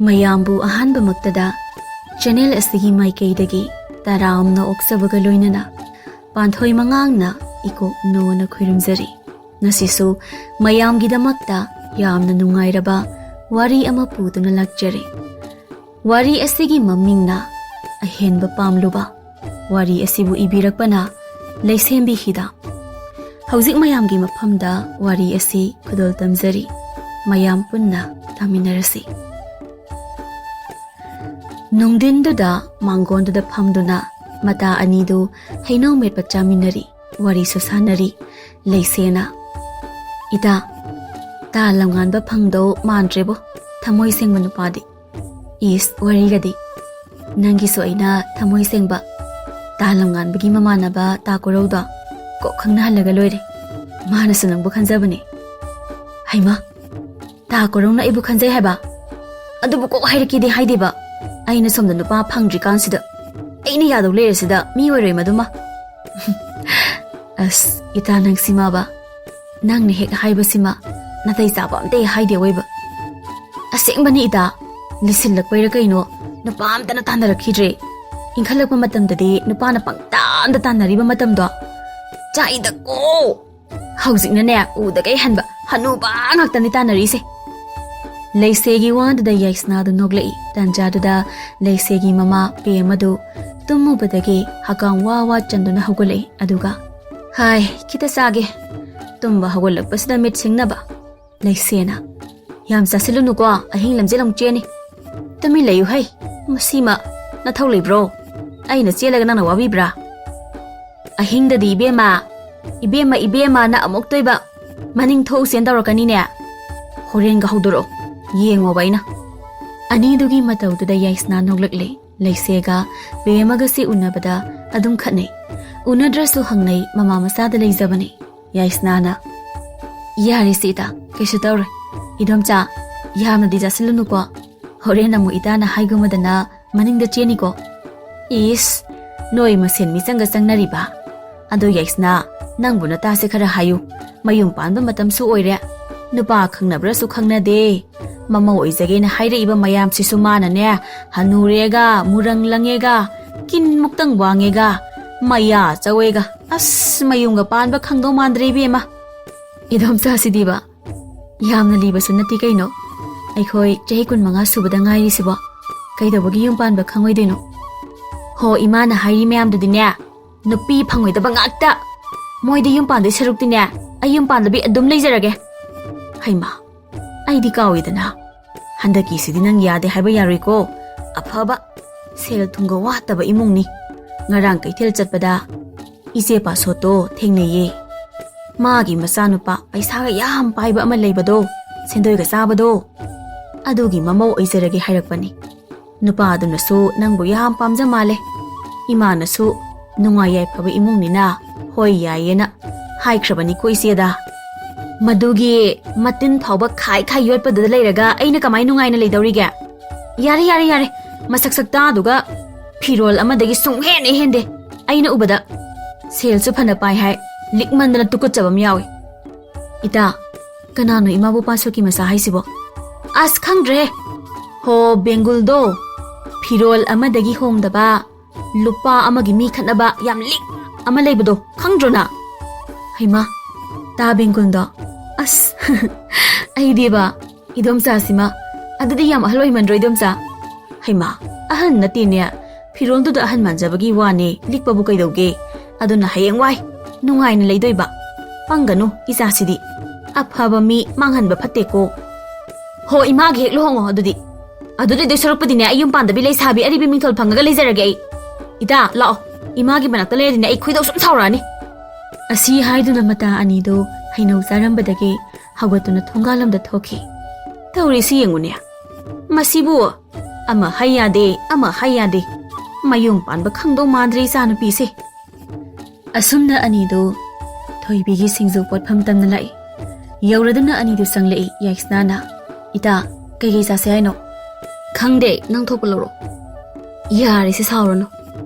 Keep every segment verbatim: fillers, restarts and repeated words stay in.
ꯃꯌꯥꯝꯕꯨ ꯑꯍꯥꯟꯕꯃꯛꯇꯗ ꯆꯦꯅꯦꯜ ꯑꯁꯤꯒꯤ ꯃꯥꯏꯀꯩꯗꯒꯤ ꯇꯔꯥꯝꯅ ꯑꯣꯛꯆꯕꯒ ꯂꯣꯏꯅꯅ ꯄꯥꯟꯊꯣꯏ ꯃꯉꯥꯡꯅ ꯏꯀꯣꯛ ꯅꯣꯅ ꯈꯨꯔꯨꯝꯖꯔꯤ꯫ ꯉꯁꯤꯁꯨ ꯃꯌꯥꯝꯒꯤꯗꯃꯛꯇ ꯌꯥꯝꯅ ꯅꯨꯡꯉꯥꯏꯔꯕ ꯋꯥꯔꯤ ꯑꯃ ꯄꯨꯗꯨꯅ ꯂꯥꯛꯆꯔꯤ꯫ ꯋꯥꯔꯤ ꯑꯁꯤꯒꯤ ꯃꯃꯤꯡꯅ ꯑꯍꯦꯟꯕ ꯄꯥꯝꯂꯨꯕ꯫ ꯋꯥꯔꯤ ꯑꯁꯤꯕꯨ ꯏꯕꯤꯔꯛꯄꯅ ꯂꯩꯁꯦꯝꯕꯤ ꯍꯤꯗꯥ꯫ ꯍꯧꯖꯤꯛ ꯃꯌꯥꯝꯒꯤ ꯃꯐꯝꯗ ꯋꯥꯔꯤ ꯑꯁꯤ ꯈꯨꯗꯣꯜ ꯇꯝꯖꯔꯤ꯫ ꯃꯌꯥꯝ ꯄꯨꯟꯅ ꯇꯥꯃꯤꯟꯅꯔꯁꯤ꯫ ꯅꯨꯡꯊꯤꯟꯗꯨꯗ ꯃꯥꯡꯒꯣꯟꯗꯨꯗ ꯐꯝꯗꯨꯅ ꯃꯇꯥ ꯑꯅꯤꯗꯨ ꯍꯩꯅꯧ ꯃꯦꯠꯄ ꯆꯥꯃꯤꯟꯅꯔꯤ, ꯋꯥꯔꯤꯁꯨ ꯁꯥꯟꯅꯔꯤ꯫ ꯂꯩꯁꯦꯅ, "ꯏꯇꯥ, ꯇꯥ ꯂꯝꯉꯥꯟꯕ ꯐꯪꯗꯧ ꯃꯥꯟꯗ꯭ꯔꯦꯕꯣ, ꯊꯃꯣꯏ ꯁꯦꯡꯕ ꯅꯨꯄꯥꯗꯤ꯫ ꯏꯁ, ꯋꯥꯔꯤꯒꯗꯤ꯫ ꯅꯪꯒꯤꯁꯨ ꯑꯩꯅ ꯊꯃꯣꯏ ꯁꯦꯡꯕ ꯇꯥ ꯂꯝꯉꯥꯟꯕꯒꯤ ꯃꯃꯥꯟꯅꯕ ꯇꯥ ꯀꯣꯔꯧꯗꯣ ꯀꯣꯛ ꯈꯪꯅꯍꯜꯂꯒ ꯂꯣꯏꯔꯦ꯫ ꯃꯥꯅꯁꯨ ꯅꯪꯕꯨ ꯈꯟꯖꯕꯅꯦ꯫" "ꯍꯩꯃꯥ, ꯇꯥ ꯀꯣꯔꯧꯅ ꯑꯩꯕꯨ ꯈꯟꯖꯩ ꯍꯥꯏꯕ? ꯑꯗꯨꯕꯨ ꯀꯣꯛ ꯍꯥꯏꯔꯛꯀꯦꯗꯤ ꯍꯥꯏꯗꯦꯕ꯫ ꯑꯩꯅ ꯁꯣꯝꯗ ꯅꯨꯄꯥ ꯐꯪꯗ꯭ꯔꯤꯀꯥꯟꯁꯤꯗ, ꯑꯩꯅ ꯌꯥꯗꯧ ꯂꯩꯔꯁꯤꯗ ꯃꯤ ꯑꯣꯏꯔꯣꯏ ꯃꯗꯨꯃ꯫" "ꯑꯁ, ꯏꯇꯥ ꯅꯪꯁꯤꯃꯕ, ꯅꯪꯅ ꯍꯦꯛ ꯍꯥꯏꯕꯁꯤꯃ ꯅꯥꯇꯩ ꯆꯥꯕ ꯑꯝꯇ ꯍꯦꯛ ꯍꯥꯏꯗꯦ ꯑꯣꯏꯕ꯫ ꯑꯁꯦꯡꯕꯅꯤ ꯏꯇꯥ, ꯂꯤꯁꯤꯜꯂꯛꯄꯩꯔ ꯀꯩꯅꯣ, ꯅꯨꯄꯥ ꯑꯝꯇꯅ ꯇꯥꯟꯅꯔꯛꯈꯤꯗ꯭ꯔꯦ꯫ ꯏꯟꯈꯠꯂꯛꯄ ꯃꯇꯝꯗꯗꯤ ꯅꯨꯄꯥꯅ ꯄꯪꯇꯥꯟꯗ ꯇꯥꯟꯅꯔꯤꯕ ꯃꯇꯝꯗꯣ꯫ ꯆꯥꯛꯏꯗꯀꯣ꯫ ꯍꯧꯖꯤꯛꯅꯅꯦ, ꯎꯗ ꯀꯩ ꯍꯟꯕ ꯍꯅꯨꯕ ꯉꯥꯛꯇꯅꯤ ꯇꯥꯟꯅꯔꯤꯁꯦ꯫" ꯂꯩꯁꯦꯒꯤ ꯋꯥꯗꯨꯗ ꯌꯥꯏꯁꯅꯥꯗꯨ ꯅꯣꯛꯂꯛꯏ꯫ ꯇꯥꯟꯖꯥꯗꯨꯗ ꯂꯩꯁꯦꯒꯤ ꯃꯃꯥ ꯄꯦꯝ ꯑꯗꯨ ꯇꯨꯝꯃꯨꯕꯗꯒꯤ ꯍꯀꯥꯝ ꯋꯥ ꯋꯥ ꯆꯟꯗꯨꯅ ꯍꯧꯒꯠꯂꯛꯏ꯫ ꯑꯗꯨꯒ, "ꯍꯥꯏ, ꯈꯤꯇ ꯆꯥꯒꯦ꯫ ꯇꯨꯝꯕ ꯍꯧꯒꯠꯂꯛꯄꯁꯤꯗ ꯃꯤꯠ ꯁꯤꯡꯅꯕ꯫" ꯂꯩꯁꯦꯅ, "ꯌꯥꯝ ꯆꯥꯁꯤꯜꯂꯨꯅꯨꯀꯣ, ꯑꯍꯤꯡ ꯂꯝꯖꯦꯜ ꯑꯃꯨꯛ ꯆꯦꯟꯅꯤ꯫" "ꯇꯨꯃꯤꯟ ꯂꯩꯌꯨ ꯍꯩ, ꯃꯁꯤꯃ ꯅꯊꯧ ꯂꯩꯕ꯭ꯔꯣ? ꯑꯩꯅ ꯆꯦꯜꯂꯒ ꯅꯪꯅ ꯋꯥꯕꯤꯕ꯭ꯔꯥ?" "ꯑꯍꯤꯡꯗꯗꯤ ꯏꯕꯦꯝꯃ, ꯏꯕꯦꯝꯃ, ꯏꯕꯦꯝꯃꯅ ꯑꯃꯨꯛꯇꯣꯏꯕ ꯃꯅꯤꯡ ꯊꯣꯛꯎꯁꯦꯅ ꯇꯧꯔꯛꯀꯅꯤꯅꯦ꯫ ꯍꯣꯔꯦꯟꯒ ꯍꯧꯗꯣꯔꯛꯑꯣ, ꯌꯦꯡꯉꯣꯕ ꯑꯩꯅ꯫" ꯑꯅꯤꯗꯨꯒꯤ ꯃꯇꯧꯗꯨꯗ ꯌꯥꯏꯁꯅꯥ ꯅꯣꯛꯂꯛꯂꯦ꯫ ꯂꯩꯁꯦꯒ ꯕꯦꯝꯃꯒꯁꯤ ꯎꯅꯕꯗ ꯑꯗꯨꯝ ꯈꯠꯅꯩ꯫ ꯎꯅꯗ꯭ꯔꯁꯨ ꯍꯪꯅꯩ, ꯃꯃꯥ ꯃꯆꯥꯗ ꯂꯩꯖꯕꯅꯤ꯫ ꯌꯥꯏꯁꯅꯥꯅ, "ꯌꯥꯔꯦꯁꯦ ꯏꯇꯥ, ꯀꯩꯁꯨ ꯇꯧꯔꯣꯏ꯫ ꯏꯗꯣꯝꯆꯥ, ꯌꯥꯝꯅꯗꯤ ꯆꯥꯁꯤꯜꯂꯨꯅꯨꯀꯣ꯫ ꯍꯣꯔꯦꯟ ꯑꯃꯨꯛ ꯏꯇꯥꯅ ꯍꯥꯏꯒꯨꯝꯃꯗꯅ ꯃꯅꯤꯡꯗ ꯆꯦꯟꯅꯤꯀꯣ꯫" "ꯏꯁ, ꯅꯣꯏ ꯃꯁꯦꯟ ꯃꯤꯆꯪꯒ ꯆꯪꯅꯔꯤꯕ? ꯑꯗꯣ ꯌꯥꯏꯁꯅꯥ, ꯅꯪꯕꯨ ꯅꯇꯥꯁꯦ ꯈꯔ ꯍꯥꯏꯌꯨ꯫ ꯃꯌꯨꯝ ꯄꯥꯟꯕ ꯃꯇꯝꯁꯨ ꯑꯣꯏꯔꯦ꯫ ꯅꯨꯄꯥ ꯈꯪꯅꯕ꯭ꯔꯁꯨ ꯈꯪꯅꯗꯦ꯫ ꯃꯃꯧ ꯑꯣꯏꯖꯒꯦꯅ ꯍꯥꯏꯔꯛꯏꯕ ꯃꯌꯥꯝꯁꯤꯁꯨ ꯃꯥꯅꯅꯦ, ꯍꯅꯨꯔꯦꯒ, ꯃꯨꯔꯪ ꯂꯪꯉꯦꯒ, ꯀꯤꯟ ꯃꯨꯛꯇꯪ ꯋꯥꯡꯉꯦꯒ, ꯃꯌꯥ ꯆꯧꯋꯦꯒ, ꯑꯁ, ꯃꯌꯨꯝꯒ ꯄꯥꯟꯕ ꯈꯪꯗꯧ ꯃꯥꯟꯗ꯭ꯔꯦ ꯏꯕꯦꯝꯃ꯫ ꯏꯗꯣꯝꯆꯥꯁꯤꯗꯤꯕ, ꯌꯥꯝꯅ ꯂꯤꯕꯁꯨ ꯅꯠꯇꯦ ꯀꯩꯅꯣ꯫ ꯑꯩꯈꯣꯏ ꯆꯍꯤ ꯀꯨꯟꯃꯉꯥ ꯁꯨꯕꯗ ꯉꯥꯏꯔꯤꯁꯤꯕꯣ, ꯀꯩꯗꯧꯕꯒꯤ ꯌꯨꯝ ꯄꯥꯟꯕ ꯈꯪꯉꯣꯏꯗꯣꯏꯅꯣ? ꯍꯣ, ꯏꯃꯥꯅ ꯍꯥꯏꯔꯤ ꯃꯌꯥꯝꯗꯨꯗꯤꯅꯦ, ꯅꯨꯄꯤ ꯐꯪꯉꯣꯏꯗꯕ ꯉꯥꯛꯇ꯫ ꯃꯣꯏꯗꯤ ꯌꯨꯝ ꯄꯥꯟꯗꯣꯏ ꯁꯔꯨꯛꯇꯤꯅꯦ, ꯑꯩ ꯌꯨꯝ ꯄꯥꯟꯗꯕꯤ ꯑꯗꯨꯝ ꯂꯩꯖꯔꯒꯦ꯫ ꯍꯩꯃꯥ, ꯑꯩꯗꯤ ꯀꯥꯎꯏꯗꯅ꯫ ꯍꯟꯗꯛꯀꯤꯁꯤꯗꯤ ꯅꯪ ꯌꯥꯗꯦ ꯍꯥꯏꯕ ꯌꯥꯔꯣꯏꯀꯣ꯫ ꯑꯐꯕ, ꯁꯦꯜ ꯊꯨꯝꯒ ꯋꯥꯠꯇꯕ ꯏꯃꯨꯡꯅꯤ꯫ ꯉꯔꯥꯡ ꯀꯩꯊꯦꯜ ꯆꯠꯄꯗ ꯏꯆꯦ ꯄꯥꯁꯣꯠꯇꯣ ꯊꯦꯡꯅꯩꯌꯦ꯫ ꯃꯥꯒꯤ ꯃꯆꯥꯅꯨꯄꯥ ꯄꯩꯁꯥꯒ ꯌꯥꯝ ꯄꯥꯏꯕ ꯑꯃ ꯂꯩꯕꯗꯣ, ꯁꯦꯟꯗꯣꯏꯒ ꯆꯥꯕꯗꯣ, ꯑꯗꯨꯒꯤ ꯃꯃꯧ ꯑꯣꯏꯖꯔꯒꯦ ꯍꯥꯏꯔꯛꯄꯅꯤ꯫ ꯅꯨꯄꯥꯗꯨꯅꯁꯨ ꯅꯪꯕꯨ ꯌꯥꯝ ꯄꯥꯝꯖ ꯃꯥꯜꯂꯦ꯫ ꯏꯃꯥꯅꯁꯨ ꯅꯨꯡꯉꯥꯏ ꯌꯥꯏꯐꯕ ꯏꯃꯨꯡꯅꯤꯅ ꯍꯣꯏ ꯌꯥꯏꯌꯦꯅ ꯍꯥꯏꯈ꯭ꯔꯕꯅꯤꯀꯣ ꯏꯆꯦꯗ꯫ ꯃꯗꯨꯒꯤ ꯃꯇꯤꯟ ꯐꯥꯎꯕ ꯈꯥꯏ ꯈꯥꯏ ꯌꯣꯠꯄꯗꯨꯗ ꯂꯩꯔꯒ ꯑꯩꯅ ꯀꯃꯥꯏ ꯅꯨꯡꯉꯥꯏꯅ ꯂꯩꯗꯧꯔꯤꯒꯦ? ꯌꯥꯔꯦ, ꯌꯥꯔꯦ, ꯌꯥꯔꯦ꯫ ꯃꯁꯛ ꯁꯛꯇꯥꯗꯨꯒ ꯐꯤꯔꯣꯜ ꯑꯃꯗꯒꯤ ꯁꯨꯡꯍꯦꯟ ꯍꯦꯟꯗꯦ꯫ ꯑꯩꯅ ꯎꯕꯗ ꯁꯦꯜꯁꯨ ꯐꯅ ꯄꯥꯏ ꯍꯥꯏ, ꯂꯤꯛꯃꯟꯗꯅ ꯇꯨꯀꯠꯆꯕ ꯑꯃ ꯌꯥꯎꯏ꯫ ꯏꯇꯥ, ꯀꯅꯥꯅꯣ ꯏꯃꯥꯕꯨ ꯄꯥꯁꯣꯛꯀꯤ ꯃꯆꯥ ꯍꯥꯏꯁꯤꯕꯣ? ꯑꯁ, ꯈꯪꯗ꯭ꯔꯦ꯫ ꯍꯣ, ꯕꯦꯡꯒꯨꯜꯗꯣ ꯐꯤꯔꯣꯜ ꯑꯃꯗꯒꯤ ꯍꯣꯡꯗꯕ, ꯂꯨꯄꯥ ꯑꯃꯒꯤ ꯃꯤ ꯈꯠꯅꯕ ꯌꯥꯝ ꯂꯤꯛ ꯑꯃ ꯂꯩꯕꯗꯣ ꯈꯪꯗ꯭ꯔꯣ ꯅ? ꯍꯩꯃꯥ, ꯇꯥ ꯕꯦꯡꯒꯨꯜꯗꯣ꯫ ꯑꯁ, ꯑꯩꯗꯤꯕ, ꯏꯗꯣꯝꯆꯥꯁꯤꯃ, ꯑꯗꯨꯗꯤ ꯌꯥꯝ ꯑꯍꯜ ꯑꯣꯏꯃꯟꯗ꯭ꯔꯣ ꯏꯗꯣꯝꯆꯥ? ꯍꯩꯃꯥ, ꯑꯍꯜ ꯅꯠꯇꯦꯅꯦ, ꯐꯤꯔꯣꯜꯗꯨꯗ ꯑꯍꯜ ꯃꯥꯟꯖꯕꯒꯤ ꯋꯥꯅꯦ, ꯂꯤꯛꯄꯕꯨ ꯀꯩꯗꯧꯒꯦ? ꯑꯗꯨꯅ ꯍꯌꯦꯡꯋꯥꯏ ꯅꯨꯡꯉꯥꯏꯅ ꯂꯩꯗꯣꯏꯕ꯫ ꯄꯪꯒꯅꯨ ꯏꯆꯥꯁꯤꯗꯤ, ꯑꯐꯕ ꯃꯤ ꯃꯥꯡꯍꯟꯕ ꯐꯠꯇꯦꯀꯣ꯫ ꯍꯣ, ꯏꯃꯥꯒꯤ ꯍꯦꯛ ꯂꯨꯍꯣꯡꯉꯣ ꯑꯗꯨꯗꯤ꯫ ꯑꯗꯨꯗꯤ ꯁꯔꯨꯛꯄꯨꯗꯤꯅꯦ, ꯑꯩ ꯌꯨꯝ ꯄꯥꯟꯗꯕꯤ ꯂꯩꯁꯥꯕꯤ ꯑꯔꯤꯕꯤ ꯃꯤꯡꯊꯣꯜ ꯐꯪꯉꯒ ꯂꯩꯖꯔꯒꯦ ꯑꯩ꯫ ꯏꯇꯥ, ꯂꯥꯛꯑꯣ, ꯏꯃꯥꯒꯤ ꯃꯅꯥꯛꯇ ꯂꯩꯔꯗꯤꯅꯦ ꯑꯩ ꯈꯣꯏꯗꯧ ꯁꯨꯝ ꯁꯥꯎꯔꯛꯑꯅꯤ꯫ ꯑꯁꯤ ꯍꯥꯏꯗꯨꯅ ꯃꯇꯥ ꯑꯅꯤꯗꯨ ꯍꯩꯅꯧ ꯆꯥꯔꯝꯕꯗꯒꯤ ꯍꯧꯒꯠꯇꯨꯅ ꯊꯣꯡꯒꯥꯜꯂꯣꯝꯗ ꯊꯣꯛꯈꯤ꯫ ꯇꯧꯔꯤꯁꯤ ꯌꯦꯡꯉꯨꯅꯦ, ꯃꯁꯤꯕꯨ ꯑꯃ ꯍꯥꯏ ꯌꯥꯗꯦ, ꯑꯃ ꯍꯥꯏ ꯌꯥꯗꯦ꯫ ꯃꯌꯨꯝ ꯄꯥꯟꯕ ꯈꯪꯗꯧ ꯃꯥꯟꯗ꯭ꯔꯦ ꯏꯆꯥꯅꯨꯄꯤꯁꯦ꯫ ꯑꯁꯨꯝꯅ ꯑꯅꯤꯗꯨ ꯊꯣꯏꯕꯤꯒꯤ ꯁꯤꯡꯖꯨ ꯄꯣꯠꯐꯝ ꯇꯝꯅ ꯂꯥꯛꯏ꯫ ꯌꯧꯔꯗꯨꯅ ꯑꯅꯤꯗꯨ ꯆꯪꯂꯛꯏ ꯌꯥꯏꯁꯅꯥꯅ꯫ "ꯏꯇꯥ, ꯀꯩꯀꯩ ꯆꯥꯁꯦ ꯍꯥꯏꯅꯣ?" "ꯈꯪꯗꯦ, ꯅꯪ ꯊꯣꯛꯄ ꯂꯧꯔꯣ꯫" "ꯌꯥꯔꯦꯁꯦ, ꯁꯥꯎꯔꯅꯨ꯫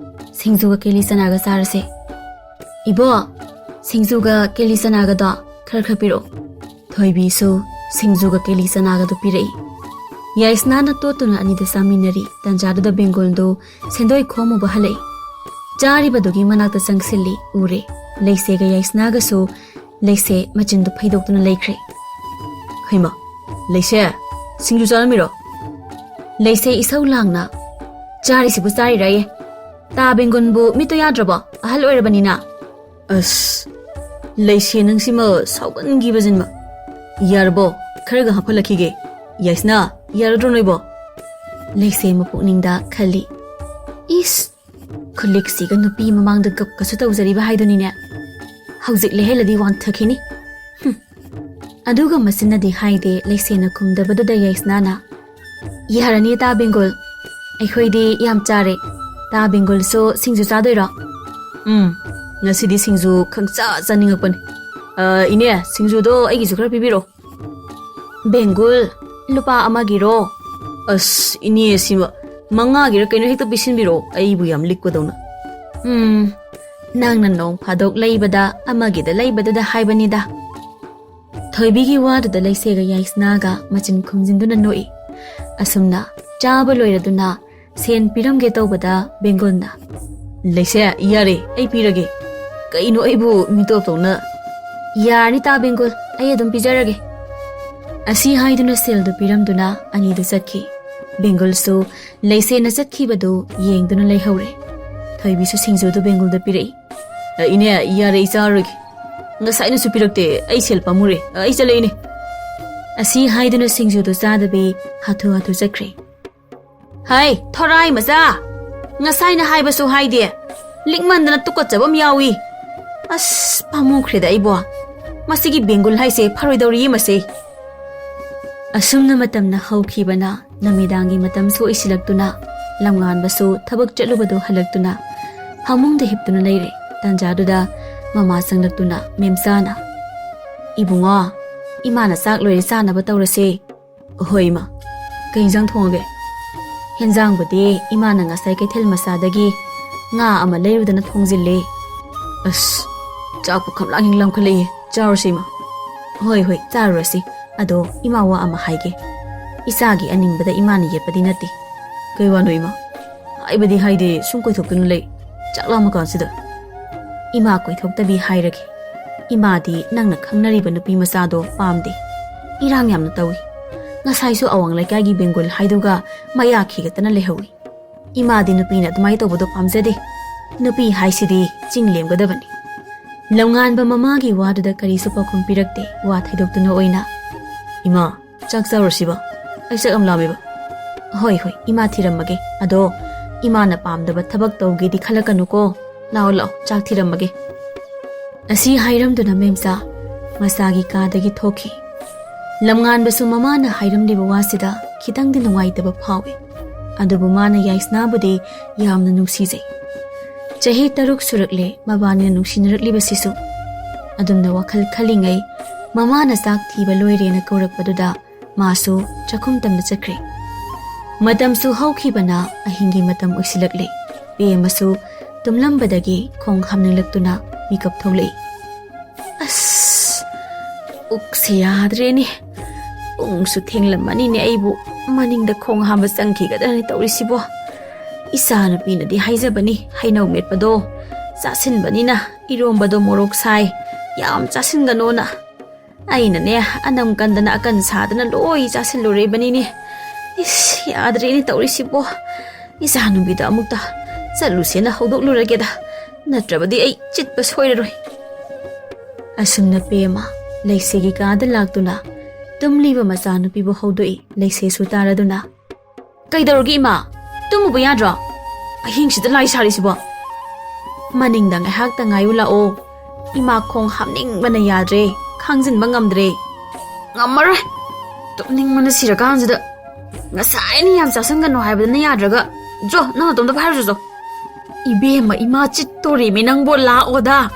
ꯁꯤꯡꯖꯨꯒ ꯀꯦꯂꯤ ꯆꯅꯥꯒ ꯆꯥꯔꯁꯦ꯫" "ꯏꯕꯣ, ꯁꯤꯡꯖꯨꯒ ꯀꯦꯂꯤ ꯆꯅꯥꯒꯗꯣ ꯈꯔ ꯈꯔ ꯄꯤꯔꯛꯑꯣ꯫" ꯊꯣꯏꯕꯤꯁꯨ ꯁꯤꯡꯖꯨꯒ ꯀꯦꯂꯤ ꯆꯅꯥꯒꯗꯣ ꯄꯤꯔꯛꯏ꯫ ꯌꯥꯏꯁꯅꯥꯅ ꯇꯣꯠꯇꯨꯅ ꯑꯅꯤꯗꯨ ꯆꯥꯃꯤꯟꯅꯔꯤ꯫ ꯇꯥꯟꯖꯥꯗꯨꯗ ꯕꯦꯡꯒꯣꯜꯗꯨ ꯁꯦꯟꯗꯣꯏ ꯈꯣꯝꯃꯨꯕ ꯍꯜꯂꯛꯏ꯫ ꯆꯥꯔꯤꯕꯗꯨꯒꯤ ꯃꯅꯥꯛꯇ ꯆꯪꯁꯤꯜꯂꯤ꯫ ꯎꯔꯦ, ꯂꯩꯁꯦꯒ ꯌꯥꯏꯁꯅꯥꯒꯁꯨ ꯂꯩꯁꯦ ꯃꯆꯤꯟꯗꯨ ꯐꯩꯗꯣꯛꯇꯨꯅ ꯂꯩꯈ꯭ꯔꯦ꯫ "ꯍꯩꯃ, ꯂꯩꯁꯦ, ꯁꯤꯡꯖꯨ ꯆꯥꯔꯝꯃꯤꯔꯣ?" ꯂꯩꯁꯦ ꯏꯁꯧ ꯂꯥꯡꯅ, "ꯆꯥꯔꯤꯁꯤꯕꯨ ꯆꯥꯔꯤꯔꯥꯌꯦ? ꯇꯥ ꯕꯦꯡꯒꯨꯟꯕꯨ ꯃꯤꯠꯇꯣ ꯌꯥꯗ꯭ꯔꯕꯣ? ꯑꯍꯜ ꯑꯣꯏꯔꯕꯅꯤꯅ?" "ꯑꯁ, ꯂꯩꯁꯦ ꯅꯪꯁꯤꯃ ꯁꯥꯎꯒꯟꯈꯤꯕꯁꯤꯟꯕ꯫ ꯌꯥꯔꯕꯣ? ꯈꯔꯒ ꯍꯥꯞꯍꯜꯂꯛꯈꯤꯒꯦ꯫ ꯌꯥꯏꯁꯅꯥ, ꯌꯥꯔꯗ꯭ꯔꯣ ꯅꯣꯏꯕꯣ?" ꯂꯩꯁꯦ ꯃꯄꯨꯛꯅꯤꯡꯗ ꯈꯜꯂꯤ, "ꯏꯁ, ꯈꯨꯂꯤꯛꯁꯤꯒ ꯅꯨꯄꯤ ꯃꯃꯥꯡꯗ ꯒꯞꯀꯁꯨ ꯇꯧꯖꯔꯤꯕ ꯍꯥꯏꯗꯨꯅꯤꯅꯦ꯫ ꯍꯧꯖꯤꯛ ꯂꯩꯍꯜꯂꯗꯤ ꯋꯥꯟꯊꯈꯤꯅꯤ꯫ ꯍꯨꯝ꯫" ꯑꯗꯨꯒ ꯃꯆꯤꯟꯅꯗꯤ ꯍꯥꯏꯗꯦ, ꯂꯩꯁꯦꯅ ꯈꯨꯝꯗꯕꯗꯨꯗ ꯌꯥꯏꯁꯅꯥꯅ, "ꯌꯥꯔꯅꯤ ꯇꯥ ꯕꯦꯡꯒꯨꯜ, ꯑꯩꯈꯣꯏꯗꯤ ꯌꯥꯝ ꯆꯥꯔꯦ꯫ ꯇꯥ ꯕꯦꯡꯒꯨꯜꯁꯨ ꯁꯤꯡꯖꯨ ꯆꯥꯗꯣꯏꯔꯣ?" "ꯎꯝ, ꯉꯁꯤꯗꯤ ꯁꯤꯡꯖꯨ ꯈꯪꯆꯥ ꯆꯥꯅꯤꯡꯉꯛꯄꯅꯤ꯫ ꯑ, ꯏꯅꯦ, ꯁꯤꯡꯖꯨꯗꯣ ꯑꯩꯒꯤꯁꯨ ꯈꯔ ꯄꯤꯕꯤꯔꯣ꯫" "ꯕꯦꯡꯒꯨꯜ, ꯂꯨꯄꯥ ꯑꯃꯒꯤꯔꯣ?" "ꯑꯁ, ꯏꯅꯦ, ꯁꯤꯃ ꯃꯉꯥꯒꯤꯔ ꯀꯩꯅꯣ ꯍꯦꯛꯇ ꯄꯤꯁꯤꯟꯕꯤꯔꯛꯑꯣ, ꯑꯩꯕꯨ ꯌꯥꯝ ꯂꯤꯛꯄꯗꯧꯅ꯫" "ꯎꯝ, ꯅꯪꯅ ꯅꯣꯡ ꯐꯥꯗꯣꯛ ꯂꯩꯕꯗ ꯑꯃꯒꯤꯗ ꯂꯩꯕꯗꯨꯗ ꯍꯥꯏꯕꯅꯤꯗ꯫" ꯊꯣꯏꯕꯤꯒꯤ ꯋꯥꯗꯨꯗ ꯂꯩꯁꯦꯒ ꯌꯥꯏꯁꯅꯥꯒ ꯃꯆꯤꯟ ꯈꯨꯝꯖꯤꯟꯗꯨꯅ ꯅꯣꯛꯏ꯫ ꯑꯁꯨꯝꯅ ꯆꯥꯕ ꯂꯣꯏꯔꯗꯨꯅ ꯁꯦꯟ ꯄꯤꯔꯝꯒꯦ ꯇꯧꯕꯗ ꯕꯦꯡꯒꯨꯜꯅ, "ꯂꯩꯁꯦ, ꯌꯥꯔꯦ, ꯑꯩ ꯄꯤꯔꯒꯦ꯫ ꯀꯩꯅꯣ ꯑꯩꯕꯨ ꯃꯤꯇꯣꯞꯇꯧꯅ?" "ꯌꯥꯔꯅꯤ ꯇꯥ ꯕꯦꯡꯒꯨꯜ, ꯑꯩ ꯑꯗꯨꯝ ꯄꯤꯖꯔꯒꯦ꯫" ꯑꯁꯤ ꯍꯥꯏꯗꯨꯅ ꯁꯦꯜꯗꯨ ꯄꯤꯔꯝꯗꯨꯅ ꯑꯅꯤꯗꯨ ꯆꯠꯈꯤ꯫ ꯕꯦꯡꯒꯨꯜꯁꯨ ꯂꯩꯁꯦꯅ ꯆꯠꯈꯤꯕꯗꯨ ꯌꯦꯡꯗꯨꯅ ꯂꯩꯍꯧꯔꯦ꯫ ꯊꯣꯏꯕꯤꯁꯨ ꯁꯤꯡꯖꯨꯗꯨ ꯕꯦꯡꯒꯨꯜꯗ ꯄꯤꯔꯛꯏ꯫ "ꯑ, ꯏꯅꯦ, ꯌꯥꯔꯦ, ꯑꯩ ꯆꯥꯔꯔꯣꯏꯒꯦ꯫ ꯉꯁꯥꯏꯅꯁꯨ ꯄꯤꯔꯛꯇꯦ, ꯑꯩ ꯁꯦꯜ ꯄꯥꯝꯃꯨꯔꯦ꯫ ꯑ, ꯑꯩ ꯆꯠꯂꯛꯏꯅꯦ꯫" ꯑꯁꯤ ꯍꯥꯏꯗꯨꯅ ꯁꯤꯡꯖꯨꯗꯨ ꯆꯥꯗꯕꯤ ꯍꯥꯊꯨ ꯍꯥꯊꯨ ꯆꯠꯈ꯭ꯔꯦ꯫ "ꯍꯩ, ꯊꯣꯔꯥꯏ ꯃꯆꯥ! ꯉꯁꯥꯏꯅ ꯍꯥꯏꯕꯁꯨ ꯍꯥꯏꯗꯦ꯫ ꯂꯤꯛꯃꯟꯗꯅ ꯇꯨꯀꯠꯆꯕ ꯑꯃ ꯌꯥꯎꯏ꯫ ꯑꯁ, ꯄꯥꯝꯃꯨꯈ꯭ꯔꯦꯗ ꯑꯩꯕꯣ꯫ ꯃꯁꯤꯒꯤ ꯕꯦꯡꯒꯨꯜ ꯍꯥꯏꯁꯦ ꯐꯔꯣꯏꯗꯧꯔꯤꯌꯦ ꯃꯁꯦ꯫" ꯑꯁꯨꯝꯅ ꯃꯇꯝꯅ ꯍꯧꯈꯤꯕꯅ ꯅꯨꯃꯤꯗꯥꯡꯒꯤ ꯃꯇꯝꯁꯨ ꯑꯣꯏꯁꯤꯜꯂꯛꯇꯨꯅ, ꯂꯝꯉꯥꯟꯕꯁꯨ ꯊꯕꯛ ꯆꯠꯂꯨꯕꯗꯨ ꯍꯜꯂꯛꯇꯨꯅ ꯐꯃꯨꯡꯗ ꯍꯤꯞꯇꯨꯅ ꯂꯩꯔꯦ꯫ ꯇꯥꯟꯖꯥꯗꯨꯗ ꯃꯃꯥ ꯆꯪꯂꯛꯇꯨꯅ, "ꯃꯦꯝꯆꯥꯅ, ꯏꯕꯨꯡꯉꯣ, ꯏꯃꯥꯅ ꯆꯥꯛ ꯂꯣꯏꯔꯦ, ꯆꯥꯅꯕ ꯇꯧꯔꯁꯦ꯫" "ꯍꯣꯏ, ꯏꯃꯥ꯫ ꯀꯩ ꯏꯟꯖꯥꯡ ꯊꯣꯡꯉꯒꯦ?" "ꯍꯦꯟꯖꯥꯡꯕꯨꯗꯤ ꯏꯃꯥꯅ ꯉꯁꯥꯏ ꯀꯩꯊꯦꯜ ꯃꯆꯥꯗꯒꯤ ꯉꯥ ꯑꯃ ꯂꯩꯔꯨꯗꯅ ꯊꯣꯡꯖꯤꯜꯂꯦ꯫" "ꯑꯁ, ꯆꯥꯛꯄꯨ ꯈꯝꯂꯥꯡ ꯍꯦꯛ ꯂꯥꯝꯈꯠꯂꯛꯏ꯫ ꯆꯥꯔꯨꯁꯤ, ꯏꯃꯥ꯫" "ꯍꯣꯏ, ꯍꯣꯏ, ꯆꯥꯔꯨꯔꯁꯤ꯫ ꯑꯗꯣ ꯏꯃꯥ ꯋꯥ ꯑꯃ ꯍꯥꯏꯒꯦ꯫" ꯏꯆꯥꯒꯤ ꯑꯅꯤꯡꯕꯗ ꯏꯃꯥꯅ ꯌꯦꯠꯄꯗꯤ ꯅꯠꯇꯦ꯫ "ꯀꯩ ꯋꯥꯅꯣ ꯏꯃꯥ?" "ꯍꯥꯏꯕꯗꯤ ꯍꯥꯏꯗꯦ, ꯁꯨꯝ ꯀꯣꯏꯊꯣꯛꯇꯨꯅ ꯂꯩ꯫ ꯆꯥꯛ ꯂꯥꯝꯃ ꯀꯥꯟꯁꯤꯗ?" "ꯏꯃꯥ ꯀꯣꯏꯊꯣꯛꯇꯕꯤ ꯍꯥꯏꯔꯒꯦ꯫ ꯏꯃꯥꯗꯤ ꯅꯪꯅ ꯈꯪꯅꯔꯤꯕ ꯅꯨꯄꯤ ꯃꯆꯥꯗꯣ ꯄꯥꯝꯗꯦ꯫ ꯏꯔꯥꯡ ꯌꯥꯝꯅ ꯇꯧꯏ꯫ ꯉꯁꯥꯏꯁꯨ ꯑꯋꯥꯡ ꯂꯩꯀꯥꯏꯒꯤ ꯕꯦꯡꯒꯨꯜ ꯍꯥꯏꯗꯨꯒ ꯃꯌꯥ ꯈꯤꯒꯠꯇꯅ ꯂꯩꯍꯧꯏ꯫ ꯏꯃꯥꯗꯤ ꯅꯨꯄꯤꯅ ꯑꯗꯨꯃꯥꯏꯅ ꯇꯧꯕꯗꯣ ꯄꯥꯝꯖꯗꯦ꯫ ꯅꯨꯄꯤ ꯍꯥꯏꯁꯤꯗꯤ ꯆꯤꯡ ꯂꯦꯝꯒꯗꯕꯅꯤ꯫" ꯂꯝꯉꯥꯟꯕ ꯃꯃꯥꯒꯤ ꯋꯥꯗꯨꯗ ꯀꯔꯤꯁꯨ ꯄꯥꯎꯈꯨꯝ ꯄꯤꯔꯛꯇꯦ, ꯋꯥ ꯊꯩꯗꯣꯛꯇꯨꯅ ꯑꯣꯏꯅ, "ꯏꯃꯥ, ꯆꯥꯛ ꯆꯥꯔꯨꯔꯁꯤꯕ? ꯑꯩ ꯆꯥꯛ ꯌꯥꯝ ꯂꯥꯝꯃꯦꯕ꯫" "ꯍꯣꯏ, ꯍꯣꯏ, ꯏꯃꯥ ꯊꯤꯔꯝꯃꯒꯦ꯫ ꯑꯗꯣ ꯏꯃꯥꯅ ꯄꯥꯝꯗꯕ ꯊꯕꯛ ꯇꯧꯒꯦꯗꯤ ꯈꯜꯂꯛꯀꯅꯨꯀꯣ꯫ ꯂꯥꯛꯑꯣ, ꯂꯥꯛꯑꯣ, ꯆꯥꯛ ꯊꯤꯔꯝꯃꯒꯦ꯫" ꯑꯁꯤ ꯍꯥꯏꯔꯝꯗꯨꯅ ꯃꯦꯝꯆꯥ ꯃꯆꯥꯒꯤ ꯀꯥꯗꯒꯤ ꯊꯣꯛꯈꯤ꯫ ꯂꯝꯉꯥꯟꯕꯁꯨ ꯃꯃꯥꯅ ꯍꯥꯏꯔꯝꯂꯤꯕ ꯋꯥꯁꯤꯗ ꯈꯤꯇꯪꯗꯤ ꯅꯨꯡꯉꯥꯏꯇꯕ ꯐꯥꯎꯏ꯫ ꯑꯗꯨꯕꯨ ꯃꯥꯅ ꯌꯥꯏꯁꯅꯥꯕꯨꯗꯤ ꯌꯥꯝꯅ ꯅꯨꯡꯁꯤꯖꯩ꯫ ꯆꯍꯤ ꯇꯔꯨꯛ ꯁꯨꯔꯛꯂꯦ ꯃꯕꯥꯅꯤꯅ ꯅꯨꯡꯁꯤꯅꯔꯛꯂꯤꯕꯁꯤꯁꯨ꯫ ꯑꯗꯨꯝꯅ ꯋꯥꯈꯜ ꯈꯜꯂꯤꯉꯩ ꯃꯃꯥꯅ ꯆꯥꯛ ꯊꯤꯕ ꯂꯣꯏꯔꯦꯅ ꯀꯧꯔꯛꯄꯗꯨꯗ ꯃꯥꯁꯨ ꯆꯥꯛꯈꯨꯝ ꯇꯝꯅ ꯆꯠꯈ꯭ꯔꯦ꯫ ꯃꯇꯝꯁꯨ ꯍꯧꯈꯤꯕꯅ ꯑꯍꯤꯡꯒꯤ ꯃꯇꯝ ꯑꯣꯏꯁꯤꯜꯂꯛꯂꯦ꯫ ꯄꯦꯃꯁꯨ ꯇꯨꯝꯂꯝꯕꯗꯒꯤ ꯈꯣꯡ ꯍꯥꯝꯅꯤꯡꯂꯛꯇꯨꯅ ꯃꯤꯀꯞ ꯊꯣꯛꯂꯛꯏ꯫ "ꯑꯁ, ꯄꯨꯛꯁꯦ ꯌꯥꯗ꯭ꯔꯦꯅꯦ꯫ ꯄꯨꯡꯁꯨ ꯊꯦꯡꯂꯝꯃꯅꯤꯅꯦ, ꯑꯩꯕꯨ ꯃꯅꯤꯡꯗ ꯈꯣꯡ ꯍꯥꯝꯕ ꯆꯪꯈꯤꯒꯗ꯭ꯔꯅꯦ ꯇꯧꯔꯤꯁꯤꯕꯣ? ꯏꯆꯥꯅꯨꯄꯤꯅꯗꯤ ꯍꯥꯏꯖꯕꯅꯤ, ꯍꯩꯅꯧ ꯃꯦꯠꯄꯗꯣ ꯆꯥꯁꯤꯟꯕꯅꯤꯅ ꯏꯔꯣꯝꯕꯗꯣ ꯃꯣꯔꯣꯛ ꯁꯥꯏ, ꯌꯥꯝ ꯆꯥꯁꯤꯟꯒꯅꯣꯅ꯫ ꯑꯩꯅꯅꯦ, ꯑꯅꯝ ꯀꯟꯗꯅ ꯑꯀꯟ ꯁꯥꯗꯅ ꯂꯣꯏ ꯆꯥꯁꯤꯜꯂꯨꯔꯤꯕꯅꯤꯅꯦ꯫ ꯏꯁ, ꯌꯥꯗ꯭ꯔꯦꯅꯦ ꯇꯧꯔꯤꯁꯤꯕꯣ꯫ ꯏꯆꯥꯅꯨꯄꯤꯗ ꯑꯃꯨꯛꯇ ꯆꯠꯂꯨꯁꯦꯅ ꯍꯧꯗꯣꯛꯂꯨꯔꯒꯦꯗ, ꯅꯠꯇ꯭ꯔꯕꯗꯤ ꯑꯩ ꯆꯤꯠꯄ ꯁꯣꯏꯔꯔꯣꯏ꯫" ꯑꯁꯨꯝꯅ ꯄꯦꯃ ꯂꯩꯁꯦꯒꯤ ꯀꯥꯗ ꯂꯥꯛꯇꯨꯅ ꯇꯨꯝꯂꯤꯕ ꯃꯆꯥꯅꯨꯄꯤꯕꯨ ꯍꯧꯗꯣꯛꯏ꯫ ꯂꯩꯁꯦꯁꯨ ꯇꯥꯔꯗꯨꯅ, "ꯀꯩꯗꯧꯔꯒꯦ ꯏꯃꯥ? ꯇꯨꯝꯃꯨꯕ ꯌꯥꯗ꯭ꯔꯣ? ꯑꯍꯤꯡꯁꯤꯗ ꯂꯥꯏ ꯁꯥꯔꯤꯁꯤꯕꯣ?" "ꯃꯅꯤꯡꯗ ꯉꯥꯏꯍꯥꯛꯇ ꯉꯥꯏꯌꯨ ꯂꯥꯛꯑꯣ꯫ ꯏꯃꯥ ꯈꯣꯡ ꯍꯥꯝꯅꯤꯡꯕꯅ ꯌꯥꯗ꯭ꯔꯦ, ꯈꯥꯡꯖꯤꯟꯕ ꯉꯝꯗ꯭ꯔꯦ꯫" "ꯉꯝꯃꯔꯣꯏ, ꯇꯨꯝꯅꯤꯡꯕꯅ ꯁꯤꯔꯀꯥꯟꯁꯤꯗ꯫ ꯉꯁꯥꯏꯅ ꯌꯥꯝ ꯆꯥꯁꯤꯟꯒꯅꯨ ꯍꯥꯏꯕꯗꯅ ꯌꯥꯗ꯭ꯔꯒ꯫ ꯖꯣ, ꯅꯪ ꯅꯇꯣꯝꯇ ꯐꯥꯏꯔꯨꯆꯣ ꯖꯣ꯫" "ꯏꯕꯦꯝꯃ, ꯏꯃꯥ ꯆꯤꯠꯇꯣꯔꯤꯃꯤ ꯅꯪꯕꯣ, ꯂꯥꯛꯑꯣꯗ꯫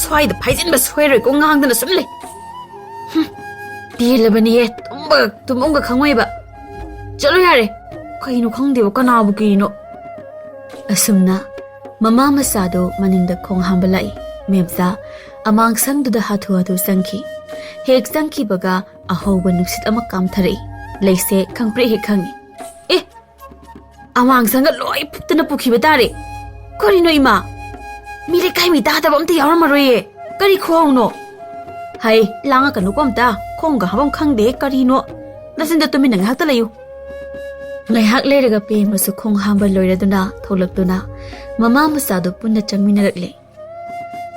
ꯁ꯭ꯋꯥꯏꯗ ꯐꯥꯏꯖꯤꯟꯕ ꯁꯣꯏꯔꯣꯏꯀꯣ, ꯉꯥꯡꯗꯅ ꯁꯨꯝ ꯂꯩ꯫ ꯍꯨꯝ, ꯄꯦꯜꯂꯕꯅꯤꯍꯦ, ꯇꯨꯝꯕꯒ ꯇꯨꯝꯐꯝꯒ ꯈꯪꯉꯣꯏꯕ꯫ ꯆꯠꯂꯣ ꯌꯥꯔꯦ, ꯀꯩꯅꯣ ꯈꯪꯗꯦꯕ, ꯀꯅꯥꯕꯨ ꯀꯤꯔꯤꯅꯣ?" ꯑꯁꯨꯝꯅ ꯃꯃꯥ ꯃꯆꯥꯗꯨ ꯃꯅꯤꯡꯗ ꯈꯣꯡ ꯍꯥꯝꯕ ꯂꯥꯛꯏ꯫ ꯃꯦꯝꯆꯥ ꯑꯃꯥꯡꯁꯪꯗꯨꯗ ꯍꯥꯊꯨ ꯍꯥꯊꯨ ꯆꯪꯈꯤ꯫ ꯍꯦꯛ ꯆꯪꯈꯤꯕꯒ ꯑꯍꯧꯕ ꯅꯨꯡꯁꯤꯠ ꯑꯃ ꯀꯥꯝꯊꯔꯛꯏ꯫ ꯂꯩꯁꯦ ꯈꯪꯄ꯭ꯔꯦꯛ ꯍꯦꯛ ꯈꯪꯉꯤ꯫ ꯑꯦ, ꯑꯋꯥꯡ ꯁꯪꯒ ꯂꯣꯏ ꯐꯨꯞꯇꯅ ꯄꯨꯈꯤꯕ ꯇꯥꯔꯦ꯫ ꯀꯔꯤꯅꯣ ꯏꯃꯥ? ꯃꯤ ꯂꯩꯀꯥꯏ ꯃꯤ ꯇꯥꯗꯕ ꯑꯝꯇ ꯌꯥꯎꯔꯝꯃꯔꯣꯏꯌꯦ꯫ ꯀꯔꯤ ꯈꯨꯍꯧꯅꯣ? ꯍꯩ, ꯂꯥꯡꯉꯛꯀꯅꯨꯀꯣ ꯑꯝꯇ꯫ ꯈꯣꯡꯒ ꯍꯥꯝꯕꯝ ꯈꯪꯗꯦ ꯀꯔꯤꯅꯣ꯫ ꯅꯆꯤꯟꯗ ꯇꯨꯃꯤꯟꯅ ꯉꯥꯏꯍꯥꯛꯇ ꯂꯩꯌꯨ꯫ ꯉꯥꯏꯍꯥꯛ ꯂꯩꯔꯒ ꯄꯦꯝꯃꯁꯨ ꯈꯣꯡ ꯍꯥꯝꯕ ꯂꯣꯏꯔꯗꯨꯅ ꯊꯣꯛꯂꯛꯇꯨꯅ ꯃꯃꯥ ꯃꯆꯥꯗꯨ ꯄꯨꯟꯅ ꯆꯪꯃꯤꯟꯅꯔꯛꯂꯦ꯫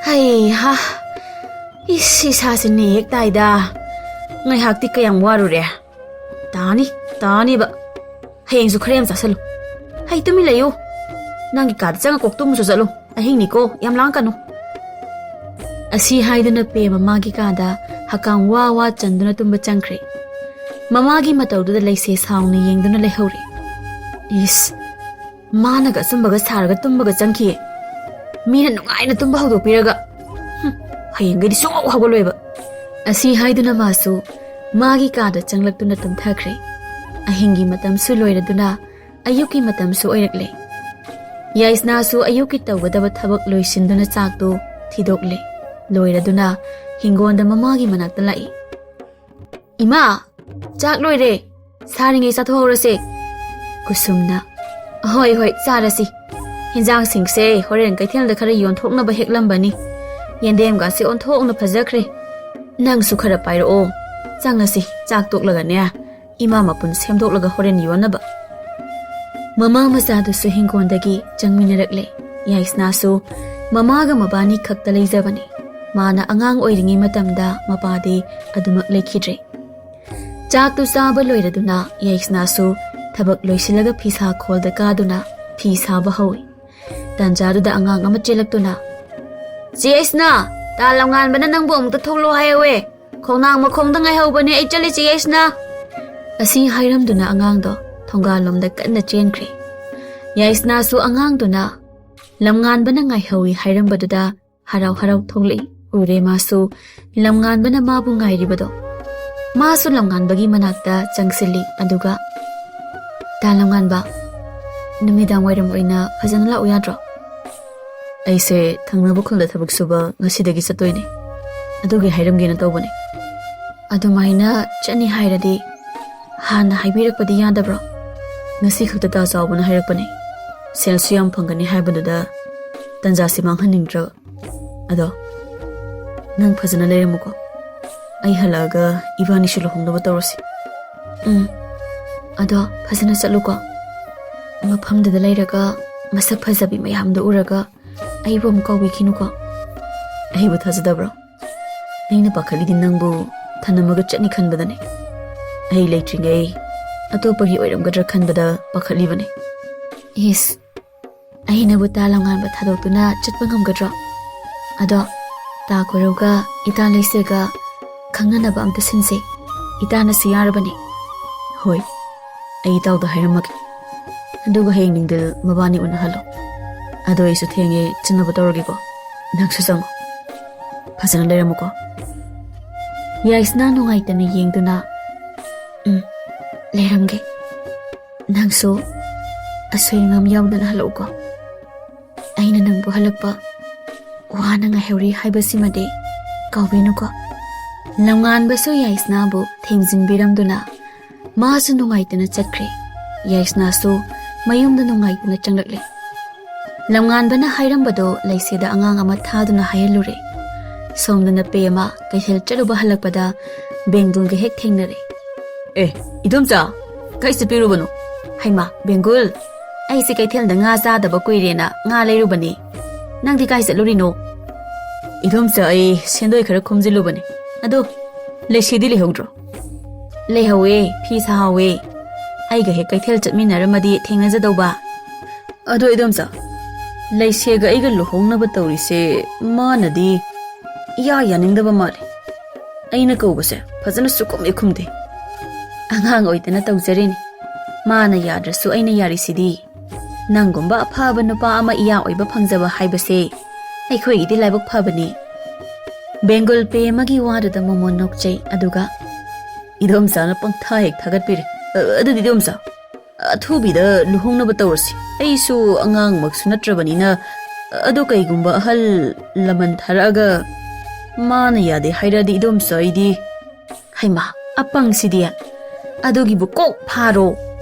ꯍꯩ ꯍꯥ, ꯏꯁ, ꯏꯁꯥꯁꯦ ꯅꯦ ꯍꯦꯛ ꯇꯥꯏꯗ꯫ ꯉꯥꯏꯍꯥꯛꯇꯤ ꯀꯌꯥꯝ ꯋꯥꯔꯨꯔꯦ꯫ ꯇꯥꯅꯤ, ꯇꯥꯅꯤꯕ꯫ ꯍꯌꯦꯡꯁꯨ ꯈꯔ ꯌꯥꯝ ꯆꯥꯁꯜꯂꯨ꯫ ꯍꯩ, ꯇꯨꯃꯤꯟ ꯂꯩꯌꯨ꯫ ꯅꯪꯒꯤ ꯀꯥꯗ ꯆꯪꯉ ꯀꯣꯛ ꯇꯨꯝꯃꯨꯁꯨ ꯆꯠꯂꯨ꯫ ꯑꯍꯤꯡꯅꯤꯀꯣ, ꯌꯥꯝ ꯂꯥꯡꯀꯅꯨ꯫ ꯑꯁꯤ ꯍꯥꯏꯗꯨꯅ ꯄꯦꯝꯃ ꯃꯥꯒꯤ ꯀꯥꯗ ꯍꯀꯥꯝ ꯋꯥ ꯋꯥ ꯆꯟꯗꯨꯅ ꯇꯨꯝꯕ ꯆꯪꯈ꯭ꯔꯦ꯫ ꯃꯃꯥꯒꯤ ꯃꯇꯧꯗꯨꯗ ꯂꯩꯁꯦ ꯁꯥꯎꯅ ꯌꯦꯡꯗꯨꯅ ꯂꯩꯍꯧꯔꯦ꯫ ꯏꯁ, ꯃꯥꯅꯒ ꯑꯆꯨꯝꯕꯒ ꯁꯥꯔꯒ ꯇꯨꯝꯕꯒ ꯆꯪꯈꯤꯌꯦ꯫ ꯃꯤꯅ ꯅꯨꯡꯉꯥꯏꯅ ꯇꯨꯝꯕ ꯍꯧꯗꯣꯛꯄꯤꯔꯒ꯫ ꯍꯨꯝ, ꯍꯌꯦꯡꯒꯩꯗꯤ ꯁꯨꯡꯍꯧ ꯍꯧꯒꯠꯂꯣꯏꯕ꯫ ꯑꯁꯤ ꯍꯥꯏꯗꯨꯅ ꯃꯥꯁꯨ ꯃꯥꯒꯤ ꯀꯥꯗ ꯆꯪꯂꯛꯇꯨꯅ ꯇꯨꯝꯊꯈ꯭ꯔꯦ꯫ ꯑꯍꯤꯡꯒꯤ ꯃꯇꯝꯁꯨ ꯂꯣꯏꯔꯗꯨꯅ ꯑꯌꯨꯛꯀꯤ ꯃꯇꯝꯁꯨ ꯑꯣꯏꯔꯛꯂꯦ꯫ ꯌꯥꯏꯁꯅꯥꯁꯨ ꯑꯌꯨꯛꯀꯤ ꯇꯧꯒꯗꯕ ꯊꯕꯛ ꯂꯣꯏꯁꯤꯟꯗꯨꯅ ꯆꯥꯛꯇꯨ ꯊꯤꯗꯣꯛꯂꯦ꯫ ꯂꯣꯏꯔꯗꯨꯅ ꯍꯤꯡꯒꯣꯟꯗ ꯃꯃꯥꯒꯤ ꯃꯅꯥꯛꯇ ꯂꯥꯛꯏ꯫ "ꯏꯃꯥ, ꯆꯥꯛ ꯂꯣꯏꯔꯦ꯫ ꯁꯥꯔꯤꯉꯩ ꯆꯥꯊꯣꯛꯍꯧꯔꯁꯦ꯫" ꯀꯨꯁꯨꯝꯅ, "ꯍꯣꯏ, ꯍꯣꯏ, ꯆꯥꯔꯁꯤ꯫ ꯍꯤꯟꯖꯥꯡꯁꯤꯡꯁꯦ ꯍꯣꯔꯦꯟ ꯀꯩꯊꯦꯜꯗ ꯈꯔ ꯌꯣꯟꯊꯣꯛꯅꯕ ꯍꯦꯛꯂꯝꯕꯅꯤ꯫ ꯌꯦꯟꯗꯦꯝꯒꯁꯦ ꯑꯣꯟꯊꯣꯛꯅ ꯐꯖꯈ꯭ꯔꯦ꯫ ꯅꯪꯁꯨ ꯈꯔ ꯄꯥꯏꯔꯛꯑꯣ꯫ ꯆꯪꯉꯁꯤ, ꯆꯥꯛ ꯇꯣꯛꯂꯒꯅꯦ꯫ ꯏꯃꯥ ꯃꯄꯨꯟ ꯁꯦꯝꯗꯣꯛꯂꯒ ꯍꯣꯔꯦꯟ ꯌꯣꯟꯅꯕ꯫" ꯃꯃꯥ ꯃꯆꯥꯗꯨꯁꯨ ꯍꯤꯡꯒꯣꯟꯗꯒꯤ ꯆꯪꯃꯤꯟꯅꯔꯛꯂꯦ꯫ ꯌꯥꯏꯁꯅꯥꯁꯨ ꯃꯃꯥꯒ ꯃꯕꯥꯅꯤ ꯈꯛꯇ ꯂꯩꯖꯕꯅꯤ꯫ ꯃꯥꯅ ꯑꯉꯥꯡ ꯑꯣꯏꯔꯤꯉꯩ ꯃꯇꯝꯗ ꯃꯄꯥꯗꯤ ꯑꯗꯨꯃꯛ ꯂꯩꯈꯤꯗ꯭ꯔꯦ꯫ ꯆꯥꯛꯇꯨ ꯆꯥꯕ ꯂꯣꯏꯔꯗꯨꯅ ꯌꯥꯏꯁꯅꯥꯁꯨ ꯊꯕꯛ ꯂꯣꯏꯁꯤꯜꯂꯒ ꯐꯤꯁꯥ ꯈꯣꯜꯗ ꯀꯥꯗꯨꯅ ꯐꯤ ꯁꯥꯕ ꯍꯧꯏ꯫ ꯇꯥꯟꯖꯥꯗꯨꯗ ꯑꯉꯥꯡ ꯑꯃ ꯆꯦꯜꯂꯛꯇꯨꯅ, "ꯆꯦ ꯌꯥꯏꯁꯅꯥ, ꯇꯥ ꯂꯝꯉꯥꯟꯕꯅ ꯅꯪꯕꯨ ꯑꯃꯨꯛꯇ ꯊꯣꯛꯂꯣ ꯍꯥꯏꯍꯧꯋꯦ꯫ ꯈꯣꯡꯅꯥꯡ ꯃꯈꯣꯡꯗ ꯉꯥꯏꯍꯧꯕꯅꯦ, ꯑꯩ ꯆꯠꯂꯤ, ꯆꯦ ꯌꯥꯏꯁꯅꯥ꯫" ꯑꯁꯤ ꯍꯥꯏꯔꯝꯗꯨꯅ ꯑꯉꯥꯡꯗꯣ ꯊꯣꯡꯒꯥꯜꯂꯣꯝꯗ ꯀꯟꯅ ꯆꯦꯟꯈ꯭ꯔꯦ꯫ ꯌꯥꯏꯁꯅꯥꯁꯨ ꯑꯉꯥꯡꯗꯨꯅ ꯂꯝꯉꯥꯟꯕꯅ ꯉꯥꯏꯍꯧꯏ ꯍꯥꯏꯔꯝꯕꯗꯨꯗ ꯍꯔꯥꯎ ꯍꯔꯥꯎ ꯊꯣꯛꯂꯛꯏ꯫ ꯎꯔꯦ ꯃꯥꯁꯨ ꯂꯝꯉꯥꯟꯕꯅ ꯃꯥꯕꯨ ꯉꯥꯏꯔꯤꯕꯗꯣ꯫ ꯃꯥꯁꯨ ꯂꯝꯉꯥꯟꯕꯒꯤ ꯃꯅꯥꯛꯇ ꯆꯪꯁꯤꯜꯂꯤ, ꯑꯗꯨꯒ, "ꯇꯥ ꯂꯝꯉꯥꯟꯕ, ꯅꯨꯃꯤꯗꯥꯡ ꯋꯥꯏꯔꯝ ꯑꯣꯏꯅ ꯐꯖꯅ ꯂꯥꯛꯎ ꯌꯥꯗ꯭ꯔꯣ? ꯑꯩꯁꯦ ꯊꯪꯅꯕ ꯈꯨꯜꯗ ꯊꯕꯛ ꯁꯨꯕ ꯉꯁꯤꯗꯒꯤ ꯆꯠꯇꯣꯏꯅꯦ꯫ ꯑꯗꯨꯒꯤ ꯍꯥꯏꯔꯝꯒꯦꯅ ꯇꯧꯕꯅꯦ꯫" "ꯑꯗꯨꯃꯥꯏꯅ ꯆꯠꯅꯤ ꯍꯥꯏꯔꯗꯤ ꯍꯥꯟꯅ ꯍꯥꯏꯕꯤꯔꯛꯄꯗꯤ ꯌꯥꯗꯕ꯭ꯔꯣ? ꯉꯁꯤ ꯈꯛꯇ ꯇꯥ ꯆꯥꯎꯕꯅ ꯍꯥꯏꯔꯛꯄꯅꯦ, ꯁꯦꯜꯁꯨ ꯌꯥꯝ ꯐꯪꯒꯅꯤ ꯍꯥꯏꯕꯗꯨꯗ ꯇꯟꯖꯥꯁꯤ ꯃꯥꯡꯍꯟꯅꯤꯡꯗ꯭ꯔꯕ꯫ ꯑꯗꯣ ꯅꯪ ꯐꯖꯅ ꯂꯩꯔꯝꯃꯨꯀꯣ, ꯑꯩ ꯍꯜꯂꯛꯑꯒ ꯏꯕꯥꯅꯤꯁꯨ ꯂꯨꯍꯣꯡꯅꯕ ꯇꯧꯔꯁꯤ꯫ ꯎꯝ, ꯑꯗꯣ ꯐꯖꯅ ꯆꯠꯂꯨꯀꯣ꯫ ꯃꯐꯝꯗꯨꯗ ꯂꯩꯔꯒ ꯃꯁꯛ ꯐꯖꯕꯤ ꯃꯌꯥꯝꯗꯣ ꯎꯔꯒ ꯑꯩꯕꯨ ꯑꯃꯨꯛ ꯀꯥꯎꯕꯤꯈꯤꯅꯨꯀꯣ꯫ ꯑꯩꯕꯨ ꯊꯥꯖꯗꯕ꯭ꯔꯣ? ꯑꯩꯅ ꯄꯥꯈꯠꯂꯤꯗꯤ ꯅꯪꯕꯨ ꯊꯅꯝꯃꯒ ꯆꯠꯅꯤ ꯈꯟꯕꯗꯅꯦ꯫ ꯑꯩ ꯂꯩꯇ꯭ꯔꯤꯉꯩ ꯑꯇꯣꯞꯄꯒꯤ ꯑꯣꯏꯔꯝꯒꯗ꯭ꯔꯥ ꯈꯟꯕꯗ ꯄꯥꯈꯠꯂꯤꯕꯅꯦ꯫ ꯏꯁ, ꯑꯩꯅꯕꯨ ꯇꯥ ꯂꯝꯉꯥꯟꯕ ꯊꯥꯗꯣꯛꯇꯨꯅ ꯆꯠꯄ ꯉꯝꯒꯗ꯭ꯔꯣ? ꯑꯗꯣ ꯇꯥ ꯀꯣꯏꯔꯧꯒ ꯏꯇꯥ ꯂꯩꯁꯦꯒ ꯈꯪꯅꯅꯕ ꯑꯝꯇ ꯁꯤꯟꯁꯦ꯫ ꯏꯇꯥꯅꯁꯨ ꯌꯥꯔꯕꯅꯤ꯫ ꯍꯣꯏ, ꯑꯩ ꯏꯇꯥꯎꯗ ꯍꯥꯏꯔꯝꯃꯒꯦ꯫ ꯑꯗꯨꯒ ꯍꯌꯦꯡ ꯅꯨꯡꯊꯤꯜ ꯃꯕꯥꯅꯤ ꯎꯅꯍꯜꯂꯣ꯫ ꯑꯗꯣ ꯑꯩꯁꯨ ꯊꯦꯡꯉꯦ, ꯆꯠꯅꯕ ꯇꯧꯔꯒꯦꯀꯣ꯫ ꯅꯪꯁꯨ ꯆꯪꯉꯣ꯫ ꯐꯖꯅ ꯂꯩꯔꯝꯃꯨꯀꯣ꯫ ꯌꯥꯏꯁꯅꯥ ꯅꯨꯡꯉꯥꯏꯇꯅ ꯌꯦꯡꯗꯨꯅ, "ꯎꯝ, ꯂꯩꯔꯝꯒꯦ꯫ ꯅꯪꯁꯨ ꯑꯁꯣꯏ ꯑꯉꯥꯝ ꯌꯥꯎꯗꯅ ꯍꯜꯂꯛꯎꯀꯣ꯫ ꯑꯩꯅ ꯅꯪꯕꯨ ꯍꯜꯂꯛꯄ ꯋꯥꯅ ꯉꯥꯏꯍꯧꯔꯤ ꯍꯥꯏꯕꯁꯤꯃꯗꯤ ꯀꯥꯎꯕꯤꯅꯨꯀꯣ꯫" ꯂꯝꯉꯥꯟꯕꯁꯨ ꯌꯥꯏꯁꯅꯥꯕꯨ ꯊꯦꯝꯖꯤꯟꯕꯤꯔꯝꯗꯨꯅ ꯃꯥꯁꯨ ꯅꯨꯡꯉꯥꯏꯇꯅ ꯆꯠꯈ꯭ꯔꯦ꯫ ꯌꯥꯏꯁꯅꯥꯁꯨ ꯃꯌꯨꯝꯗ ꯅꯨꯡꯉꯥꯏꯇꯅ ꯆꯪꯂꯛꯂꯦ꯫ ꯂꯝꯉꯥꯟꯕꯅ ꯍꯥꯏꯔꯝꯕꯗꯣ ꯂꯩꯁꯦꯗ ꯑꯉꯥꯡ ꯑꯃ ꯊꯥꯗꯨꯅ ꯍꯥꯏꯍꯜꯂꯨꯔꯦ꯫ ꯁꯣꯝꯗꯅ ꯄꯦꯃ ꯀꯩꯊꯦꯜ ꯆꯠꯂꯨꯕ ꯍꯜꯂꯛꯄꯗ ꯕꯦꯡꯒꯨꯜꯒ ꯍꯦꯛ ꯊꯦꯡꯅꯔꯦ꯫ "ꯑꯦ, ꯏꯗꯣꯝꯆꯥ, ꯀꯥꯏ ꯆꯠꯄꯤꯔꯨꯕꯅꯣ?" "ꯍꯩꯃꯥ, ꯕꯦꯡꯒꯨꯜ, ꯑꯩꯁꯦ ꯀꯩꯊꯦꯜꯗ ꯉꯥ ꯆꯥꯗꯕ ꯀꯨꯏꯔꯦꯅ ꯉꯥ ꯂꯩꯔꯨꯕꯅꯦ꯫ ꯅꯪꯗꯤ ꯀꯥꯏ ꯆꯠꯂꯨꯔꯤꯅꯣ?" "ꯏꯗꯣꯝꯆꯥ, ꯑꯩ ꯁꯦꯟꯗꯣꯏ ꯈꯔ ꯈꯣꯝꯖꯤꯜꯂꯨꯕꯅꯦ꯫ ꯑꯗꯣ ꯂꯩꯁꯦꯗꯤ ꯂꯩꯍꯧꯗ꯭ꯔꯣ?" "ꯂꯩꯍꯧꯋꯦ, ꯐꯤ ꯁꯥꯍꯧꯋꯦ꯫ ꯑꯩꯒ ꯍꯦꯛ ꯀꯩꯊꯦꯜ ꯆꯠꯃꯤꯟꯅꯔꯝꯃꯗꯤ ꯊꯦꯡꯅꯖꯗꯧꯕ꯫ ꯑꯗꯣ ꯏꯗꯣꯝꯆꯥ, ꯂꯩꯁꯦꯒ ꯑꯩꯒ ꯂꯨꯍꯣꯡꯅꯕ ꯇꯧꯔꯤꯁꯦ ꯃꯥꯅꯗꯤ ꯏꯌꯥ ꯌꯥꯅꯤꯡꯗꯕ ꯃꯥꯜꯂꯦ꯫ ꯑꯩꯅ ꯀꯧꯕꯁꯦ ꯐꯖꯅ ꯁꯨꯛꯈꯨꯝ ꯍꯦꯛ ꯈꯨꯝꯗꯦ꯫" "ꯑꯉꯥꯡ ꯑꯣꯏꯗꯅ ꯇꯧꯖꯔꯤꯅꯤ꯫ ꯃꯥꯅ ꯌꯥꯗ꯭ꯔꯁꯨ ꯑꯩꯅ ꯌꯥꯔꯤꯁꯤꯗꯤ꯫ ꯅꯪꯒꯨꯝꯕ ꯑꯐꯕ ꯅꯨꯄꯥ ꯑꯃ ꯏꯌꯥ ꯑꯣꯏꯕ ꯐꯪꯖꯕ ꯍꯥꯏꯕꯁꯦ ꯑꯩꯈꯣꯏꯒꯤꯗꯤ ꯂꯥꯏꯕꯛ ꯐꯕꯅꯤ꯫" ꯕꯦꯡꯒꯨꯜ ꯄꯦꯃꯒꯤ ꯋꯥꯗꯨꯗ ꯃꯣꯃꯣꯟ ꯅꯣꯛꯆꯩ, ꯑꯗꯨꯒ, "ꯏꯗꯣꯝꯆꯥꯅ ꯄꯪꯊꯥ ꯍꯦꯛ ꯊꯥꯒꯠꯄꯤꯔꯦ꯫ ꯑ, ꯑꯗꯨꯗꯤ ꯏꯗꯣꯝꯆꯥ, ꯑꯊꯨꯕꯤꯗ ꯂꯨꯍꯣꯡꯅꯕ ꯇꯧꯔꯁꯤ꯫ ꯑꯩꯁꯨ ꯑꯉꯥꯡꯃꯛꯁꯨ ꯅꯠꯇ꯭ꯔꯕꯅꯤꯅ꯫ ꯑꯗꯣ ꯀꯩꯒꯨꯝꯕ ꯑꯍꯜ ꯂꯃꯟ ꯊꯥꯔꯛꯑꯒ ꯃꯥꯅ ꯌꯥꯗꯦ ꯍꯥꯏꯔꯛꯑꯗꯤ ꯏꯗꯣꯝꯆꯥ, ꯑꯩꯗꯤ"꯫ "ꯍꯩꯃꯥ, ꯑꯄꯪꯁꯤꯗꯤ! ꯑꯗꯨꯒꯤꯕꯨ ꯀꯣꯛ ꯐꯥꯔꯣ꯫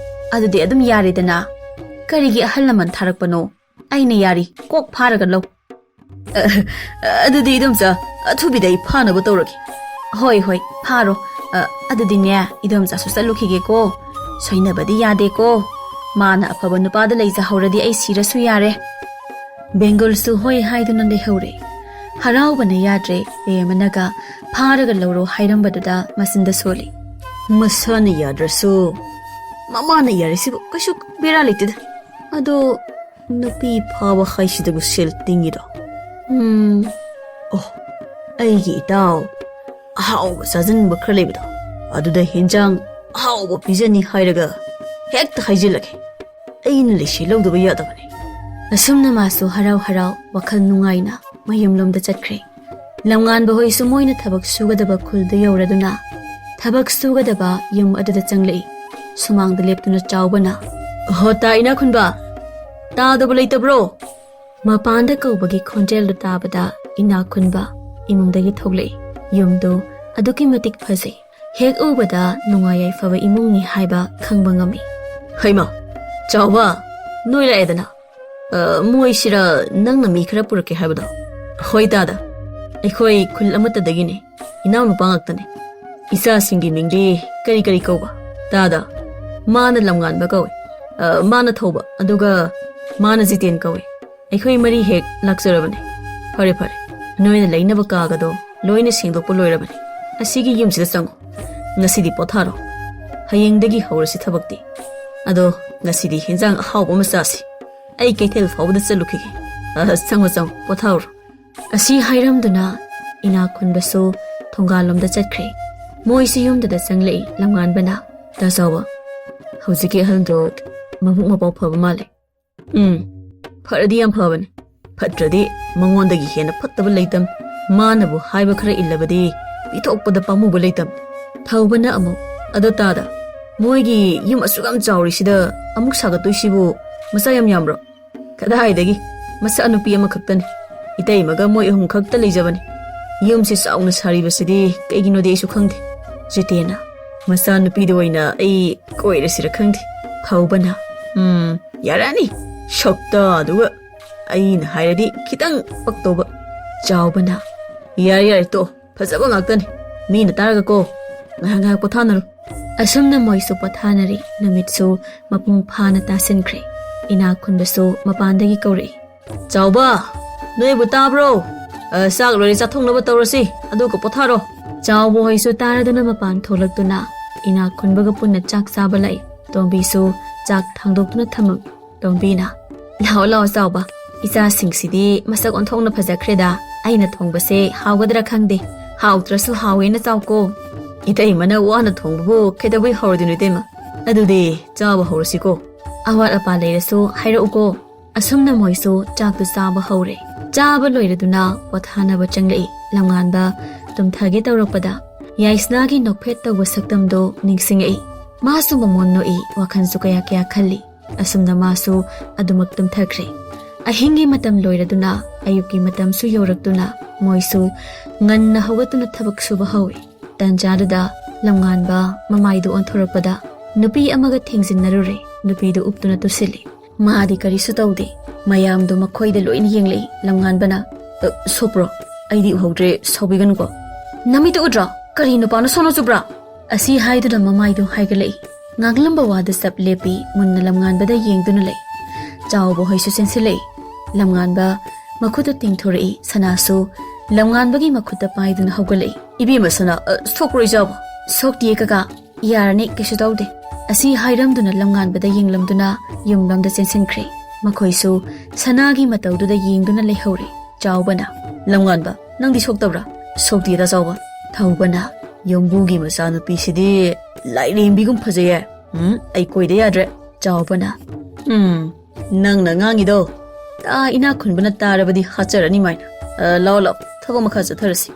ꯑꯗꯨꯗꯤ ꯑꯗꯨꯝ ꯌꯥꯔꯦꯗꯅ꯫ ꯀꯔꯤꯒꯤ ꯑꯍꯜ ꯂꯃꯟ ꯊꯥꯔꯛꯄꯅꯣ? ꯑꯩꯅ ꯌꯥꯔꯤ, ꯀꯣꯛ ꯐꯥꯔꯒ ꯂꯧ꯫ ꯑ, ꯑꯗꯨꯗꯤ ꯏꯗꯣꯝꯆꯥ, ꯑꯊꯨꯕꯤꯗ ꯑꯩ ꯐꯥꯅꯕ ꯇꯧꯔꯒꯦ꯫ ꯍꯣꯏ, ꯍꯣꯏ, ꯐꯥꯔꯣ꯫ ꯑ, ꯑꯗꯨꯗꯤꯅꯦ, ꯏꯗꯣꯝꯆꯥꯁꯨ ꯆꯠꯂꯨꯈꯤꯒꯦꯀꯣ꯫ ꯁꯣꯏꯅꯕꯗꯤ ꯌꯥꯗꯦꯀꯣ꯫ ꯃꯥꯅ ꯑꯐꯕ ꯅꯨꯄꯥꯗ ꯂꯩꯖꯍꯧꯔꯗꯤ ꯑꯩ ꯁꯤꯔꯁꯨ ꯌꯥꯔꯦ꯫ ꯕꯦꯡꯒꯨꯜꯁꯨ ꯍꯣꯏ ꯍꯥꯏꯗꯨꯅ ꯂꯩꯍꯧꯔꯦ꯫ ꯍꯔꯥꯎꯕꯅ ꯌꯥꯗ꯭ꯔꯦ꯫ ꯔꯦꯃꯅꯒ ꯐꯥꯔꯒ ꯂꯧꯔꯣ ꯍꯥꯏꯔꯝꯕꯗꯨꯗ ꯃꯆꯤꯟꯗ ꯁꯣꯜꯂꯤ꯫ ꯃꯁꯥꯅ ꯌꯥꯗ꯭ꯔꯁꯨ ꯃꯃꯥꯅ ꯌꯥꯔꯤꯁꯤꯕꯨ ꯀꯩꯁꯨ ꯕꯦꯔꯥ ꯂꯩꯇꯦꯗ꯫ ꯑꯗꯣ ꯅꯨꯄꯤ ꯐꯥꯕ ꯍꯥꯏꯁꯤꯗꯕꯨ ꯁꯦꯜ ꯇꯤꯡꯉꯤꯔꯣ? ꯎꯝ꯫ ꯑꯣ, ꯑꯩꯒꯤ ꯏꯇꯥꯎ, ꯑꯍꯥꯎꯕ ꯆꯥꯖꯅꯤꯡꯕ ꯈꯔ ꯂꯩꯕꯗꯣ, ꯑꯗꯨꯗ ꯍꯦꯟꯖꯥꯡ ꯑꯍꯥꯎꯕ ꯄꯤꯖꯅꯤ ꯍꯥꯏꯔꯒ ꯍꯦꯛꯇ ꯍꯥꯏꯖꯤꯜꯂꯒꯦ꯫ ꯑꯩꯅ ꯂꯩꯁꯤ ꯂꯧꯗꯕ ꯌꯥꯗꯕꯅꯤ꯫ ꯑꯁꯨꯝꯅ ꯃꯥꯁꯨ ꯍꯔꯥꯎ ꯍꯔꯥꯎ ꯋꯥꯈꯜ ꯅꯨꯡꯉꯥꯏꯅ ꯃꯌꯨꯝꯂꯣꯝꯗ ꯆꯠꯈ꯭ꯔꯦ꯫ ꯂꯝꯉꯥꯟꯕ ꯍꯣꯏꯁꯨ ꯃꯣꯏꯅ ꯊꯕꯛ ꯁꯨꯒꯗꯕ ꯈꯨꯜꯗꯨ ꯌꯧꯔꯗꯨꯅ ꯊꯕꯛ ꯁꯨꯒꯗꯕ ꯌꯨꯝ ꯑꯗꯨꯗ ꯆꯪꯂꯛꯏ꯫ ꯁꯨꯃꯥꯡꯗ ꯂꯦꯞꯇꯨꯅ ꯆꯥꯎꯕꯅ, "ꯍꯣ, ꯇꯥ ꯏꯅꯥꯛ ꯈꯨꯟꯕ, ꯇꯥꯗꯕ ꯂꯩꯇꯕ꯭ꯔꯣ?" ꯃꯄꯥꯟꯗ ꯀꯧꯕꯒꯤ ꯈꯣꯟꯖꯦꯜꯗꯨ ꯇꯥꯕꯗ ꯏꯅꯥꯛ ꯈꯨꯟꯕ ꯏꯃꯨꯡꯗꯒꯤ ꯊꯣꯛꯂꯛꯏ꯫ ꯌꯨꯝꯗꯨ ꯑꯗꯨꯛꯀꯤ ꯃꯇꯤꯛ ꯐꯖꯩ꯫ ꯍꯦꯛ ꯎꯕꯗ ꯅꯨꯡꯉꯥꯏ ꯌꯥꯏꯐꯕ ꯏꯃꯨꯡꯅꯤ ꯍꯥꯏꯕ ꯈꯪꯕ ꯉꯝꯃꯤ꯫ "ꯍꯩꯃꯥ, ꯆꯥꯎꯕ, ꯅꯣꯏ ꯂꯥꯛꯑꯦꯗꯅ꯫ ꯑ, ꯃꯣꯏꯁꯤꯔ ꯅꯪꯅ ꯃꯤ ꯈꯔ ꯄꯨꯔꯛꯀꯦ ꯍꯥꯏꯕꯗꯣ?" "ꯍꯣꯏ ꯇꯥꯗ, ꯑꯩꯈꯣꯏ ꯈꯨꯜ ꯑꯃꯠꯇꯗꯒꯤꯅꯤ꯫ ꯏꯅꯥꯎꯅꯨꯄꯥ ꯉꯥꯛꯇꯅꯤ꯫ ꯏꯆꯥꯁꯤꯡꯒꯤ ꯃꯤꯡꯗꯤ ꯀꯔꯤ ꯀꯔꯤ ꯀꯧꯕ?" "ꯇꯥꯗ, ꯃꯥꯅ ꯂꯝꯉꯥꯟꯕ ꯀꯧꯏ꯫ ꯑ, ꯃꯥꯅ ꯊꯧꯕ, ꯑꯗꯨꯒ ꯃꯥꯅ ꯖꯤꯇꯦꯟ ꯀꯧꯏ꯫ ꯑꯩꯈꯣꯏ ꯃꯔꯤ ꯍꯦꯛ ꯂꯥꯛꯆꯔꯕꯅꯤ꯫" "ꯐꯔꯦ, ꯐꯔꯦ꯫ ꯅꯣꯏꯅ ꯂꯩꯅꯕ ꯀꯥꯒꯗꯣ ꯂꯣꯏꯅ ꯁꯦꯡꯗꯣꯛꯄ ꯂꯣꯏꯔꯕꯅꯤ꯫ ꯑꯁꯤꯒꯤ ꯌꯨꯝꯁꯤꯗ ꯆꯪꯉꯣ꯫ ꯉꯁꯤꯗꯤ ꯄꯣꯊꯥꯔꯣ꯫ ꯍꯌꯦꯡꯗꯒꯤ ꯍꯧꯔꯁꯤ ꯊꯕꯛꯇꯤ꯫ ꯑꯗꯣ ꯉꯁꯤꯗꯤ ꯍꯦꯟꯖꯥꯡ ꯑꯍꯥꯎꯕ ꯑꯃ ꯆꯥꯁꯤ꯫ ꯑꯩ ꯀꯩꯊꯦꯜ ꯐꯥꯎꯕꯗ ꯆꯠꯂꯨꯈꯤꯒꯦ꯫ ꯑ, ꯆꯪꯉꯣ, ꯆꯪꯉꯣ, ꯄꯣꯊꯥꯔꯣ꯫" ꯑꯁꯤ ꯍꯥꯏꯔꯝꯗꯨꯅ ꯏꯅꯥꯛ ꯈꯨꯟꯕꯁꯨ ꯊꯣꯡꯒꯥꯜꯂꯣꯝꯗ ꯆꯠꯈ꯭ꯔꯦ꯫ ꯃꯣꯏꯁꯨ ꯌꯨꯝꯗꯨꯗ ꯆꯪꯂꯛꯏ ꯂꯝꯉꯥꯟꯕꯅ꯫ "ꯇꯥ ꯆꯥꯎꯕ, ꯍꯧꯖꯤꯛꯀꯤ ꯑꯍꯜꯗꯣ ꯃꯕꯨꯛ ꯃꯄꯥꯎ ꯐꯕ ꯃꯥꯜꯂꯦ꯫" "ꯎꯝ, ꯐꯔꯗꯤ ꯌꯥꯝ ꯐꯕꯅꯦ꯫ ꯐꯠꯇ꯭ꯔꯗꯤ ꯃꯉꯣꯟꯗꯒꯤ ꯍꯦꯟꯅ ꯐꯠꯇꯕ ꯂꯩꯇꯝ꯫ ꯃꯥꯅꯕꯨ ꯍꯥꯏꯕ ꯈꯔ ꯏꯜꯂꯕꯗꯤ ꯄꯤꯊꯣꯛꯄꯗ ꯄꯥꯝꯃꯨꯕ ꯂꯩꯇꯝ꯫" ꯊꯧꯕꯅ ꯑꯃꯨꯛ, "ꯑꯗꯣ ꯇꯥꯗ, ꯃꯣꯏꯒꯤ ꯌꯨꯝ ꯑꯁꯨꯛ ꯌꯥꯝ ꯆꯥꯎꯔꯤꯁꯤꯗ ꯑꯃꯨꯛ ꯁꯥꯒꯠꯇꯣꯏꯁꯤꯕꯨ ꯃꯆꯥ ꯌꯥꯝ ꯌꯥꯝꯕ꯭ꯔꯣ?" "ꯀꯗꯥꯏꯗꯒꯤ, ꯃꯆꯥꯅꯨꯄꯤ ꯑꯃꯈꯛꯇꯅꯤ꯫ ꯏꯇꯩꯃꯒ ꯃꯣꯏ ꯑꯍꯨꯝ ꯈꯛꯇ ꯂꯩꯖꯕꯅꯤ꯫ ꯌꯨꯝꯁꯤ ꯆꯥꯎꯅ ꯁꯥꯔꯤꯕꯁꯤꯗꯤ ꯀꯩꯒꯤꯅꯣꯗꯤ ꯑꯩꯁꯨ ꯈꯪꯗꯦ꯫" ꯖꯤꯇꯦꯟꯅ, ꯃꯆꯥꯅꯨꯄꯤꯗ ꯑꯣꯏꯅ ꯑꯩ ꯀꯣꯏꯔꯁꯤꯔ ꯈꯪꯗꯦ꯫ ꯊꯧꯕꯅ, "ꯎꯝ, ꯌꯥꯔꯅꯤ꯫ ꯁꯛꯇ ꯑꯗꯨꯒ ꯑꯩꯅ ꯍꯥꯏꯔꯗꯤ ꯈꯤꯇꯪ ꯄꯛꯇꯧꯕ꯫" ꯆꯥꯎꯕꯅ, "ꯌꯥꯔꯦ, ꯌꯥꯔꯦ, ꯇꯣꯛꯑꯣ꯫ ꯐꯖꯕ ꯉꯥꯛꯇꯅꯤ꯫ ꯃꯤꯅ ꯇꯥꯔꯒꯀꯣ꯫ ꯉꯥꯏꯍꯥꯛ, ꯉꯥꯏꯍꯥꯛ ꯄꯣꯊꯥꯅꯔꯨ꯫" ꯑꯁꯨꯝꯅ ꯃꯣꯏꯁꯨ ꯄꯣꯊꯥꯅꯔꯤ꯫ ꯅꯨꯃꯤꯠꯁꯨ ꯃꯄꯨꯡ ꯐꯥꯅ ꯇꯥꯁꯤꯟꯈ꯭ꯔꯦ꯫ ꯏꯅꯥꯛ ꯈꯨꯟꯕꯁꯨ ꯃꯄꯥꯟꯗꯒꯤ ꯀꯧꯔꯛꯏ, "ꯆꯥꯎꯕ, ꯅꯣꯏꯕꯨ ꯇꯥꯕ꯭ꯔꯣ? ꯑ, ꯆꯥꯛ ꯂꯣꯏꯔꯦ, ꯆꯥꯊꯣꯛꯅꯕ ꯇꯧꯔꯁꯤ, ꯑꯗꯨꯒ ꯄꯣꯊꯥꯔꯣ꯫" ꯆꯥꯎꯕ ꯍꯣꯏꯁꯨ ꯇꯥꯔꯗꯨꯅ ꯃꯄꯥꯟ ꯊꯣꯛꯂꯛꯇꯨꯅ ꯏꯅꯥꯛ ꯈꯨꯟꯕꯒ ꯄꯨꯟꯅ ꯆꯥꯛ ꯆꯥꯕ ꯂꯥꯛꯏ꯫ ꯇꯣꯝꯕꯤꯁꯨ ꯆꯥꯛ ꯊꯥꯡꯗꯣꯛꯇꯨꯅ ꯊꯝꯃꯝꯃꯤ꯫ ꯇꯣꯝꯕꯤꯅ, "ꯂꯥꯛꯑꯣ, ꯂꯥꯛꯑꯣ ꯆꯥꯎꯕ, ꯏꯆꯥꯁꯤꯡꯁꯤꯗꯤ ꯃꯁꯛ ꯑꯣꯟꯊꯣꯛꯅ ꯐꯖꯈ꯭ꯔꯦꯗ꯫ ꯑꯩꯅ ꯊꯣꯡꯕꯁꯦ ꯍꯥꯎꯒꯗ꯭ꯔꯥ ꯈꯪꯗꯦ꯫ ꯍꯥꯎꯇ꯭ꯔꯁꯨ ꯍꯥꯎꯋꯦꯅ ꯆꯥꯎꯀꯣ꯫" "ꯏꯇꯩꯃꯅ ꯋꯥꯅ ꯊꯣꯡꯕꯕꯨ ꯀꯩꯗꯧꯕꯩ ꯍꯥꯎꯔꯣꯏꯗꯣꯏꯅꯣ, ꯏꯇꯩꯃ? ꯑꯗꯨꯗꯤ ꯆꯥꯕ ꯍꯧꯔꯁꯤꯀꯣ꯫ ꯑꯋꯥꯠ ꯑꯄꯥ ꯂꯩꯔꯁꯨ ꯍꯥꯏꯔꯛꯎꯀꯣ꯫" ꯑꯁꯨꯝꯅ ꯃꯣꯏꯁꯨ ꯆꯥꯛꯇꯨ ꯆꯥꯕ ꯍꯧꯔꯦ꯫ ꯆꯥꯕ ꯂꯣꯏꯔꯗꯨꯅ ꯄꯣꯊꯥꯅꯕ ꯆꯪꯂꯛꯏ꯫ ꯂꯝꯉꯥꯟꯕ ꯇꯨꯝꯊꯒꯦ ꯇꯧꯔꯛꯄꯗ ꯌꯥꯏꯁꯅꯥꯒꯤ ꯅꯣꯛꯐꯦꯠ ꯇꯧꯕ ꯁꯛꯇꯝꯗꯣ ꯅꯤꯡꯁꯤꯡꯉꯛꯏ꯫ ꯃꯥꯁꯨ ꯃꯃꯣꯟ ꯅꯣꯛꯏ, ꯋꯥꯈꯜꯁꯨ ꯀꯌꯥ ꯀꯌꯥ ꯈꯜꯂꯤ꯫ ꯑꯁꯨꯝꯅ ꯃꯥꯁꯨ ꯑꯗꯨꯃꯛ ꯇꯨꯝꯊꯈ꯭ꯔꯦ꯫ ꯑꯍꯤꯡꯒꯤ ꯃꯇꯝ ꯂꯣꯏꯔꯗꯨꯅ ꯑꯌꯨꯛꯀꯤ ꯃꯇꯝꯁꯨ ꯌꯧꯔꯛꯇꯨꯅ ꯃꯣꯏꯁꯨ ꯉꯟꯅ ꯍꯧꯒꯠꯇꯨꯅ ꯊꯕꯛ ꯁꯨꯕ ꯍꯧꯏ꯫ ꯇꯟꯖꯥꯗꯨꯗ ꯂꯝꯉꯥꯟꯕ ꯃꯃꯥꯏꯗꯨ ꯑꯣꯟꯊꯣꯔꯛꯄꯗ ꯅꯨꯄꯤ ꯑꯃꯒ ꯊꯦꯡꯖꯤꯟꯅꯔꯨꯔꯦ꯫ ꯅꯨꯄꯤꯗꯨ ꯎꯞꯇꯨꯅ ꯇꯨꯁꯤꯜꯂꯤ꯫ ꯃꯥꯗꯤ ꯀꯔꯤꯁꯨ ꯇꯧꯗꯦ꯫ ꯃꯌꯥꯝꯗꯨ ꯃꯈꯣꯏꯗ ꯂꯣꯏꯅ ꯌꯦꯡꯂꯛꯏ꯫ ꯂꯝꯉꯥꯟꯕꯅ, "ꯑ, ꯁꯣꯛꯄ꯭ꯔꯣ? ꯑꯩꯗꯤ ꯎꯍꯧꯗ꯭ꯔꯦ, ꯁꯥꯎꯕꯤꯒꯅꯨꯀꯣ꯫" "ꯅꯃꯤꯠꯇꯨ ꯎꯗ꯭ꯔꯣ? ꯀꯔꯤ ꯅꯨꯄꯥꯅꯣ ꯁꯣꯛꯅ ꯆꯨꯕ꯭ꯔꯥ?" ꯑꯁꯤ ꯍꯥꯏꯗꯨꯅ ꯃꯃꯥꯏꯗꯨ ꯍꯥꯏꯒꯠꯂꯛꯏ꯫ ꯉꯥꯡꯂꯝꯕ ꯋꯥꯗꯨ ꯆꯞ ꯂꯦꯞꯄꯤ꯫ ꯃꯨꯟꯅ ꯂꯝꯉꯥꯟꯕꯗ ꯌꯦꯡꯗꯨꯅ ꯂꯩ꯫ ꯆꯥꯎꯕ ꯍꯣꯏꯁꯨ ꯆꯦꯟꯁꯤꯜꯂꯛꯏ꯫ ꯂꯝꯉꯥꯟꯕ ꯃꯈꯨꯠꯇꯨ ꯇꯤꯡꯊꯣꯔꯛꯏ꯫ ꯁꯅꯥꯁꯨ ꯂꯝꯉꯥꯟꯕꯒꯤ ꯃꯈꯨꯠꯇ ꯄꯥꯏꯗꯨꯅ ꯍꯧꯒꯠꯂꯛꯏ꯫ "ꯏꯕꯦꯝꯃ ꯁꯅꯥ, ꯑ, ꯁꯣꯛꯄ꯭ꯔꯣ ꯏꯆꯥꯕꯨ?" "ꯁꯣꯛꯇꯤꯌꯦ ꯀꯀꯥ, ꯌꯥꯔꯅꯤ, ꯀꯩꯁꯨ ꯇꯧꯗꯦ꯫" ꯑꯁꯤ ꯍꯥꯏꯔꯝꯗꯨꯅ ꯂꯝꯉꯥꯟꯕꯗ ꯌꯦꯡꯂꯝꯗꯨꯅ ꯌꯨꯝꯂꯣꯝꯗ ꯆꯦꯟꯁꯤꯟꯈ꯭ꯔꯦ꯫ ꯃꯈꯣꯏꯁꯨ ꯁꯅꯥꯒꯤ ꯃꯇꯧꯗꯨꯗ ꯌꯦꯡꯗꯨꯅ ꯂꯩꯍꯧꯔꯦ꯫ ꯆꯥꯎꯕꯅ, "ꯂꯝꯉꯥꯟꯕ, ꯅꯪꯗꯤ ꯁꯣꯛꯇꯕ꯭ꯔꯥ?" "ꯁꯣꯛꯇꯦꯗ ꯆꯥꯎꯕ꯫" ꯊꯧꯕꯅ, "ꯌꯨꯝꯕꯨꯒꯤ ꯃꯆꯥꯅꯨꯄꯤꯁꯤꯗꯤ ꯂꯥꯏꯔꯦꯝꯕꯤꯒꯨꯝ ꯐꯖꯩꯌꯦ꯫ ꯎꯝ, ꯑꯩ ꯀꯣꯏꯗ ꯌꯥꯗ꯭ꯔꯦ꯫" ꯆꯥꯎꯕꯅ, "ꯎꯝ, ꯅꯪꯅ ꯉꯥꯡꯉꯤꯗꯣ, ꯑꯥ, ꯏꯅꯥꯛ ꯈꯨꯟꯕꯅ ꯇꯥꯔꯕꯗꯤ ꯍꯥꯠꯆꯔꯅꯤ ꯃꯥꯏꯅ꯫ ꯑ, ꯂꯥꯛꯑꯣ, ꯂꯥꯛꯑꯣ, ꯊꯕꯛ ꯃꯈꯥ ꯆꯠꯊꯔꯁꯤ꯫"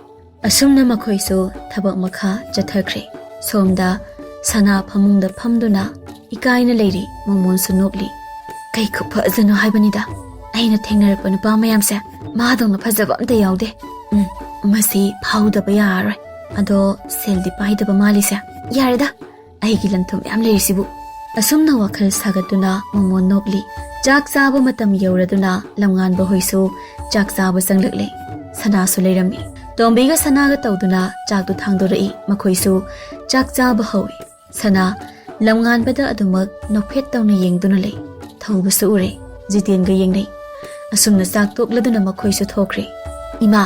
ꯑꯁꯨꯝꯅ ꯃꯈꯣꯏꯁꯨ ꯊꯕꯛ ꯃꯈꯥ ꯆꯠꯊꯈ꯭ꯔꯦ꯫ ꯁꯣꯝꯗ ꯁꯅꯥ ꯐꯃꯨꯡꯗ ꯐꯝꯗꯨꯅ ꯏꯀꯥꯏꯅ ꯂꯩꯔꯤ꯫ ꯃꯃꯣꯟꯁꯨ ꯅꯣꯛꯂꯤ꯫ "ꯀꯩ ꯈꯨꯐꯖꯅꯣ ꯍꯥꯏꯕꯅꯤꯗ꯫ ꯑꯩꯅ ꯊꯦꯡꯅꯔꯛꯄ ꯅꯨꯄꯥ ꯃꯌꯥꯝꯁꯦ ꯃꯥꯗꯧꯅ ꯐꯖꯕ ꯑꯝꯇ ꯌꯥꯎꯗꯦ꯫ ꯎꯝ, ꯃꯁꯤ ꯐꯥꯎꯗꯕ ꯌꯥꯔꯔꯣꯏ꯫ ꯑꯗꯣ ꯁꯦꯜꯗꯤ ꯄꯥꯏꯗꯕ ꯃꯥꯜꯂꯤꯁꯦ꯫ ꯌꯥꯔꯦꯗ, ꯑꯩꯒꯤ ꯂꯟ ꯊꯨꯝ ꯃꯌꯥꯝ ꯂꯩꯔꯤꯁꯤꯕꯨ꯫ ꯑꯁꯨꯝꯅ ꯋꯥꯈꯜ ꯁꯥꯒꯠꯇꯨꯅ ꯃꯣꯃꯣꯟ ꯅꯣꯛꯂꯤ꯫ ꯆꯥꯛ ꯆꯥꯕ ꯃꯇꯝ ꯌꯧꯔꯗꯨꯅ ꯂꯝꯉꯥꯟꯕ ꯍꯣꯏꯁꯨ ꯆꯥꯛ ꯆꯥꯕ ꯆꯪꯂꯛꯂꯦ꯫ ꯁꯅꯥꯁꯨ ꯂꯩꯔꯝꯃꯤ꯫ ꯇꯣꯝꯕꯤꯒ ꯁꯅꯥꯒ ꯇꯧꯗꯨꯅ ꯆꯥꯛꯇꯨ ꯊꯥꯡꯗꯣꯔꯛꯏ꯫ ꯃꯈꯣꯏꯁꯨ ꯆꯥꯛ ꯆꯥꯕ ꯍꯧꯏ꯫ ꯁꯅꯥ ꯂꯝꯉꯥꯟꯕꯗ ꯑꯗꯨꯃꯛ ꯅꯣꯛꯐꯦꯠ ꯇꯧꯅ ꯌꯦꯡꯗꯨꯅ ꯂꯩ꯫ ꯊꯧꯕꯁꯨ ꯎꯔꯦ꯫ ꯖꯤꯇꯦꯟꯒ ꯌꯦꯡꯅꯩ꯫ ꯑꯁꯨꯝꯅ ꯆꯥꯛ ꯇꯣꯛꯂꯗꯨꯅ ꯃꯈꯣꯏꯁꯨ ꯊꯣꯛꯈ꯭ꯔꯦ꯫ "ꯏꯃꯥ,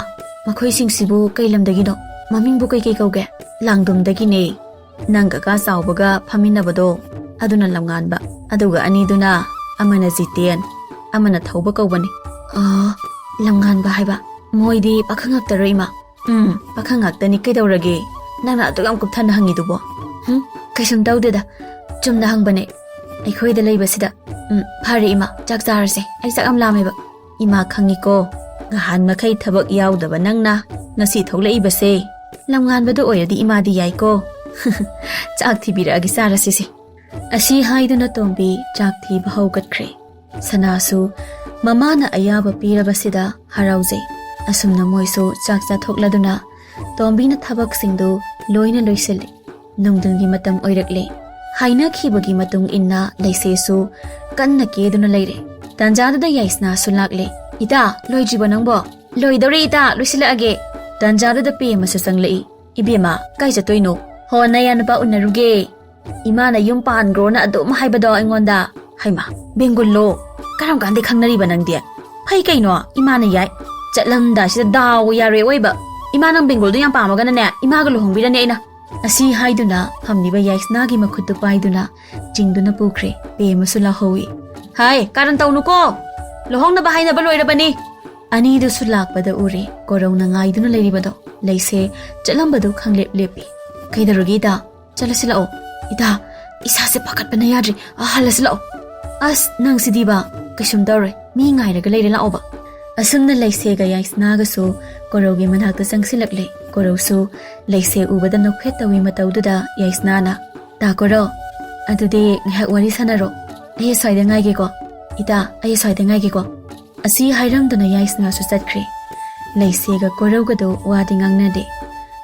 ꯃꯈꯣꯏꯁꯤꯡꯁꯤꯕꯨ ꯀꯩ ꯂꯝꯗꯒꯤꯅꯣ? ꯃꯃꯤꯡꯕꯨ ꯀꯩꯀꯩ ꯀꯧꯒꯦ?" "ꯂꯥꯡꯗꯨꯝꯗꯒꯤꯅꯦ꯫ ꯅꯪ ꯀꯀꯥ ꯆꯥꯎꯕꯒ ꯐꯝꯃꯤꯟꯅꯕꯗꯣ, ꯑꯗꯨꯅ ꯂꯝꯉꯥꯟꯕ꯫ ꯑꯗꯨꯒ ꯑꯅꯤꯗꯨꯅ, ꯑꯃꯅ ꯖꯤꯇꯦꯟ, ꯑꯃꯅ ꯊꯧꯕ ꯀꯧꯕꯅꯤ꯫" "ꯑꯣ, ꯂꯝꯉꯥꯟꯕ ꯍꯥꯏꯕ꯫ ꯃꯣꯏꯗꯤ ꯄꯥꯈꯪ ꯉꯥꯛꯇꯔꯣ, ꯏꯃꯥ?" "ꯎꯝ, ꯄꯥꯈꯪ ꯉꯥꯛꯇꯅꯤ꯫ ꯀꯩꯗꯧꯔꯒꯦ? ꯅꯪꯅ ꯑꯗꯨꯛ ꯌꯥꯝ ꯀꯨꯞꯊꯅ ꯍꯪꯉꯤꯗꯨꯕꯣ?" "ꯍꯨꯝ, ꯀꯩꯁꯨꯝ ꯇꯧꯗꯦꯗ꯫ ꯆꯨꯝꯅ ꯍꯪꯕꯅꯦ꯫ ꯑꯩꯈꯣꯏꯗ ꯂꯩꯕꯁꯤꯗ꯫ ꯎꯝ, ꯐꯔꯦ ꯏꯃꯥ, ꯆꯥꯛ ꯆꯥꯔꯁꯦ꯫ ꯑꯩ ꯆꯥꯛ ꯌꯥꯝ ꯂꯥꯝꯃꯦꯕ꯫" "ꯏꯃꯥ ꯈꯪꯉꯤꯀꯣ, ꯉꯍꯥꯟ ꯃꯈꯩ ꯊꯕꯛ ꯌꯥꯎꯗꯕ ꯅꯪꯅ ꯉꯁꯤ ꯊꯣꯛꯂꯛꯏꯕꯁꯦ꯫ ꯂꯝꯉꯥꯟꯕꯗꯣ ꯑꯣꯏꯔꯗꯤ ꯏꯃꯥꯗꯤ ꯌꯥꯏꯀꯣ꯫ ꯆꯥꯛ ꯊꯤꯕꯤꯔꯛꯑꯒꯦ, ꯆꯥꯔꯁꯤꯁꯦ꯫" ꯑꯁꯤ ꯍꯥꯏꯗꯨꯅ ꯇꯣꯝꯕꯤ ꯆꯥꯛ ꯊꯤꯕ ꯍꯧꯒꯠꯈ꯭ꯔꯦ꯫ ꯁꯅꯥꯁꯨ ꯃꯃꯥꯅ ꯑꯌꯥꯕ ꯄꯤꯔꯕꯁꯤꯗ ꯍꯔꯥꯎꯖꯩ꯫ ꯑꯁꯨꯝꯅ ꯃꯣꯏꯁꯨ ꯆꯥꯛ ꯆꯥꯊꯣꯛꯂꯗꯨꯅ ꯇꯣꯝꯕꯤꯅ ꯊꯕꯛꯁꯤꯡꯗꯨ ꯂꯣꯏꯅ ꯂꯣꯏꯁꯤꯜꯂꯤ꯫ ꯅꯨꯡꯊꯤꯜꯒꯤ ꯃꯇꯝ ꯑꯣꯏꯔꯛꯂꯦ꯫ ꯍꯥꯏꯅꯈꯤꯕꯒꯤ ꯃꯇꯨꯡ ꯏꯟꯅ ꯂꯩꯁꯦꯁꯨ ꯀꯟꯅ ꯀꯦꯗꯨꯅ ꯂꯩꯔꯦ꯫ ꯇꯥꯟꯖꯥꯗꯨꯗ ꯌꯥꯏꯁꯅꯥꯁꯨ ꯂꯥꯛꯂꯦ꯫ "ꯏꯇꯥ, ꯂꯣꯏꯗ꯭ꯔꯤꯕꯣ ꯅꯪꯕꯣ?" "ꯂꯣꯏꯗꯧꯔꯦ ꯏꯇꯥ, ꯂꯣꯏꯁꯤꯜꯂꯛꯑꯒꯦ꯫" ꯇꯥꯟꯖꯥꯗꯨꯗ ꯄꯦꯝꯃꯁꯨ ꯆꯪꯂꯛꯏ꯫ "ꯏꯕꯦꯝꯃ, ꯀꯥꯏ ꯆꯠꯇꯣꯏꯅꯣ?" "ꯍꯣ, ꯅꯌꯥ ꯅꯨꯄꯥ ꯎꯅꯔꯨꯒꯦ꯫ ꯏꯃꯥꯅ ꯌꯨꯝ ꯄꯥꯟꯈ꯭ꯔꯣꯅ ꯑꯗꯨꯝ ꯍꯥꯏꯕꯗꯣ ꯑꯩꯉꯣꯟꯗ꯫" "ꯍꯩꯃꯥ, ꯕꯦꯡꯒꯨꯜꯂꯣ? ꯀꯔꯝ ꯀꯥꯟꯗꯩ ꯈꯪꯅꯔꯤꯕ ꯅꯪꯗꯤ?" "ꯐꯩ ꯀꯩꯅꯣ, ꯏꯃꯥꯅ ꯌꯥꯏ꯫ ꯆꯠꯂꯝꯗꯥꯏꯁꯤꯗ ꯗꯥꯎ ꯌꯥꯔꯣꯏ ꯑꯣꯏꯕ꯫ ꯏꯃꯥ ꯅꯪ ꯕꯦꯡꯒꯨꯜꯗꯣ ꯌꯥꯝ ꯄꯥꯝꯃꯒꯅꯅꯦ, ꯏꯃꯥꯒ ꯂꯨꯍꯣꯡꯕꯤꯔꯅꯤ ꯑꯩꯅ꯫" ꯑꯁꯤ ꯍꯥꯏꯗꯨꯅ ꯐꯝꯂꯤꯕ ꯌꯥꯏꯁꯅꯥꯒꯤ ꯃꯈꯨꯠꯇꯨ ꯄꯥꯏꯗꯨꯅ ꯆꯤꯡꯗꯨꯅ ꯄꯨꯈ꯭ꯔꯦ꯫ ꯄꯦꯝꯃꯁꯨ ꯂꯥꯎꯍꯧꯏ꯫ "ꯍꯥꯏ, ꯀꯥꯔꯟ ꯇꯧꯅꯨꯀꯣ꯫ ꯂꯨꯍꯣꯡꯅꯕ ꯍꯥꯏꯅꯕ ꯂꯣꯏꯔꯕꯅꯤ꯫" ꯑꯅꯤꯗꯨꯁꯨ ꯂꯥꯛꯄꯗ ꯎꯔꯦ꯫ ꯀꯣꯔꯧꯅ ꯉꯥꯏꯗꯨꯅ ꯂꯩꯔꯤꯕꯗꯣ꯫ ꯂꯩꯁꯦ ꯆꯠꯂꯝꯕꯗꯨ ꯈꯪꯂꯦꯞ ꯂꯦꯞꯄꯤ꯫ "ꯀꯩꯗꯧꯔꯒꯦ ꯏꯇꯥ? ꯆꯠꯂꯁꯤ ꯂꯥꯛꯑꯣ꯫" "ꯏꯇꯥ, ꯏꯁꯥꯁꯦ ꯄꯥꯈꯠꯄꯅ ꯌꯥꯗ꯭ꯔꯦ꯫ ꯑ, ꯍꯜꯂꯁꯤ ꯂꯥꯛꯑꯣ꯫" "ꯑꯁ, ꯅꯪ ꯁꯤꯗꯤꯕ꯫ ꯀꯩꯁꯨꯝ ꯇꯧꯔꯣꯏ꯫ ꯃꯤ ꯉꯥꯏꯔꯒ ꯂꯩꯔꯦ, ꯂꯥꯛꯑꯣꯕ꯫" ꯑꯁꯨꯝꯅ ꯂꯩꯁꯦꯒ ꯌꯥꯏꯁꯅꯥꯒꯁꯨ ꯀꯣꯔꯧꯒꯤ ꯃꯅꯥꯛꯇ ꯆꯪꯁꯤꯜꯂꯛꯂꯦ꯫ ꯀꯣꯔꯧꯁꯨ ꯂꯩꯁꯦ ꯎꯕꯗ ꯅꯣꯛꯐꯦꯠ ꯇꯧꯏ ꯃꯇꯧꯗꯨꯗ ꯌꯥꯏꯁꯅꯥꯅ, "ꯇꯥ ꯀꯣꯔꯧ, ꯑꯗꯨꯗꯤ ꯉꯥꯏꯍꯥꯛ ꯋꯥꯔꯤ ꯁꯥꯟꯅꯔꯣ꯫ ꯑꯩ ꯑꯁ꯭ꯋꯥꯏꯗ ꯉꯥꯏꯒꯦꯀꯣ꯫ ꯏꯇꯥ, ꯑꯩ ꯑꯁ꯭ꯋꯥꯏꯗ ꯉꯥꯏꯒꯦꯀꯣ꯫" ꯑꯁꯤ ꯍꯥꯏꯔꯝꯗꯨꯅ ꯌꯥꯏꯁꯅꯥꯁꯨ ꯆꯠꯈ꯭ꯔꯦ꯫ ꯂꯩꯁꯦꯒ ꯀꯣꯔꯧꯒꯗꯣ ꯋꯥꯗꯤ ꯉꯥꯡꯅꯗꯦ꯫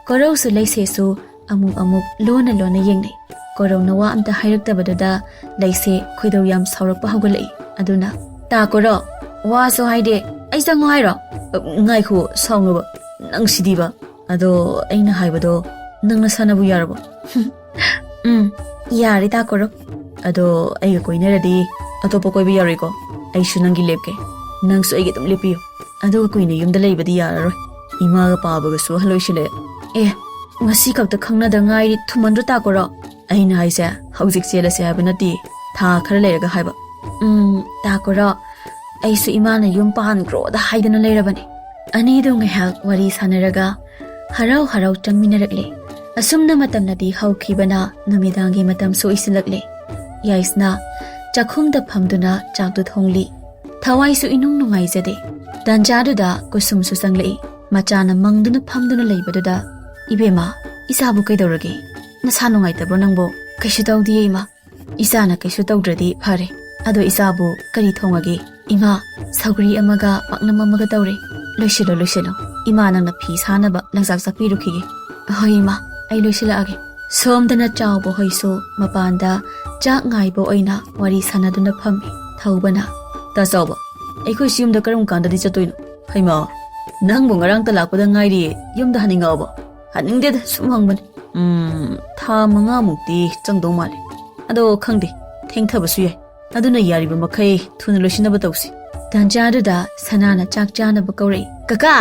ꯀꯣꯔꯧꯁꯨ ꯂꯩꯁꯦꯁꯨ ꯑꯃꯨꯛ ꯑꯃꯨꯛ ꯂꯣꯟꯅ ꯂꯣꯟꯅ ꯌꯦꯡꯅꯩ꯫ ꯀꯣꯔꯧꯅ ꯋꯥ ꯑꯝꯇ ꯍꯥꯏꯔꯛꯇꯕꯗꯨꯗ ꯂꯩꯁꯦ ꯈꯣꯏꯗꯧ ꯌꯥꯝ ꯁꯥꯎꯔꯛꯄ ꯍꯧꯒꯠꯂꯛꯏ꯫ ꯑꯗꯨꯅ, "ꯇꯥ ꯀꯣꯔꯧ, ꯋꯥꯁꯨ ꯍꯥꯏꯗꯦ, ꯑꯩ ꯆꯪꯉꯣ ꯍꯥꯏꯔꯣ?" "ꯉꯥꯏꯈꯣ, ꯁꯥꯎꯅꯣꯕ, ꯅꯪ ꯁꯤꯗꯤꯕ꯫ ꯑꯗꯣ ꯑꯩꯅ ꯍꯥꯏꯕꯗꯣ ꯅꯪ ꯅꯁꯥꯅꯕꯨ ꯌꯥꯔꯕꯣ?" "ꯎꯝ, ꯌꯥꯔꯦ ꯇꯥ ꯀꯣꯔꯧ꯫ ꯑꯗꯣ ꯑꯩꯒ ꯀꯣꯏꯅꯔꯗꯤ ꯑꯇꯣꯞꯄ ꯀꯣꯏꯕ ꯌꯥꯔꯣꯏꯀꯣ? ꯑꯩꯁꯨ ꯅꯪꯒꯤ ꯂꯦꯞꯀꯦ, ꯅꯪꯁꯨ ꯑꯩꯒꯤ ꯑꯗꯨꯝ ꯂꯦꯞꯄꯤꯌꯨ꯫ ꯑꯗꯨꯒ ꯀꯨꯏꯅ ꯌꯨꯝꯗ ꯂꯩꯕꯗꯤ ꯌꯥꯔꯔꯣꯏ꯫ ꯏꯃꯥꯒ ꯄꯥꯕꯒꯁꯨ ꯑꯍꯜ ꯑꯣꯏꯁꯤꯜꯂꯛꯑꯦ꯫" "ꯑꯦ, ꯉꯁꯤ ꯈꯛꯇ ꯈꯪꯅꯗ ꯉꯥꯏꯔꯤ, ꯊꯨꯃꯟꯗ꯭ꯔꯣ ꯇꯥ ꯀꯣꯔꯧ?" "ꯑꯩꯅ ꯍꯥꯏꯁꯦ ꯍꯧꯖꯤꯛ ꯆꯦꯜꯂꯁꯦ ꯍꯥꯏꯕ ꯅꯠꯇꯦ, ꯊꯥ ꯈꯔ ꯂꯩꯔꯒ ꯍꯥꯏꯕ꯫" "ꯎꯝ, ꯇꯥ ꯀꯣꯔꯧ, ꯑꯩꯁꯨ ꯏꯃꯥꯅ ꯌꯨꯝ ꯄꯥꯟꯈ꯭ꯔꯣꯗ ꯍꯥꯏꯗꯅ ꯂꯩꯔꯕꯅꯤ꯫" ꯑꯅꯤꯗꯨ ꯉꯥꯏꯍꯥꯛ ꯋꯥꯔꯤ ꯁꯥꯟꯅꯔꯒ ꯍꯔꯥꯎ ꯍꯔꯥꯎ ꯆꯪꯃꯤꯟꯅꯔꯛꯂꯦ꯫ ꯑꯁꯨꯝꯅ ꯃꯇꯝꯅꯗꯤ ꯍꯧꯈꯤꯕꯅ ꯅꯨꯃꯤꯗꯥꯡꯒꯤ ꯃꯇꯝꯁꯨ ꯑꯣꯏꯁꯤꯜꯂꯛꯂꯦ꯫ ꯌꯥꯏꯁꯅꯥ ꯆꯥꯛꯈꯨꯝꯗ ꯐꯝꯗꯨꯅ ꯆꯥꯛꯇꯨ ꯊꯣꯡꯂꯤ꯫ ꯊꯋꯥꯏꯁꯨ ꯏꯅꯨꯡ ꯅꯨꯡꯉꯥꯏꯖꯗꯦ꯫ ꯇꯥꯟꯖꯥꯗꯨꯗ ꯀꯨꯁꯨꯝꯁꯨ ꯆꯪꯂꯛꯏ꯫ ꯃꯆꯥꯅ ꯃꯪꯗꯨꯅ ꯐꯝꯗꯨꯅ ꯂꯩꯕꯗꯨꯗ, "ꯏꯕꯦꯝꯃ, ꯏꯆꯥꯕꯨ ꯀꯩꯗꯧꯔꯒꯦ? ꯅꯁꯥ ꯅꯨꯡꯉꯥꯏꯇꯕ꯭ꯔꯣ ꯅꯪꯕꯣ?" "ꯀꯩꯁꯨ ꯇꯧꯗꯤꯌꯦ ꯏꯃꯥ꯫ ꯏꯆꯥꯅ ꯀꯩꯁꯨ ꯇꯧꯗ꯭ꯔꯗꯤ ꯐꯔꯦ꯫ ꯑꯗꯣ ꯏꯆꯥꯕꯨ ꯀꯔꯤ ꯊꯣꯡꯉꯒꯦ?" "ꯏꯃꯥ, ꯁꯧꯒ꯭ꯔꯤ ꯑꯃꯒ ꯄꯥꯛꯅꯝ ꯑꯃꯒ ꯇꯧꯔꯦ꯫ ꯂꯣꯏꯁꯤꯜꯂꯣ, ꯂꯣꯏꯁꯤꯜꯂꯣ꯫ ꯏꯃꯥ, ꯅꯪꯅ ꯐꯤ ꯁꯥꯅꯕ ꯂꯪꯆꯥꯛ ꯆꯥꯛꯄꯤꯔꯨꯈꯤꯒꯦ꯫" "ꯍꯣꯏ ꯏꯃꯥ, ꯑꯩ ꯂꯣꯏꯁꯤꯜꯂꯛꯑꯒꯦ꯫" ꯁꯣꯝꯗꯅ ꯆꯥꯎꯕ ꯍꯣꯏꯁꯨ ꯃꯄꯥꯟꯗ ꯆꯥꯛ ꯉꯥꯏꯕ ꯑꯣꯏꯅ ꯋꯥꯔꯤ ꯁꯥꯟꯅꯗꯨꯅ ꯐꯝꯃꯤ꯫ ꯊꯧꯕꯅ, "ꯇꯥ ꯆꯥꯎꯕ, ꯑꯩꯈꯣꯏꯁꯤ ꯌꯨꯝꯗ ꯀꯔꯝ ꯀꯥꯟꯗꯗꯤ ꯆꯠꯇꯣꯏꯅꯣ?" "ꯍꯩꯃꯥ, ꯅꯪꯕꯨ ꯉꯔꯥꯡꯇ ꯂꯥꯛꯄꯗ ꯉꯥꯏꯔꯤꯌꯦ, ꯌꯨꯝꯗ ꯍꯟꯅꯤꯡꯉꯛꯑꯕꯣ?" "ꯍꯟꯅꯤꯡꯗꯦꯗ, ꯁꯨꯝ ꯍꯪꯕꯅꯤ꯫" "ꯎꯝ, ꯊꯥ ꯃꯉꯥꯃꯨꯛꯇꯤ ꯆꯪꯗꯧ ꯃꯥꯜꯂꯦ꯫ ꯑꯗꯣ ꯈꯪꯗꯦ, ꯊꯦꯡꯊꯕꯁꯨ ꯌꯥꯏ꯫ ꯑꯗꯨꯅ ꯌꯥꯔꯤꯕ ꯃꯈꯩ ꯊꯨꯅ ꯂꯣꯏꯁꯤꯟꯅꯕ ꯇꯧꯁꯤ꯫" ꯇꯥꯟꯖꯥꯗꯨꯗ ꯁꯅꯥꯅ ꯆꯥꯛ ꯆꯥꯅꯕ ꯀꯧꯔꯛꯏ꯫ "ꯀꯀꯥ,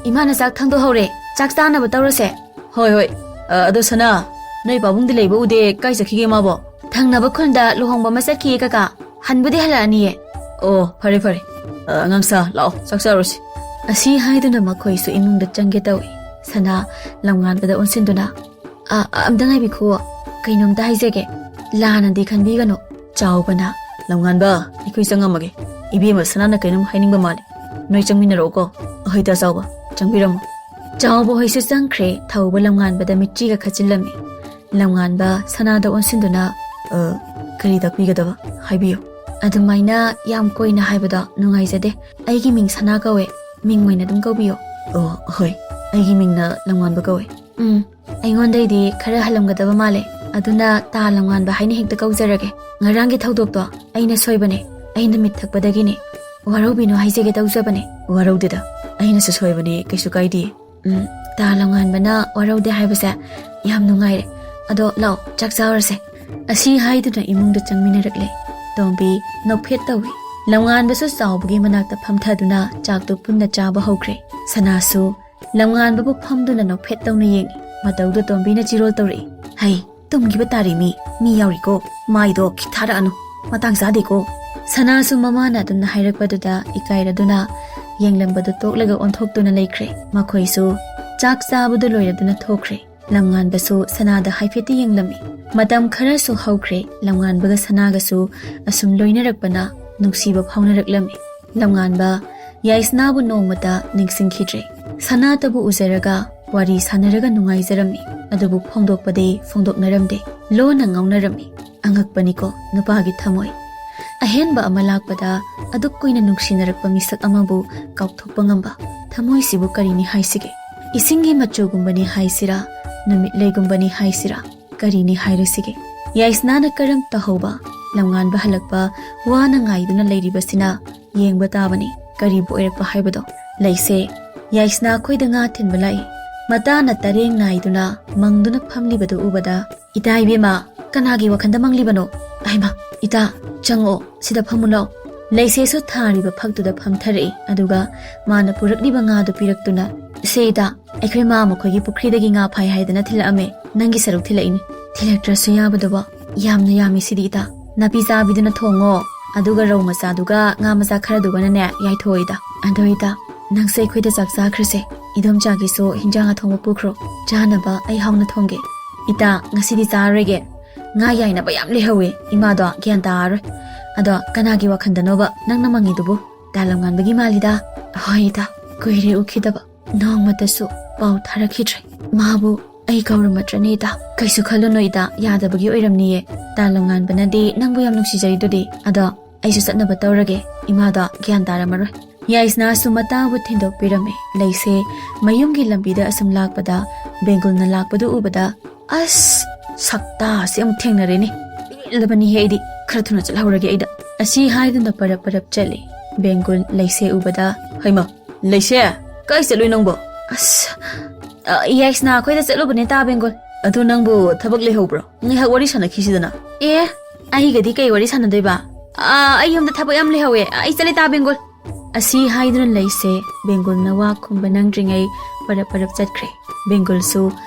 ꯏꯃꯥꯅ ꯆꯥꯛ ꯊꯥꯡꯗꯣꯛꯍꯧꯔꯦ, ꯆꯥꯛ ꯆꯥꯅꯕ ꯇꯧꯔꯁꯦ꯫" "ꯍꯣꯏ, ꯍꯣꯏ꯫ ꯑ, ꯑꯗꯣ ꯁꯅꯥ, ꯅꯣꯏ ꯄꯥꯕꯨꯡꯗꯤ ꯂꯩꯕ ꯎꯗꯦ, ꯀꯥꯏ ꯆꯠꯈꯤꯒꯦ ꯃꯥꯕꯣ?" "ꯊꯪꯅꯕ ꯈꯨꯟꯗ ꯂꯨꯍꯣꯡꯕ ꯑꯃ ꯆꯠꯈꯤꯌꯦ ꯀꯀꯥ, ꯍꯟꯕꯨꯗꯤ ꯍꯜꯂꯛꯑꯅꯤꯌꯦ꯫" "ꯑꯣ, ꯐꯔꯦ, ꯐꯔꯦ꯫ ꯑ, ꯑꯉꯥꯡꯁꯥ, ꯂꯥꯛꯑꯣ, ꯆꯥꯛ ꯆꯥꯔꯨꯁꯤ꯫" ꯑꯁꯤ ꯍꯥꯏꯗꯨꯅ ꯃꯈꯣꯏꯁꯨ ꯏꯃꯨꯡꯗ ꯆꯪꯒꯦ ꯇꯧꯏ꯫ ꯁꯅꯥ ꯂꯝꯉꯥꯟꯕꯗ ꯑꯣꯟꯁꯤꯟꯗꯨꯅ, "ꯑ, ꯑ, ꯑꯝꯇ ꯉꯥꯏꯕꯤꯈꯣ, ꯀꯩꯅꯣꯝꯇ ꯍꯥꯏꯖꯒꯦ, ꯂꯥꯟꯅꯗꯤ ꯈꯟꯕꯤꯒꯅꯨ꯫" ꯆꯥꯎꯕꯅ, "ꯂꯝꯉꯥꯟꯕ, ꯑꯩꯈꯣꯏ ꯆꯪꯉꯝꯃꯒꯦ꯫ ꯏꯕꯦꯝꯃ ꯁꯅꯥꯅ ꯀꯩꯅꯣꯝ ꯍꯥꯏꯅꯤꯡꯕ ꯃꯥꯜꯂꯤ꯫ ꯅꯣꯏ ꯆꯪꯃꯤꯟꯅꯔꯛꯎꯀꯣ꯫" "ꯑꯍꯣꯏ ꯇꯥ ꯆꯥꯎꯕ, ꯆꯪꯕꯤꯔꯝꯃꯣ꯫" ꯆꯥꯎꯕ ꯍꯣꯏꯁꯨ ꯆꯪꯈ꯭ꯔꯦ꯫ ꯊꯧꯕ ꯂꯝꯉꯥꯟꯕꯗ ꯃꯤꯠꯆꯤꯒ ꯈꯠꯆꯤꯜꯂꯝꯃꯤ꯫ ꯂꯝꯉꯥꯟꯕ ꯁꯅꯥꯗ ꯑꯣꯟꯁꯤꯟꯗꯨꯅ, "ꯑ, ꯀꯔꯤ ꯇꯥꯛꯄꯤꯒꯗꯕ? ꯍꯥꯏꯕꯤꯌꯨ꯫" "ꯑꯗꯨꯃꯥꯏꯅ ꯌꯥꯝ ꯀꯣꯏꯅ ꯍꯥꯏꯕꯗꯣ ꯅꯨꯡꯉꯥꯏꯖꯗꯦ꯫ ꯑꯩꯒꯤ ꯃꯤꯡ ꯁꯅꯥ ꯀꯧꯋꯦ꯫ ꯃꯤꯡ ꯑꯣꯏꯅ ꯑꯗꯨꯝ ꯀꯧꯕꯤꯌꯣ꯫" "ꯑꯣ, ꯍꯣꯏ꯫ ꯑꯩꯒꯤ ꯃꯤꯡꯅ ꯂꯝꯉꯥꯟꯕ ꯀꯧꯋꯦ꯫" "ꯎꯝ, ꯑꯩꯉꯣꯟꯗꯩꯗꯤ ꯈꯔ ꯍꯜꯂꯝꯒꯗꯕ ꯃꯥꯜꯂꯦ꯫ ꯑꯗꯨꯅ ꯇꯥ ꯂꯝꯉꯥꯟꯕ ꯍꯥꯏꯅ ꯍꯦꯛꯇ ꯀꯧꯖꯔꯒꯦ꯫ ꯉꯔꯥꯡꯒꯤ ꯊꯧꯗꯣꯛꯇꯣ ꯑꯩꯅ ꯁꯣꯏꯕꯅꯦ꯫ ꯑꯩꯅ ꯃꯤꯠ ꯊꯛꯄꯗꯒꯤꯅꯦ꯫ ꯋꯥꯔꯧꯕꯤꯅꯨ ꯍꯥꯏꯖꯒꯦ ꯇꯧꯖꯕꯅꯦ꯫ ꯋꯥꯔꯧꯗꯦꯗ꯫ ꯑꯩꯅꯁꯨ ꯁꯣꯏꯕꯅꯦ, ꯀꯩꯁꯨ ꯀꯥꯏꯗꯦ꯫ ꯎꯝ, ꯇꯥ ꯂꯝꯉꯥꯟꯕꯅ ꯋꯥꯔꯧꯗꯦ ꯍꯥꯏꯕꯁꯦ ꯌꯥꯝ ꯅꯨꯡꯉꯥꯏꯔꯦ꯫ ꯑꯗꯣ ꯂꯥꯛꯑꯣ, ꯆꯥꯛ ꯆꯥꯔꯁꯦ꯫ ꯑꯁꯤ ꯍꯥꯏꯗꯨꯅ ꯏꯃꯨꯡꯗ ꯆꯪꯃꯤꯟꯅꯔꯛꯂꯦ꯫ ꯇꯣꯝꯕꯤ ꯅꯣꯛꯐꯦꯠ ꯇꯧꯏ꯫ ꯂꯝꯉꯥꯟꯕꯁꯨ ꯆꯥꯎꯕꯒꯤ ꯃꯅꯥꯛꯇ ꯐꯝꯊꯗꯨꯅ ꯆꯥꯛꯇꯨ ꯄꯨꯟꯅ ꯆꯥꯕ ꯍꯧꯈ꯭ꯔꯦ꯫ ꯁꯅꯥꯁꯨ ꯂꯝꯉꯥꯟꯕꯕꯨ ꯐꯝꯗꯨꯅ ꯅꯣꯛꯐꯦꯠ ꯇꯧꯅ ꯌꯦꯡꯏ꯫ ꯃꯇꯧꯗ ꯇꯣꯝꯕꯤꯅ ꯆꯤꯔꯣꯜ ꯇꯧꯔꯛꯏ꯫ "ꯍꯩ, ꯇꯨꯝꯈꯤꯕ ꯇꯥꯔꯦ ꯃꯤ, ꯃꯤ ꯌꯥꯎꯔꯤꯀꯣ꯫ ꯃꯥꯏꯗꯣ ꯈꯤꯠꯊꯥꯔꯛꯑꯅꯨ, ꯃꯇꯥꯡ ꯆꯥꯗꯦꯀꯣ"꯫ ꯁꯅꯥꯁꯨ ꯃꯃꯥꯅ ꯑꯗꯨꯝꯅ ꯍꯥꯏꯔꯛꯄꯗꯨꯗ ꯏꯀꯥꯏꯔꯗꯨꯅ ꯌꯦꯡꯂꯝꯕꯗꯨ ꯇꯣꯛꯂꯒ ꯑꯣꯟꯊꯣꯛꯇꯨꯅ ꯂꯩꯈ꯭ꯔꯦ꯫ ꯃꯈꯣꯏꯁꯨ ꯆꯥꯛ ꯆꯥꯕꯗꯨ ꯂꯣꯏꯔꯗꯨꯅ ꯊꯣꯛꯈ꯭ꯔꯦ꯫ ꯂꯝꯉꯥꯟꯕꯁꯨ ꯁꯅꯥꯗ ꯍꯥꯏꯐꯦꯠꯇꯤ ꯌꯦꯡꯂꯝꯃꯤ꯫ ꯃꯇꯝ ꯈꯔꯁꯨ ꯍꯧꯈ꯭ꯔꯦ꯫ ꯂꯝꯉꯥꯟꯕꯒ ꯁꯅꯥꯒꯁꯨ ꯑꯁꯨꯝ ꯂꯣꯏꯅꯔꯛꯄꯅ ꯅꯨꯡꯁꯤꯕ ꯐꯥꯎꯅꯔꯛꯂꯝꯃꯤ꯫ ꯂꯝꯉꯥꯟꯕ ꯌꯥꯏꯁꯅꯥꯕꯨ ꯅꯣꯡꯃꯇ ꯅꯤꯡꯁꯤꯡꯈꯤꯗ꯭ꯔꯦ꯫ ꯁꯅꯥꯇꯕꯨ ꯎꯖꯔꯒ ꯋꯥꯔꯤ ꯁꯥꯟꯅꯔꯒ ꯅꯨꯡꯉꯥꯏꯖꯔꯝꯃꯤ꯫ ꯑꯗꯨꯕꯨ ꯐꯣꯡꯗꯣꯛꯄꯗꯤ ꯐꯣꯡꯗꯣꯛꯅꯔꯝꯗꯦ꯫ ꯂꯣꯟꯅ ꯉꯥꯎꯅꯔꯝꯃꯤ꯫ ꯑꯉꯛꯄꯅꯤꯀꯣ ꯅꯨꯄꯥꯒꯤ ꯊꯃꯣꯏ꯫ ꯑꯍꯦꯟꯕ ꯑꯃ ꯂꯥꯛꯄꯗ ꯑꯗꯨꯛ ꯀꯨꯏꯅ ꯅꯨꯡꯁꯤꯅꯔꯛꯄ ꯃꯤꯁꯛ ꯑꯃꯕꯨ ꯀꯥꯎꯊꯣꯛꯄ ꯉꯝꯕ꯫ ꯊꯃꯣꯏꯁꯤꯕꯨ ꯀꯔꯤꯅꯤ ꯍꯥꯏꯁꯤꯒꯦ? ꯏꯁꯤꯡꯒꯤ ꯃꯆꯨꯒꯨꯝꯕꯅꯤ ꯍꯥꯏꯁꯤꯔꯥ, ꯅꯨꯃꯤꯠꯂꯩꯒꯨꯝꯕꯅꯤ ꯍꯥꯏꯁꯤꯔꯥ, ꯀꯔꯤꯅꯤ ꯍꯥꯏꯔꯨꯁꯤꯒꯦ? ꯌꯥꯏꯁꯅꯥꯅ ꯀꯔꯝ ꯇꯧꯍꯧꯕ, ꯂꯝꯉꯥꯟꯕ ꯍꯜꯂꯛꯄ ꯋꯥꯅ ꯉꯥꯏꯗꯨꯅ ꯂꯩꯔꯤꯕꯁꯤꯅ ꯌꯦꯡꯕ ꯇꯥꯕꯅꯤ, ꯀꯔꯤꯕꯨ ꯑꯣꯏꯔꯛꯄ ꯍꯥꯏꯕꯗꯣ꯫ ꯂꯩꯁꯦ, ꯌꯥꯏꯁꯅꯥ ꯑꯩꯈꯣꯏꯗ ꯉꯥ ꯊꯤꯟꯕ ꯂꯥꯛꯏ꯫ ꯃꯇꯥꯅ ꯇꯔꯦꯡ ꯅꯥꯏꯗꯨꯅ ꯃꯪꯗꯨꯅ ꯐꯝꯂꯤꯕꯗꯨ ꯎꯕꯗ, "ꯏꯇꯥ ꯏꯕꯦꯝꯃ, ꯀꯅꯥꯒꯤ ꯋꯥꯈꯜꯗ ꯃꯪꯂꯤꯕꯅꯣ? ꯑꯍꯩꯃ, ꯏꯇꯥ, ꯆꯪꯉꯛꯑꯣ, ꯁꯤꯗ ꯐꯝꯃꯨ ꯂꯥꯛꯑꯣ"꯫ ꯂꯩꯁꯦꯁꯨ ꯊꯥꯔꯤꯕ ꯐꯛꯇꯨꯗ ꯐꯝꯊꯔꯛꯏ꯫ ꯑꯗꯨꯒ ꯃꯥꯅ ꯄꯨꯔꯛꯂꯤꯕ ꯉꯥꯗꯨ ꯄꯤꯔꯛꯇꯨꯅ, "ꯁꯦ ꯏꯇꯥ, ꯑꯩꯈꯣꯏ ꯃꯥ ꯃꯈꯣꯏꯒꯤ ꯄꯨꯈ꯭ꯔꯤꯗꯒꯤ ꯉꯥ ꯐꯥꯏ ꯍꯥꯏꯗꯅ ꯊꯤꯜꯂꯛꯑꯝꯃꯦ꯫ ꯅꯪꯒꯤ ꯁꯔꯨꯛ ꯊꯤꯜꯂꯛꯏꯅꯤ꯫ ꯊꯤꯜꯂꯛꯇ꯭ꯔꯁꯨ ꯌꯥꯕꯗꯨꯕꯣ? ꯌꯥꯝꯅ ꯌꯥꯝꯃꯤ ꯁꯤꯗꯤ ꯏꯇꯥ꯫ ꯅꯥꯄꯤ ꯆꯥꯕꯤꯗꯨꯅ ꯊꯣꯡꯉꯣ꯫ ꯑꯗꯨꯒ ꯔꯧ ꯃꯆꯥꯗꯨꯒ ꯉꯥ ꯃꯆꯥ ꯈꯔꯗꯨꯒꯅꯅꯦ ꯌꯥꯏꯊꯣꯛꯑꯣ ꯏꯇꯥ꯫ ꯑꯗꯣ ꯏꯇꯥ, ꯅꯪꯁꯦ ꯑꯩꯈꯣꯏꯗ ꯆꯥꯛ ꯆꯥꯈ꯭ꯔꯁꯦ꯫ ꯏꯗꯣꯝꯆꯥꯒꯤꯁꯨ ꯍꯤꯟꯖꯥꯡ ꯑꯊꯣꯡꯕ ꯄꯨꯈ꯭ꯔꯣ꯫ ꯆꯥꯅꯕ ꯑꯩ ꯍꯥꯎꯅ ꯊꯣꯡꯒꯦ꯫ ꯏꯇꯥ, ꯉꯁꯤꯗꯤ ꯆꯥꯔꯣꯏꯒꯦ꯫ ꯉꯥ ꯌꯥꯏꯅꯕ ꯌꯥꯝ ꯂꯩꯍꯧꯋꯦ꯫ ꯏꯃꯥꯗꯣ ꯒ꯭ꯌꯥꯟ ꯇꯥꯔꯔꯣꯏ꯫ ꯑꯗꯣ ꯀꯅꯥꯒꯤ ꯋꯥꯈꯜꯗꯅꯣꯕ ꯅꯪꯅ ꯃꯪꯉꯤꯗꯨꯕꯨ? ꯇꯥ ꯂꯝꯉꯥꯟꯕꯒꯤ ꯃꯥꯜꯂꯤꯗ꯫ ꯍꯣꯏ ꯏꯇꯥ, ꯀꯨꯏꯔꯦ ꯎꯈꯤꯗꯕ꯫ ꯅꯣꯡꯃꯇꯁꯨ ꯄꯥꯎ ꯊꯥꯔꯛꯈꯤꯗ꯭ꯔꯦ꯫ ꯃꯥꯕꯨ ꯑꯩ ꯀꯧꯔꯝꯃꯗ꯭ꯔꯅꯦ ꯏꯇꯥ? ꯀꯩꯁꯨ ꯈꯜꯂꯨꯅꯨ ꯏꯇꯥ, ꯌꯥꯗꯕꯒꯤ ꯑꯣꯏꯔꯝꯅꯤꯌꯦ꯫ ꯇꯥ ꯂꯝꯉꯥꯟꯕꯅꯗꯤ ꯅꯪꯕꯨ ꯌꯥꯝ ꯅꯨꯡꯁꯤꯖꯔꯤꯗꯨꯗꯤ꯫ ꯑꯗꯣ ꯑꯩꯁꯨ ꯆꯠꯅꯕ ꯇꯧꯔꯒꯦ꯫ ꯏꯃꯥꯗꯣ ꯒ꯭ꯌꯥꯟ ꯇꯥꯔꯝꯃꯔꯣꯏ꯫ ꯌꯥꯏꯁꯅꯥꯁꯨ ꯃꯇꯥꯕꯨ ꯊꯤꯟꯗꯣꯛꯄꯤꯔꯝꯃꯦ꯫ ꯂꯩꯁꯦ ꯃꯌꯨꯝꯒꯤ ꯂꯝꯕꯤꯗ ꯑꯁꯨꯝ ꯂꯥꯛꯄꯗ ꯕꯦꯡꯒꯨꯜꯅ ꯂꯥꯛꯄꯗꯨ ꯎꯕꯗ, "ꯑꯁ, ꯁꯛꯇꯥꯁꯤ ꯑꯃꯨꯛ ꯊꯦꯡꯅꯔꯦꯅꯦ꯫ ꯄꯦꯜꯂꯕꯅꯤꯍꯦ ꯑꯩꯗꯤ꯫ ꯈꯔ ꯊꯨꯅ ꯆꯠꯍꯧꯔꯒꯦ ꯑꯩꯗ"꯫ ꯑꯁꯤ ꯍꯥꯏꯗꯨꯅ ꯄꯔꯞ ꯄꯔꯞ ꯆꯠꯂꯤ꯫ ꯕꯦꯡꯒꯨꯜ ꯂꯩꯁꯦ ꯎꯕꯗ, "ꯍꯩꯃ, ꯂꯩꯁꯦ, ꯀꯥꯏ ꯆꯠꯂꯨꯏ ꯅꯪꯕꯣ?" "ꯑꯁ, ꯑ, ꯌꯥꯏꯁꯅꯥ ꯑꯩꯈꯣꯏꯗ ꯆꯠꯂꯨꯕꯅꯦ ꯇꯥ ꯕꯦꯡꯒꯨꯜ"꯫ "ꯑꯗꯨ ꯅꯪꯕꯨ ꯊꯕꯛ ꯂꯩꯍꯧꯕ꯭ꯔꯣ? ꯉꯥꯏꯍꯥꯛ ꯋꯥꯔꯤ ꯁꯥꯟꯅꯈꯤꯁꯤꯗꯅ"꯫ "ꯑꯦ, ꯑꯩꯒꯗꯤ ꯀꯩ ꯋꯥꯔꯤ ꯁꯥꯟꯅꯗꯣꯏꯕ? ꯑ, ꯑꯩ ꯌꯨꯝꯗ ꯊꯕꯛ ꯌꯥꯝ ꯂꯩꯍꯧꯋꯦ꯫ ꯑꯩ ꯆꯠꯂꯦ ꯇꯥ ꯕꯦꯡꯒꯨꯜ"꯫ ꯑꯁꯤ ꯍꯥꯏꯗꯨꯅ ꯂꯩꯁꯦ ꯕꯦꯡꯒꯨꯜꯅ ꯋꯥ ꯈꯨꯝꯕ ꯅꯪꯗ꯭ꯔꯤꯉꯩ ꯄꯔꯞ ꯄꯔꯞ ꯆꯠꯈ꯭ꯔꯦ꯫ ꯕꯦꯡꯒꯨꯜꯁꯨ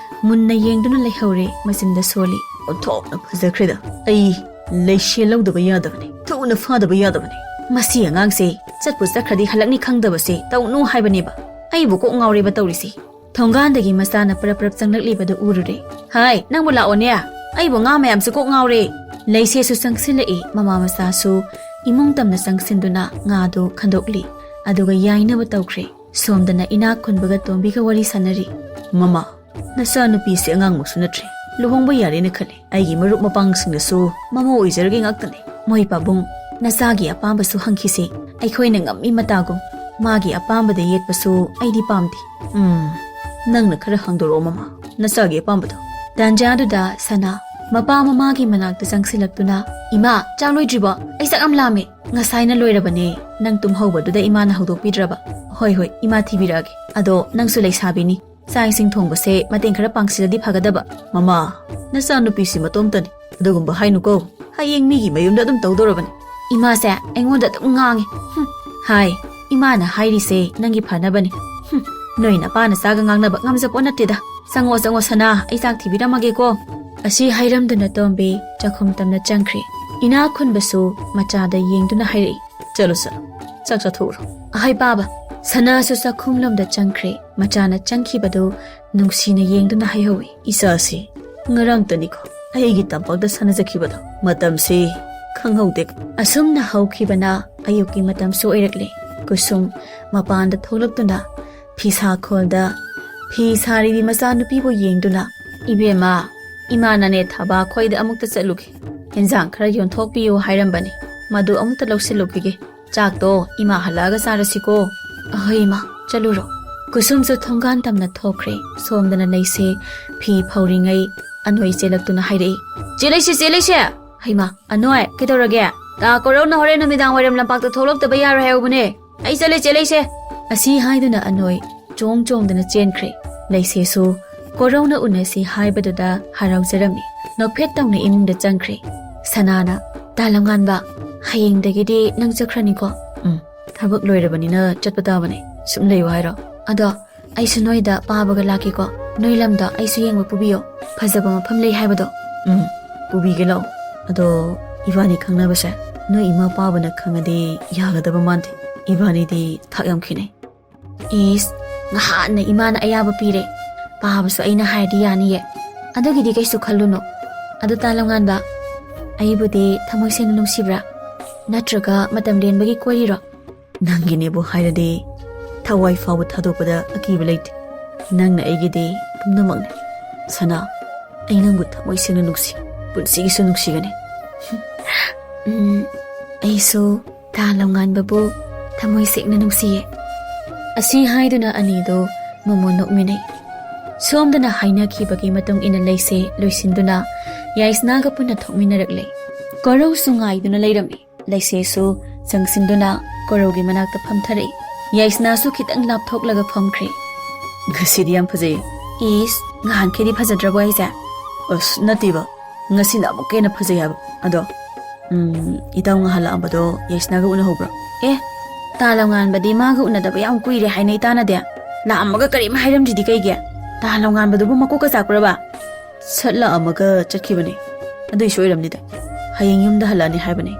ꯃꯨꯟꯅ ꯌꯦꯡꯗꯨꯅ ꯂꯩꯍꯧꯔꯦ, ꯃꯆꯤꯟꯗ ꯁꯣꯜꯂꯤ꯫ "ꯑꯣꯟꯊꯣꯛꯅ ꯐꯖꯈ꯭ꯔꯦꯗ꯫ ꯑꯩ ꯂꯩꯁꯦ ꯂꯧꯗꯕ ꯌꯥꯗꯕꯅꯤ, ꯊꯨꯅ ꯐꯥꯗꯕ ꯌꯥꯗꯕꯅꯤ꯫ ꯃꯁꯤ ꯑꯉꯥꯡꯁꯦ ꯆꯠꯄꯨ ꯆꯠꯈ꯭ꯔꯗꯤ ꯍꯜꯂꯛꯅꯤ ꯈꯪꯗꯕꯁꯦ ꯇꯧꯅꯨ ꯍꯥꯏꯕꯅꯦꯕ꯫ ꯑꯩꯕꯨ ꯀꯣꯛ ꯉꯥꯎꯔꯦꯕ ꯇꯧꯔꯤꯁꯦ"꯫ ꯊꯣꯡꯒꯥꯟꯗꯒꯤ ꯃꯆꯥꯅ ꯄꯔꯞ ꯄꯔꯞ ꯆꯪꯂꯛꯂꯤꯕꯗꯨ ꯎꯔꯨꯔꯦ꯫ "ꯍꯥꯏ, ꯅꯪꯕꯨ ꯂꯥꯛꯑꯣꯅꯦ꯫ ꯑꯩꯕꯨ ꯉꯥ ꯃꯌꯥꯝꯁꯦ ꯀꯣꯛ ꯉꯥꯎꯔꯦ"꯫ ꯂꯩꯁꯦꯁꯨ ꯆꯪꯁꯤꯜꯂꯛꯏ꯫ ꯃꯃꯥ ꯃꯆꯥꯁꯨ ꯏꯃꯨꯡ ꯇꯝꯅ ꯆꯪꯁꯤꯟꯗꯨꯅ ꯉꯥꯗꯨ ꯈꯟꯗꯣꯛꯂꯤ꯫ ꯑꯗꯨꯒ ꯌꯥꯏꯅꯕ ꯇꯧꯈ꯭ꯔꯦ꯫ ꯁꯣꯝꯗꯅ ꯏꯅꯥꯛ ꯈꯨꯟꯕꯒ ꯇꯣꯝꯕꯤꯒ ꯋꯥꯔꯤ ꯁꯥꯟꯅꯔꯤ꯫ "ꯃꯃꯥ, ꯅꯆꯥꯅꯨꯄꯤꯁꯦ ꯑꯉꯥꯡꯃꯛꯁꯨ ꯅꯠꯇ꯭ꯔꯦ꯫ ꯂꯨꯍꯣꯡꯕ ꯌꯥꯔꯦꯅ ꯈꯜꯂꯦ꯫ ꯑꯩꯒꯤ ꯃꯔꯨꯞ ꯃꯄꯥꯡꯁꯤꯡꯅꯁꯨ ꯃꯃꯧ ꯑꯣꯏꯖꯔꯒꯦ ꯉꯥꯛꯇꯅꯤ꯫ ꯃꯣꯏ ꯄꯥꯕꯨꯡ, ꯅꯆꯥꯒꯤ ꯑꯄꯥꯝꯕꯁꯨ ꯍꯪꯈꯤꯁꯦ꯫ ꯑꯩꯈꯣꯏꯅ ꯉꯝꯃꯤ ꯃꯇꯥꯒꯨꯝ꯫ ꯃꯥꯒꯤ ꯑꯄꯥꯝꯕꯗ ꯌꯦꯠꯄꯁꯨ ꯑꯩꯗꯤ ꯄꯥꯝꯗꯦ"꯫ "ꯎꯝ, ꯅꯪꯅ ꯈꯔ ꯍꯪꯗꯣꯔꯛꯑꯣ ꯃꯃꯥ, ꯅꯆꯥꯒꯤ ꯑꯄꯥꯝꯕꯗꯣ"꯫ ꯇꯥꯟꯖꯥꯗꯨꯗ ꯁꯅꯥ ꯃꯄꯥ ꯃꯃꯥꯒꯤ ꯃꯅꯥꯛꯇ ꯆꯪꯁꯤꯜꯂꯛꯇꯨꯅ, "ꯏꯃꯥ, ꯆꯥꯛ ꯂꯣꯏꯗ꯭ꯔꯤꯕꯣ? ꯑꯩ ꯆꯥꯛ ꯌꯥꯝ ꯂꯥꯝꯃꯦ"꯫ "ꯉꯁꯥꯏꯅ ꯂꯣꯏꯔꯕꯅꯦ, ꯅꯪ ꯇꯨꯝꯍꯧꯕꯗꯨꯗ ꯏꯃꯥꯅ ꯍꯧꯗꯣꯛꯄꯤꯗ꯭ꯔꯕ"꯫ "ꯍꯣꯏ, ꯍꯣꯏ, ꯏꯃꯥ ꯊꯤꯕꯤꯔꯛꯑꯒꯦ꯫ ꯑꯗꯣ ꯅꯪꯁꯨ ꯂꯩꯁꯥꯕꯤꯅꯤ, ꯆꯥꯛ ꯏꯁꯤꯡ ꯊꯣꯡꯕꯁꯦ ꯃꯇꯦꯡ ꯈꯔ ꯄꯥꯡꯁꯤꯜꯂꯗꯤ ꯐꯒꯗꯕ"꯫ "ꯃꯃꯥ, ꯅꯆꯥꯅꯨꯄꯤꯁꯤ ꯃꯇꯣꯝꯇꯅꯤ, ꯑꯗꯨꯒꯨꯝꯕ ꯍꯥꯏꯅꯨꯀꯣ꯫ ꯍꯌꯦꯡ ꯃꯤꯒꯤ ꯃꯌꯨꯝꯗ ꯑꯗꯨꯝ ꯇꯧꯗꯧꯔꯕꯅꯤ"꯫ "ꯏꯃꯥꯁꯦ ꯑꯩꯉꯣꯟꯗ ꯑꯗꯨꯝ ꯉꯥꯡꯉꯤ"꯫ "ꯍꯨꯝ, ꯍꯥꯏ, ꯏꯃꯥꯅ ꯍꯥꯏꯔꯤꯁꯦ ꯅꯪꯒꯤ ꯐꯅꯕꯅꯤ"꯫ "ꯍꯨꯝ, ꯅꯣꯏ ꯅꯄꯥ ꯅꯆꯥꯒ ꯉꯥꯡꯅꯕ ꯉꯝꯖꯄꯣꯠ ꯅꯠꯇꯦꯗ꯫ ꯆꯪꯉꯣ, ꯆꯪꯉꯣ ꯁꯅꯥ, ꯑꯩ ꯆꯥꯛ ꯊꯤꯕꯤꯔꯝꯃꯒꯦꯀꯣ"꯫ ꯑꯁꯤ ꯍꯥꯏꯔꯝꯗꯨꯅ ꯇꯣꯝꯕꯤ ꯆꯥꯛꯈꯨꯝ ꯇꯝꯅ ꯆꯪꯈ꯭ꯔꯦ꯫ ꯏꯅꯥꯛ ꯈꯨꯟꯕꯁꯨ ꯃꯆꯥꯗ ꯌꯦꯡꯗꯨꯅ ꯍꯥꯏꯔꯛꯏ, "ꯆꯠꯂꯣ, ꯆꯠꯂꯣ, ꯆꯥꯛ ꯆꯥꯊꯣꯛꯎꯔꯣ"꯫ "ꯑꯍꯩ ꯄꯥꯕ"꯫ ꯁꯅꯥꯁꯨ ꯆꯥꯛꯈꯨꯝꯂꯣꯝꯗ ꯆꯪꯈ꯭ꯔꯦ꯫ ꯃꯆꯥꯅ ꯆꯪꯈꯤꯕꯗꯨ ꯅꯨꯡꯁꯤꯅ ꯌꯦꯡꯗꯨꯅ ꯍꯥꯏꯍꯧꯏ, "ꯏꯆꯥꯁꯤ ꯉꯔꯥꯡꯇꯅꯤꯀꯣ ꯑꯩꯒꯤ ꯇꯝꯄꯥꯛꯇ ꯁꯥꯟꯅꯖꯈꯤꯕꯗꯣ꯫ ꯃꯇꯝꯁꯤ ꯈꯪꯍꯧꯗꯦ"꯫ ꯑꯁꯨꯝꯅ ꯍꯧꯈꯤꯕꯅ ꯑꯌꯨꯛꯀꯤ ꯃꯇꯝꯁꯨ ꯑꯣꯏꯔꯛꯂꯦ꯫ ꯀꯨꯁꯨꯝ ꯃꯄꯥꯟꯗ ꯊꯣꯛꯂꯛꯇꯨꯅ ꯐꯤꯁꯥꯈꯣꯜꯗ ꯐꯤ ꯁꯥꯔꯤꯕꯤ ꯃꯆꯥꯅꯨꯄꯤꯕꯨ ꯌꯦꯡꯗꯨꯅ, "ꯏꯕꯦꯝꯃ, ꯏꯃꯥꯅꯅꯦ ꯊꯕꯥ ꯈꯣꯏꯗ ꯑꯃꯨꯛꯇ ꯆꯠꯂꯨꯒꯦ꯫ ꯍꯦꯟꯖꯥꯡ ꯈꯔ ꯌꯣꯟꯊꯣꯛꯄꯤꯌꯨ ꯍꯥꯏꯔꯝꯕꯅꯤ꯫ ꯃꯗꯨ ꯑꯃꯨꯛꯇ ꯂꯧꯁꯤꯜꯂꯨꯈꯤꯒꯦ꯫ ꯆꯥꯛꯇꯣ ꯏꯃꯥ ꯍꯜꯂꯛꯑꯒ ꯆꯥꯔꯁꯤꯀꯣ"꯫ "ꯑꯍꯣꯏ ꯏꯃꯥ, ꯆꯠꯂꯨꯔꯣ"꯫ ꯀꯨꯁꯨꯝꯁꯨ ꯊꯣꯡꯒꯥꯟ ꯇꯝꯅ ꯊꯣꯛꯈ꯭ꯔꯦ꯫ ꯁꯣꯝꯗꯅ ꯂꯩꯁꯦ ꯐꯤ ꯐꯧꯔꯤꯉꯩ ꯑꯅꯣꯏ ꯆꯦꯜꯂꯛꯇꯨꯅ ꯍꯥꯏꯔꯛꯏ, "ꯆꯦ ꯂꯩꯁꯦ, ꯆꯦ ꯂꯩꯁꯦ!" "ꯍꯩꯃꯥ, ꯑꯅꯣꯏ, ꯀꯩꯗꯧꯔꯒꯦ?" "ꯇꯥ ꯀꯣꯔꯧꯅ ꯍꯣꯔꯦꯟ ꯅꯨꯃꯤꯗꯥꯡ ꯋꯥꯏꯔꯝ ꯂꯝꯄꯥꯛꯇ ꯊꯣꯛꯂꯛꯇꯕ ꯌꯥꯔꯣꯏ ꯍꯥꯏꯍꯧꯕꯅꯦ꯫ ꯑꯩ ꯆꯠꯂꯦ, ꯆꯦ ꯂꯩꯁꯦ!" ꯑꯁꯤ ꯍꯥꯏꯗꯨꯅ ꯑꯅꯣꯏ ꯆꯣꯡ ꯆꯣꯡꯗꯅ ꯆꯦꯟꯈ꯭ꯔꯦ꯫ ꯂꯩꯁꯦꯁꯨ ꯀꯣꯔꯧꯅ ꯎꯅꯁꯤ ꯍꯥꯏꯕꯗꯨꯗ ꯍꯔꯥꯎꯖꯔꯝꯃꯤ꯫ ꯅꯣꯛꯐꯦꯠ ꯇꯧꯅ ꯏꯃꯨꯡꯗ ꯆꯪꯈ꯭ꯔꯦ꯫ ꯁꯅꯥꯅ, "ꯇꯥ ꯂꯝꯉꯥꯟꯕ, ꯍꯌꯦꯡꯗꯒꯤꯗꯤ ꯅꯪ ꯆꯠꯈ꯭ꯔꯅꯤꯀꯣ?" "ꯎꯝ, ꯊꯕꯛ ꯂꯣꯏꯔꯕꯅꯤꯅ ꯆꯠꯄ ꯇꯥꯕꯅꯦ꯫ ꯁꯨꯝ ꯂꯩꯌꯨ ꯍꯥꯏꯔꯣ?" "ꯑꯗꯣ ꯑꯩꯁꯨ ꯅꯣꯏꯗ ꯄꯥꯕꯒ ꯂꯥꯛꯀꯦꯀꯣ꯫ ꯅꯣꯏ ꯂꯝꯗꯣ ꯑꯩꯁꯨ ꯌꯦꯡꯕ ꯄꯨꯕꯤꯌꯣ꯫ ꯐꯖꯕ ꯃꯐꯝ ꯂꯩ ꯍꯥꯏꯕꯗꯣ꯫" "ꯎꯝ, ꯄꯨꯕꯤꯒꯦ, ꯂꯥꯛꯑꯣ꯫ ꯑꯗꯣ ꯏꯕꯥꯅꯤ ꯈꯪꯅꯕꯁꯦ ꯅꯣꯏ ꯏꯃꯥ ꯄꯥꯕꯅ ꯈꯪꯉꯗꯤ ꯌꯥꯒꯗꯕ ꯃꯥꯟꯗꯦ꯫ ꯏꯕꯥꯅꯤꯗꯤ ꯊꯥꯛ ꯌꯥꯝ ꯈꯦꯠꯅꯩ꯫" "ꯏꯁ, ꯉꯍꯥꯟꯅ ꯏꯃꯥꯅ ꯑꯌꯥꯕ ꯄꯤꯔꯦ꯫ ꯄꯥꯕꯁꯨ ꯑꯩꯅ ꯍꯥꯏꯔꯗꯤ ꯌꯥꯅꯤꯌꯦ꯫ ꯑꯗꯨꯒꯤꯗꯤ ꯀꯩꯁꯨ ꯈꯜꯂꯨꯅꯨ꯫ ꯑꯗꯨ ꯇꯥ ꯂꯝꯉꯥꯟꯕ, ꯑꯩꯕꯨꯗꯤ ꯊꯃꯣꯏ ꯁꯦꯡꯅ ꯅꯨꯡꯁꯤꯕ꯭ꯔꯥ? ꯅꯠꯇ꯭ꯔꯒ ꯃꯇꯝ ꯂꯦꯟꯕꯒꯤ ꯀꯣꯏꯔꯤꯔꯣ?" "ꯅꯪꯒꯤꯅꯦꯕꯨ ꯍꯥꯏꯔꯗꯤ ꯊꯋꯥꯏ ꯐꯥꯎꯕ ꯊꯥꯗꯣꯛꯄꯗ ꯑꯀꯤꯕ ꯂꯩꯇꯦ꯫ ꯅꯪꯅ ꯑꯩꯒꯤꯗꯤ ꯄꯨꯝꯅꯃꯛꯅꯤ꯫ ꯁꯅꯥ, ꯑꯩ ꯅꯪꯕꯨ ꯊꯃꯣꯏ ꯁꯦꯡꯅ ꯅꯨꯡꯁꯤ, ꯄꯨꯟꯁꯤꯒꯤꯁꯨ ꯅꯨꯡꯁꯤꯒꯅꯤ꯫" "ꯎꯝ, ꯑꯩꯁꯨ ꯇꯥ ꯂꯝꯉꯥꯟꯕꯕꯨ ꯊꯃꯣꯏ ꯁꯦꯡꯅ ꯅꯨꯡꯁꯤꯌꯦ꯫" ꯑꯁꯤ ꯍꯥꯏꯗꯨꯅ ꯑꯅꯤꯗꯣ ꯃꯃꯣꯟ ꯅꯣꯛꯃꯤꯟꯅꯩ꯫ ꯁꯣꯝꯗꯅ ꯍꯥꯏꯅꯈꯤꯕꯒꯤ ꯃꯇꯨꯡ ꯏꯟꯅ ꯂꯩꯁꯦ ꯂꯣꯏꯁꯤꯟꯗꯨꯅ ꯌꯥꯏꯁꯅꯥꯒ ꯄꯨꯟꯅ ꯊꯣꯛꯃꯤꯟꯅꯔꯛꯂꯦ꯫ ꯀꯣꯔꯧꯁꯨ ꯉꯥꯏꯗꯨꯅ ꯂꯩꯔꯝꯃꯤ꯫ ꯂꯩꯁꯦꯁꯨ ꯆꯪꯁꯤꯟꯗꯨꯅ ꯀꯣꯔꯧꯒꯤ ꯃꯅꯥꯛꯇ ꯐꯝꯊꯔꯛꯏ꯫ ꯌꯥꯏꯁꯅꯥꯁꯨ ꯈꯤꯇꯪ ꯂꯥꯞꯊꯣꯛꯂꯒ ꯐꯝꯈ꯭ꯔꯦ꯫ "ꯉꯁꯤꯗꯤ ꯌꯥꯝ ꯐꯖꯩꯌꯦ꯫" "ꯏꯁ, ꯅꯍꯥꯟꯈꯩꯗꯤ ꯐꯖꯗ꯭ꯔꯕꯣ ꯍꯥꯏꯁꯦ?" "ꯑꯁ, ꯅꯠꯇꯦꯕ, ꯉꯁꯤꯅ ꯑꯃꯨꯛꯀ ꯍꯦꯟꯅ ꯐꯖꯩ ꯍꯥꯏꯕ꯫ ꯑꯗꯣ, ꯎꯝ, ꯏꯇꯥꯎ ꯉꯍꯥꯟ ꯂꯥꯛꯑꯝꯕꯗꯣ ꯌꯥꯏꯁꯅꯥꯒ ꯎꯅꯍꯧꯕ꯭ꯔꯣ?" "ꯑꯦ, ꯇꯥ ꯂꯝꯉꯥꯟꯕꯗꯤ ꯃꯥꯒ ꯎꯅꯗꯕ ꯌꯥꯝ ꯀꯨꯏꯔꯦ ꯍꯥꯏꯅꯩ ꯇꯥꯅꯗꯦ꯫ ꯂꯥꯛꯑꯝꯃꯒ ꯀꯔꯤꯝ ꯍꯥꯏꯔꯝꯗ꯭ꯔꯤꯗꯤ ꯀꯩꯒꯤ? ꯇꯥ ꯂꯝꯉꯥꯟꯕꯗꯨꯕꯨ ꯃꯀꯣꯛꯀ ꯆꯥꯛꯄ꯭ꯔꯕ?" "ꯁꯠ ꯂꯥꯛꯑꯝꯃꯒ ꯆꯠꯈꯤꯕꯅꯦ꯫ ꯑꯗꯨꯏꯁꯨ ꯑꯣꯏꯔꯝꯅꯤꯗ꯫ ꯍꯌꯦꯡ ꯌꯨꯝꯗ ꯍꯜꯂꯛꯑꯅꯤ ꯍꯥꯏꯕꯅꯦ꯫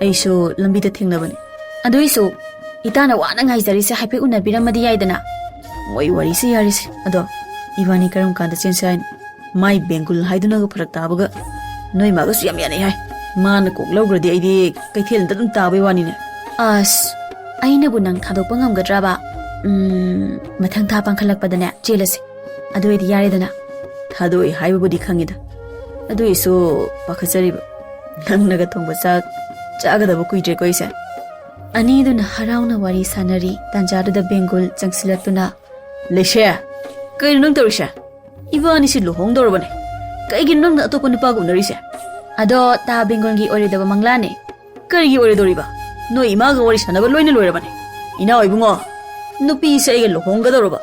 ꯑꯩꯁꯨ ꯂꯝꯕꯤꯗ ꯊꯦꯡꯅꯕꯅꯦ꯫" "ꯑꯗꯨꯏꯁꯨ ꯏꯇꯥꯅ ꯋꯥꯅ ꯉꯥꯏꯖꯔꯤꯁꯦ ꯍꯥꯏꯐꯦꯠ ꯎꯅꯕꯤꯔꯝꯃꯗꯤ ꯌꯥꯏꯗꯅ꯫" "ꯃꯣꯏ ꯋꯥꯔꯤꯁꯦ ꯌꯥꯔꯤꯁꯦ꯫ ꯑꯗꯣ ꯏꯕꯥꯅꯤ ꯀꯔꯝ ꯀꯥꯟꯗ ꯆꯦꯟꯁꯦ ꯍꯥꯏꯅꯣ? ꯃꯥꯏ ꯕꯦꯡꯒꯨꯜ ꯍꯥꯏꯗꯨꯅꯒ ꯐꯔꯛ ꯇꯥꯕꯒ꯫ ꯅꯣꯏ ꯃꯥꯒꯁꯨ ꯌꯥꯝ ꯌꯥꯅꯩ ꯍꯥꯏ꯫ ꯃꯥꯅ ꯀꯣꯛ ꯂꯧꯈ꯭ꯔꯗꯤ ꯑꯩꯗꯤ ꯀꯩꯊꯦꯜꯗ ꯑꯗꯨꯝ ꯇꯥꯕꯩ ꯋꯥꯅꯤꯅꯦ꯫" "ꯑꯁ, ꯑꯩꯅꯕꯨ ꯅꯪ ꯊꯥꯗꯣꯛꯄ ꯉꯝꯒꯗ꯭ꯔꯕ? ꯎꯝ, ꯃꯊꯪ ꯊꯥ ꯄꯥꯡꯈꯠꯂꯛꯄꯗꯅꯦ ꯆꯦꯜꯂꯁꯤ꯫ ꯑꯗꯨ ꯑꯣꯏꯗꯤ ꯌꯥꯔꯦꯗꯅ꯫" "ꯊꯥꯗꯣꯛꯑꯣꯏ ꯍꯥꯏꯕꯕꯨꯗꯤ ꯈꯪꯉꯤꯗ꯫ ꯑꯗꯨꯏꯁꯨ ꯄꯥꯈꯠꯆꯔꯤꯕ꯫ ꯅꯪꯅꯒ ꯊꯣꯡꯕ ꯆꯥꯛ ꯆꯥꯒꯗꯕ ꯀꯨꯏꯗ꯭ꯔꯦꯀꯣ ꯑꯩꯁꯦ꯫" ꯑꯅꯤꯗꯨꯅ ꯍꯔꯥꯎꯅ ꯋꯥꯔꯤ ꯁꯥꯟꯅꯔꯤ꯫ ꯇꯥꯟꯖꯥꯗꯨꯗ ꯕꯦꯡꯒꯨꯜ ꯆꯪꯁꯤꯜꯂꯛꯇꯨꯅ ꯂꯩꯁꯦ, ꯀꯩꯅꯣ ꯅꯪ ꯇꯧꯔꯤꯁꯦ? ꯏꯕꯥꯅꯤꯁꯤ ꯂꯨꯍꯣꯡꯗꯧꯔꯕꯅꯦ꯫ ꯀꯩꯒꯤꯅꯣ ꯅꯪꯅ ꯑꯇꯣꯞꯄ ꯅꯨꯄꯥꯒ ꯎꯅꯔꯤꯁꯦ? ꯑꯗꯣ ꯇꯥ ꯕꯦꯡꯒꯣꯜꯒꯤ ꯑꯣꯏꯔꯣꯏꯗꯕ ꯃꯪꯂꯥꯅꯦ꯫ ꯀꯔꯤꯒꯤ ꯑꯣꯏꯔꯣꯏꯗꯧꯔꯤꯕ? ꯅꯣꯏ ꯏꯃꯥꯒ ꯋꯥꯔꯤ ꯁꯥꯟꯅꯕ ꯂꯣꯏꯅ ꯂꯣꯏꯔꯕꯅꯦ꯫ ꯏꯅꯥꯎ ꯏꯕꯨꯡꯉꯣ, ꯅꯨꯄꯤꯁꯦ ꯑꯩꯒ ꯂꯨꯍꯣꯡꯒꯗꯧꯔꯕ꯫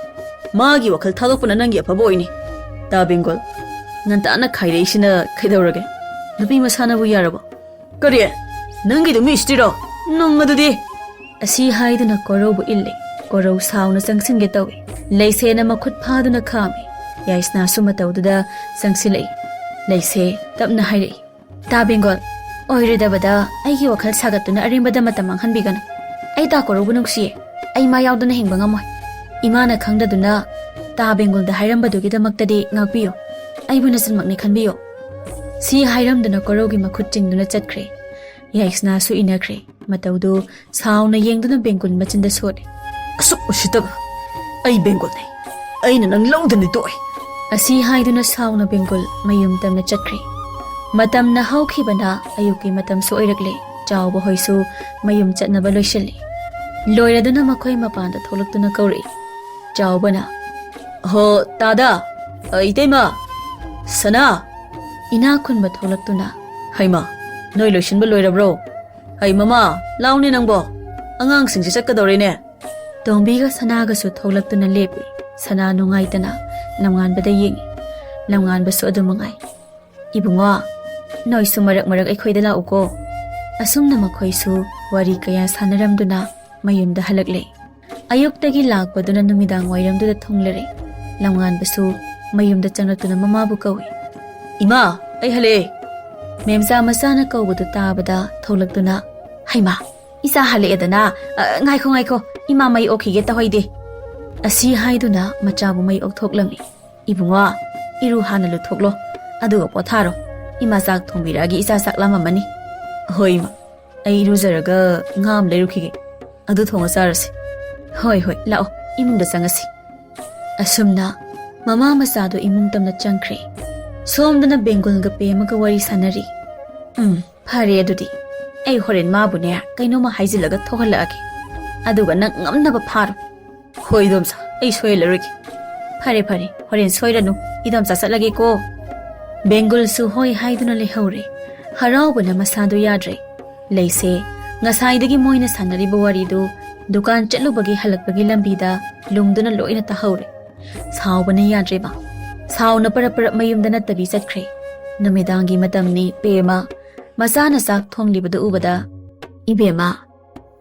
ꯃꯥꯒꯤ ꯋꯥꯈꯜ ꯊꯥꯗꯣꯛꯄꯅ ꯅꯪꯒꯤ ꯑꯐꯕ ꯑꯣꯏꯅꯤ꯫ ꯇꯥ ꯕꯦꯡꯒꯣꯜ, ꯉꯟꯇꯥꯅ ꯈꯥꯏꯔꯛꯏꯁꯤꯅ ꯀꯩꯗꯧꯔꯒꯦ? ꯅꯨꯄꯤ ꯃꯁꯥꯅꯕꯨ ꯌꯥꯔꯕꯣ? ꯀꯔꯤ? ꯅꯪꯒꯤꯗꯨ ꯃꯤ ꯏꯁꯇꯤꯔꯣ? ꯅꯪ ꯑꯗꯨꯗꯤ꯫ ꯑꯁꯤ ꯍꯥꯏꯗꯨꯅ ꯀꯣꯔꯧꯕꯨ ꯏꯜꯂꯦ꯫ ꯀꯣꯔꯧ ꯁꯥꯎꯅ ꯆꯪꯁꯤꯟꯒꯦ ꯇꯧꯏ꯫ ꯂꯩꯁꯦꯅ ꯃꯈꯨꯠ ꯐꯥꯗꯨꯅ ꯈꯥꯝꯃꯤ꯫ ꯌꯥꯏꯁꯅꯥꯁꯨ ꯃꯇꯧꯗꯨꯗ ꯆꯪꯁꯤꯜꯂꯛꯏ꯫ ꯂꯩꯁꯦ ꯇꯞꯅ ꯍꯥꯏꯔꯛꯏ, "ꯇꯥ ꯕꯦꯡꯒꯣꯜ, ꯑꯣꯏꯔꯣꯏꯗꯕꯗ ꯑꯩꯒꯤ ꯋꯥꯈꯜ ꯁꯥꯒꯠꯇꯨꯅ ꯑꯔꯦꯝꯕꯗ ꯃꯇꯝ ꯃꯥꯡꯍꯟꯕꯤꯒꯅꯨ꯫ ꯑꯩ ꯇꯥ ꯀꯣꯔꯧꯕꯨ ꯅꯨꯡꯁꯤꯌꯦ꯫ ꯑꯩ ꯃꯥ ꯌꯥꯎꯗꯅ ꯍꯤꯡꯕ ꯉꯝꯃꯣꯏ꯫ ꯏꯃꯥꯅ ꯈꯪꯗꯗꯨꯅ ꯇꯥ ꯕꯦꯡꯒꯣꯜꯗ ꯍꯥꯏꯔꯝꯕꯗꯨꯒꯤꯗꯃꯛꯇꯗꯤ ꯉꯥꯛꯄꯤꯌꯨ꯫ ꯑꯩꯕꯨ ꯅꯆꯟꯃꯛꯅꯤ ꯈꯟꯕꯤꯌꯨ"꯫ ꯁꯤ ꯍꯥꯏꯔꯝꯗꯨꯅ ꯀꯣꯔꯧꯒꯤ ꯃꯈꯨꯠ ꯆꯤꯡꯗꯨꯅ ꯆꯠꯈ꯭ꯔꯦ꯫ ꯌꯥꯏꯁꯅꯥꯁꯨ ꯏꯟꯅꯈ꯭ꯔꯦ꯫ ꯃꯇꯧꯗꯨ ꯁꯥꯎꯅ ꯌꯦꯡꯗꯨꯅ ꯕꯦꯡꯒꯨꯜ ꯃꯆꯤꯟꯗ ꯁꯣꯠꯂꯦ꯫ "ꯑꯁꯨꯛ ꯎꯁꯤꯠꯇꯕ! ꯑꯩ ꯕꯦꯡꯒꯨꯜꯅꯤ꯫ ꯑꯩꯅ ꯅꯪ ꯂꯧꯗꯅ ꯇꯣꯛꯑꯦ!" ꯑꯁꯤ ꯍꯥꯏꯗꯨꯅ ꯁꯥꯎꯅ ꯕꯦꯡꯒꯨꯜ ꯃꯌꯨꯝ ꯇꯝꯅ ꯆꯠꯈ꯭ꯔꯦ꯫ ꯃꯇꯝꯅ ꯍꯧꯈꯤꯕꯅ ꯑꯌꯨꯛꯀꯤ ꯃꯇꯝꯁꯨ ꯑꯣꯏꯔꯛꯂꯦ꯫ ꯆꯥꯎꯕ ꯍꯣꯏꯁꯨ ꯃꯌꯨꯝ ꯆꯠꯅꯕ ꯂꯣꯏꯁꯤꯜꯂꯤ꯫ ꯂꯣꯏꯔꯗꯨꯅ ꯃꯈꯣꯏ ꯃꯄꯥꯟꯗ ꯊꯣꯛꯂꯛꯇꯨꯅ ꯀꯧꯔꯛꯏ꯫ ꯆꯥꯎꯕꯅ, "ꯍꯣ, ꯇꯥꯗ, ꯑ, ꯏꯇꯩꯃ, ꯁꯅꯥ!" ꯏꯅꯥꯛ ꯈꯨꯟꯕ ꯊꯣꯛꯂꯛꯇꯨꯅ, "ꯍꯩꯃ, ꯅꯣꯏ ꯂꯣꯏꯁꯤꯟꯕ ꯂꯣꯏꯔꯕ꯭ꯔꯣ? ꯍꯩ ꯃꯃꯥ, ꯂꯥꯎꯅꯦ ꯅꯪꯕꯣ, ꯑꯉꯥꯡꯁꯤꯡꯁꯦ ꯆꯠꯀꯗꯧꯔꯦꯅꯦ!" ꯇꯣꯝꯕꯤꯒ ꯁꯅꯥꯒꯁꯨ ꯊꯣꯛꯂꯛꯇꯨꯅ ꯂꯦꯞꯄꯤ꯫ ꯁꯅꯥ ꯅꯨꯡꯉꯥꯏꯇꯅ ꯂꯝꯉꯥꯟꯕꯗ ꯌꯦꯡꯉꯤ꯫ ꯂꯝꯉꯥꯟꯕꯁꯨ ꯑꯗꯨ ꯃꯉꯥꯏ꯫ "ꯏꯕꯨꯡꯉꯣ, ꯅꯣꯏꯁꯨ ꯃꯔꯛ ꯃꯔꯛ ꯑꯩꯈꯣꯏꯗ ꯂꯥꯛꯎꯀꯣ꯫" ꯑꯁꯨꯝꯅ ꯃꯈꯣꯏꯁꯨ ꯋꯥꯔꯤ ꯀꯌꯥ ꯁꯥꯟꯅꯔꯝꯗꯨꯅ ꯃꯌꯨꯝꯗ ꯍꯜꯂꯛꯂꯦ꯫ ꯑꯌꯨꯛꯇꯒꯤ ꯂꯥꯛꯄꯗꯨꯅ ꯅꯨꯃꯤꯗꯥꯡ ꯋꯥꯏꯔꯝꯗꯨꯗ ꯊꯨꯡꯂꯔꯦ꯫ ꯂꯝꯉꯥꯟꯕꯁꯨ ꯃꯌꯨꯝꯗ ꯆꯪꯂꯛꯇꯨꯅ ꯃꯃꯥꯕꯨ ꯀꯧꯏ꯫ "ꯏꯃꯥ, ꯑꯩ ꯍꯜꯂꯛꯑꯦ!" ꯃꯦꯝꯆꯥ ꯃꯆꯥꯅ ꯀꯧꯕꯗꯨ ꯇꯥꯕꯗ ꯊꯣꯛꯂꯛꯇꯨꯅ, "ꯍꯩꯃꯥ, ꯏꯆꯥ ꯍꯜꯂꯛꯑꯦꯗꯅ꯫ ꯑ, ꯉꯥꯏꯈꯣ, ꯉꯥꯏꯈꯣ, ꯏꯃꯥ ꯃꯩ ꯑꯣꯛꯈꯤꯒꯦ, ꯇꯧꯍꯩꯗꯦ!" ꯑꯁꯤ ꯍꯥꯏꯗꯨꯅ ꯃꯆꯥꯕꯨ ꯃꯩ ꯑꯣꯛꯊꯣꯛꯂꯝꯃꯤ꯫ "ꯏꯕꯨꯡꯉꯣ, ꯏꯔꯨ ꯍꯥꯟꯅ ꯂꯨꯊꯣꯛꯂꯣ, ꯑꯗꯨꯒ ꯄꯣꯊꯥꯔꯣ꯫ ꯏꯃꯥ ꯆꯥꯛ ꯊꯣꯡꯕꯤꯔꯛꯑꯒꯦ, ꯏꯆꯥ ꯆꯥꯛ ꯂꯥꯝꯃꯝꯃꯅꯤ꯫" "ꯍꯣꯏ ꯏꯃꯥ, ꯑꯩ ꯏꯔꯨꯖꯔꯒ ꯉꯥ ꯑꯃ ꯂꯩꯔꯨꯈꯤꯒꯦ, ꯑꯗꯨ ꯊꯣꯡꯉ ꯆꯥꯔꯁꯤ꯫" "ꯍꯣꯏ, ꯍꯣꯏ, ꯂꯥꯛꯑꯣ, ꯏꯃꯨꯡꯗ ꯆꯪꯉꯁꯤ꯫" ꯑꯁꯨꯝꯅ ꯃꯃꯥ ꯃꯆꯥꯗꯣ ꯏꯃꯨꯡ ꯇꯝꯅ ꯆꯪꯈ꯭ꯔꯦ꯫ ꯁꯣꯝꯗꯅ ꯕꯦꯡꯒꯨꯜꯒ ꯄꯦꯝꯃꯒ ꯋꯥꯔꯤ ꯁꯥꯟꯅꯔꯤ꯫ "ꯎꯝ, ꯐꯔꯦ ꯑꯗꯨꯗꯤ꯫ ꯑꯩ ꯍꯣꯔꯦꯟ ꯃꯥꯕꯨꯅꯦ ꯀꯩꯅꯣꯝꯃ ꯍꯥꯏꯖꯤꯜꯂꯒ ꯊꯣꯛꯍꯜꯂꯛꯑꯒꯦ꯫ ꯑꯗꯨꯒ ꯅꯪ ꯉꯝꯅꯕ ꯐꯥꯔꯣ꯫" "ꯍꯣꯏ ꯏꯗꯣꯝꯆꯥ, ꯑꯩ ꯁꯣꯏꯍꯜꯂꯔꯣꯏꯒꯦ꯫ "ꯐꯔꯦ, ꯐꯔꯦ, ꯍꯣꯔꯦꯟ ꯁꯣꯏꯔꯅꯨ, ꯏꯗꯣꯝꯆꯥ ꯆꯠꯂꯒꯦꯀꯣ꯫" ꯕꯦꯡꯒꯨꯜꯁꯨ ꯍꯣꯏ ꯍꯥꯏꯗꯨꯅ ꯂꯩꯍꯧꯔꯦ꯫ ꯍꯔꯥꯎꯕꯅ ꯃꯁꯥꯗꯨ ꯌꯥꯗ꯭ꯔꯦ꯫ ꯂꯩꯁꯦ, ꯉꯁꯥꯏꯗꯒꯤ ꯃꯣꯏꯅ ꯁꯥꯟꯅꯔꯤꯕ ꯋꯥꯔꯤꯗꯨ ꯗꯨꯀꯥꯟ ꯆꯠꯂꯨꯕꯒꯤ ꯍꯜꯂꯛꯄꯒꯤ ꯂꯝꯕꯤꯗ ꯂꯨꯝꯗꯨꯅ ꯂꯣꯏꯅ ꯇꯥꯍꯧꯔꯦ꯫ ꯁꯥꯎꯕꯅ ꯌꯥꯗ꯭ꯔꯦꯕ꯫ ꯁꯥꯎꯅ ꯄꯔꯞ ꯄꯔꯞ ꯃꯌꯨꯝꯗ ꯅꯠꯇꯕꯤ ꯆꯠꯈ꯭ꯔꯦ꯫ ꯅꯨꯃꯤꯗꯥꯡꯒꯤ ꯃꯇꯝꯅꯤ꯫ ꯄꯦꯃ ꯃꯆꯥꯅ ꯆꯥꯛ ꯊꯣꯡꯂꯤꯕꯗꯨ ꯎꯕꯗ, "ꯏꯕꯦꯝꯃ,